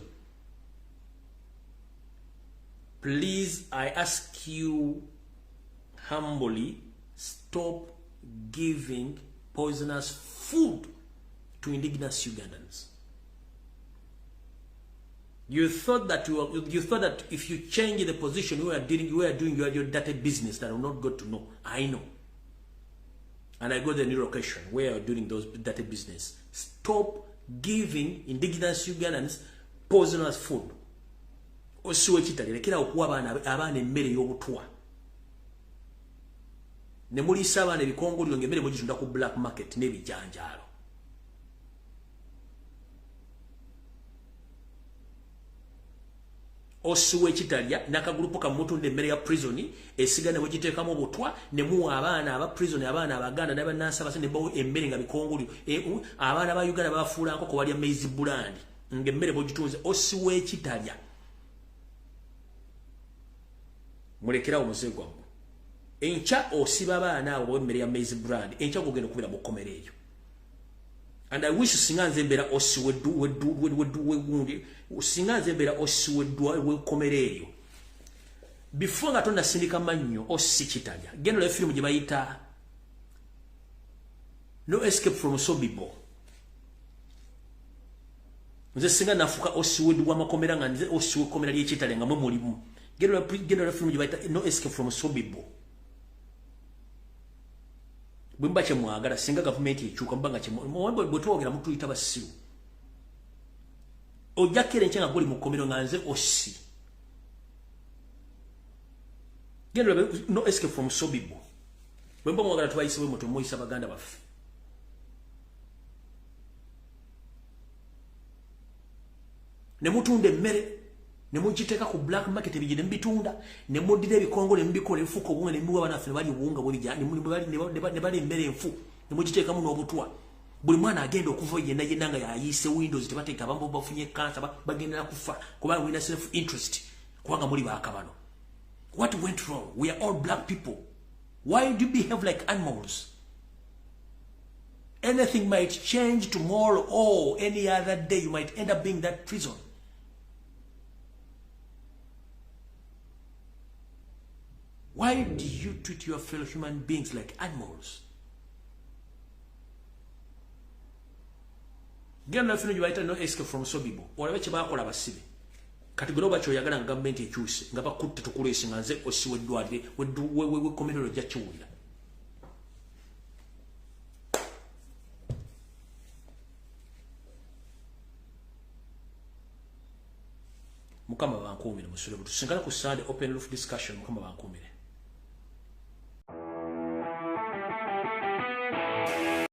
please, I ask you humbly, stop giving poisonous food to indigenous Ugandans. You thought that if you change the position you are dealing, you are doing your dirty business, that will not go to know. I know. And I go to the new location where you're doing those dirty business. Stop giving indigenous Ugandans poisonous food. Osiwe kitali, lekera okuwa abaana emmere y'obutwa. Ne muliisa abaana ebikongoliro ng'emmere mugitunda ku black market n'ebijanjaalo. Osiwa ekitalya n'akagulupu kamutunda emmere ya prison esiga ne mugiteekamu obutwa, ne muwa abaana aba prison, abaana Abaganda n'abannansi abase, ne bawa emmere nga bikongoliro. Abaana ba Uganda babafuula nkoko balya maize bran ng'emmere mugitunze. Osiwa ekitalya, mulekerawo omuze gwammwe. Enkya osiba abaana abo emmere ya maize bran, enkya gogenda okubira mu kkomera eyo. And I wish singa nze mbeera osi wegundi, singa nze mbeera osi wekkomera eryo, before nga tonnasindika mannyo, osi kitalya, genda olabe firimu gye bayita No Escape from Sobibor. Nze singa nafuka osi wamakomera nga nze osi wekkomera ly'ekitalya nga mwe mulimu, genda olabe firimu gye bayita No Escape from Sobibor. Bwe muba kyemwagala, singa gavumenti ekyuka, muba nga bwe twogera mutuyita basiru. Ojja kera enkya nga goli mu kkomero nga nze osi. Genda olabe No Escape from Sobibor. Bwe muba mwagala tubayise bwe muto muyisa baganda baffe. Ne mutunda emmere ne mugiteeka ku black market, ebigi ne mubitunda, ne muddira ebikongole ne mubikola ebifuuka obuwunga, ne muwa abaana ne bali obuwunga bwebija, ne bali emmere enfu ne mugiteekamu n'obutwa. Buli mwana agenda okuva yenna yenna nga yayiise windows tebateeka, abamu bafunye kansa, bagenda kufa kubanga mulina self interest, kubanga muli baakabano. What went wrong? We are all black people. Why do you behave like animals? Anything might change tomorrow or any other day. You might end up being that prison. Why do you treat your fellow human beings like animals? Genda fino gye no escape from Sobibo. Olabe kye bakola abasibe. Kati gwe oba kyoyagala nga gavumenti ekyuse nga bakutte tukuleese nga nze osiwe eddwalire wekomerero ojja kiwulira. Mukama bankuumire musule butusinkana ku Sunday open roof discussion. Mukama bankuumire.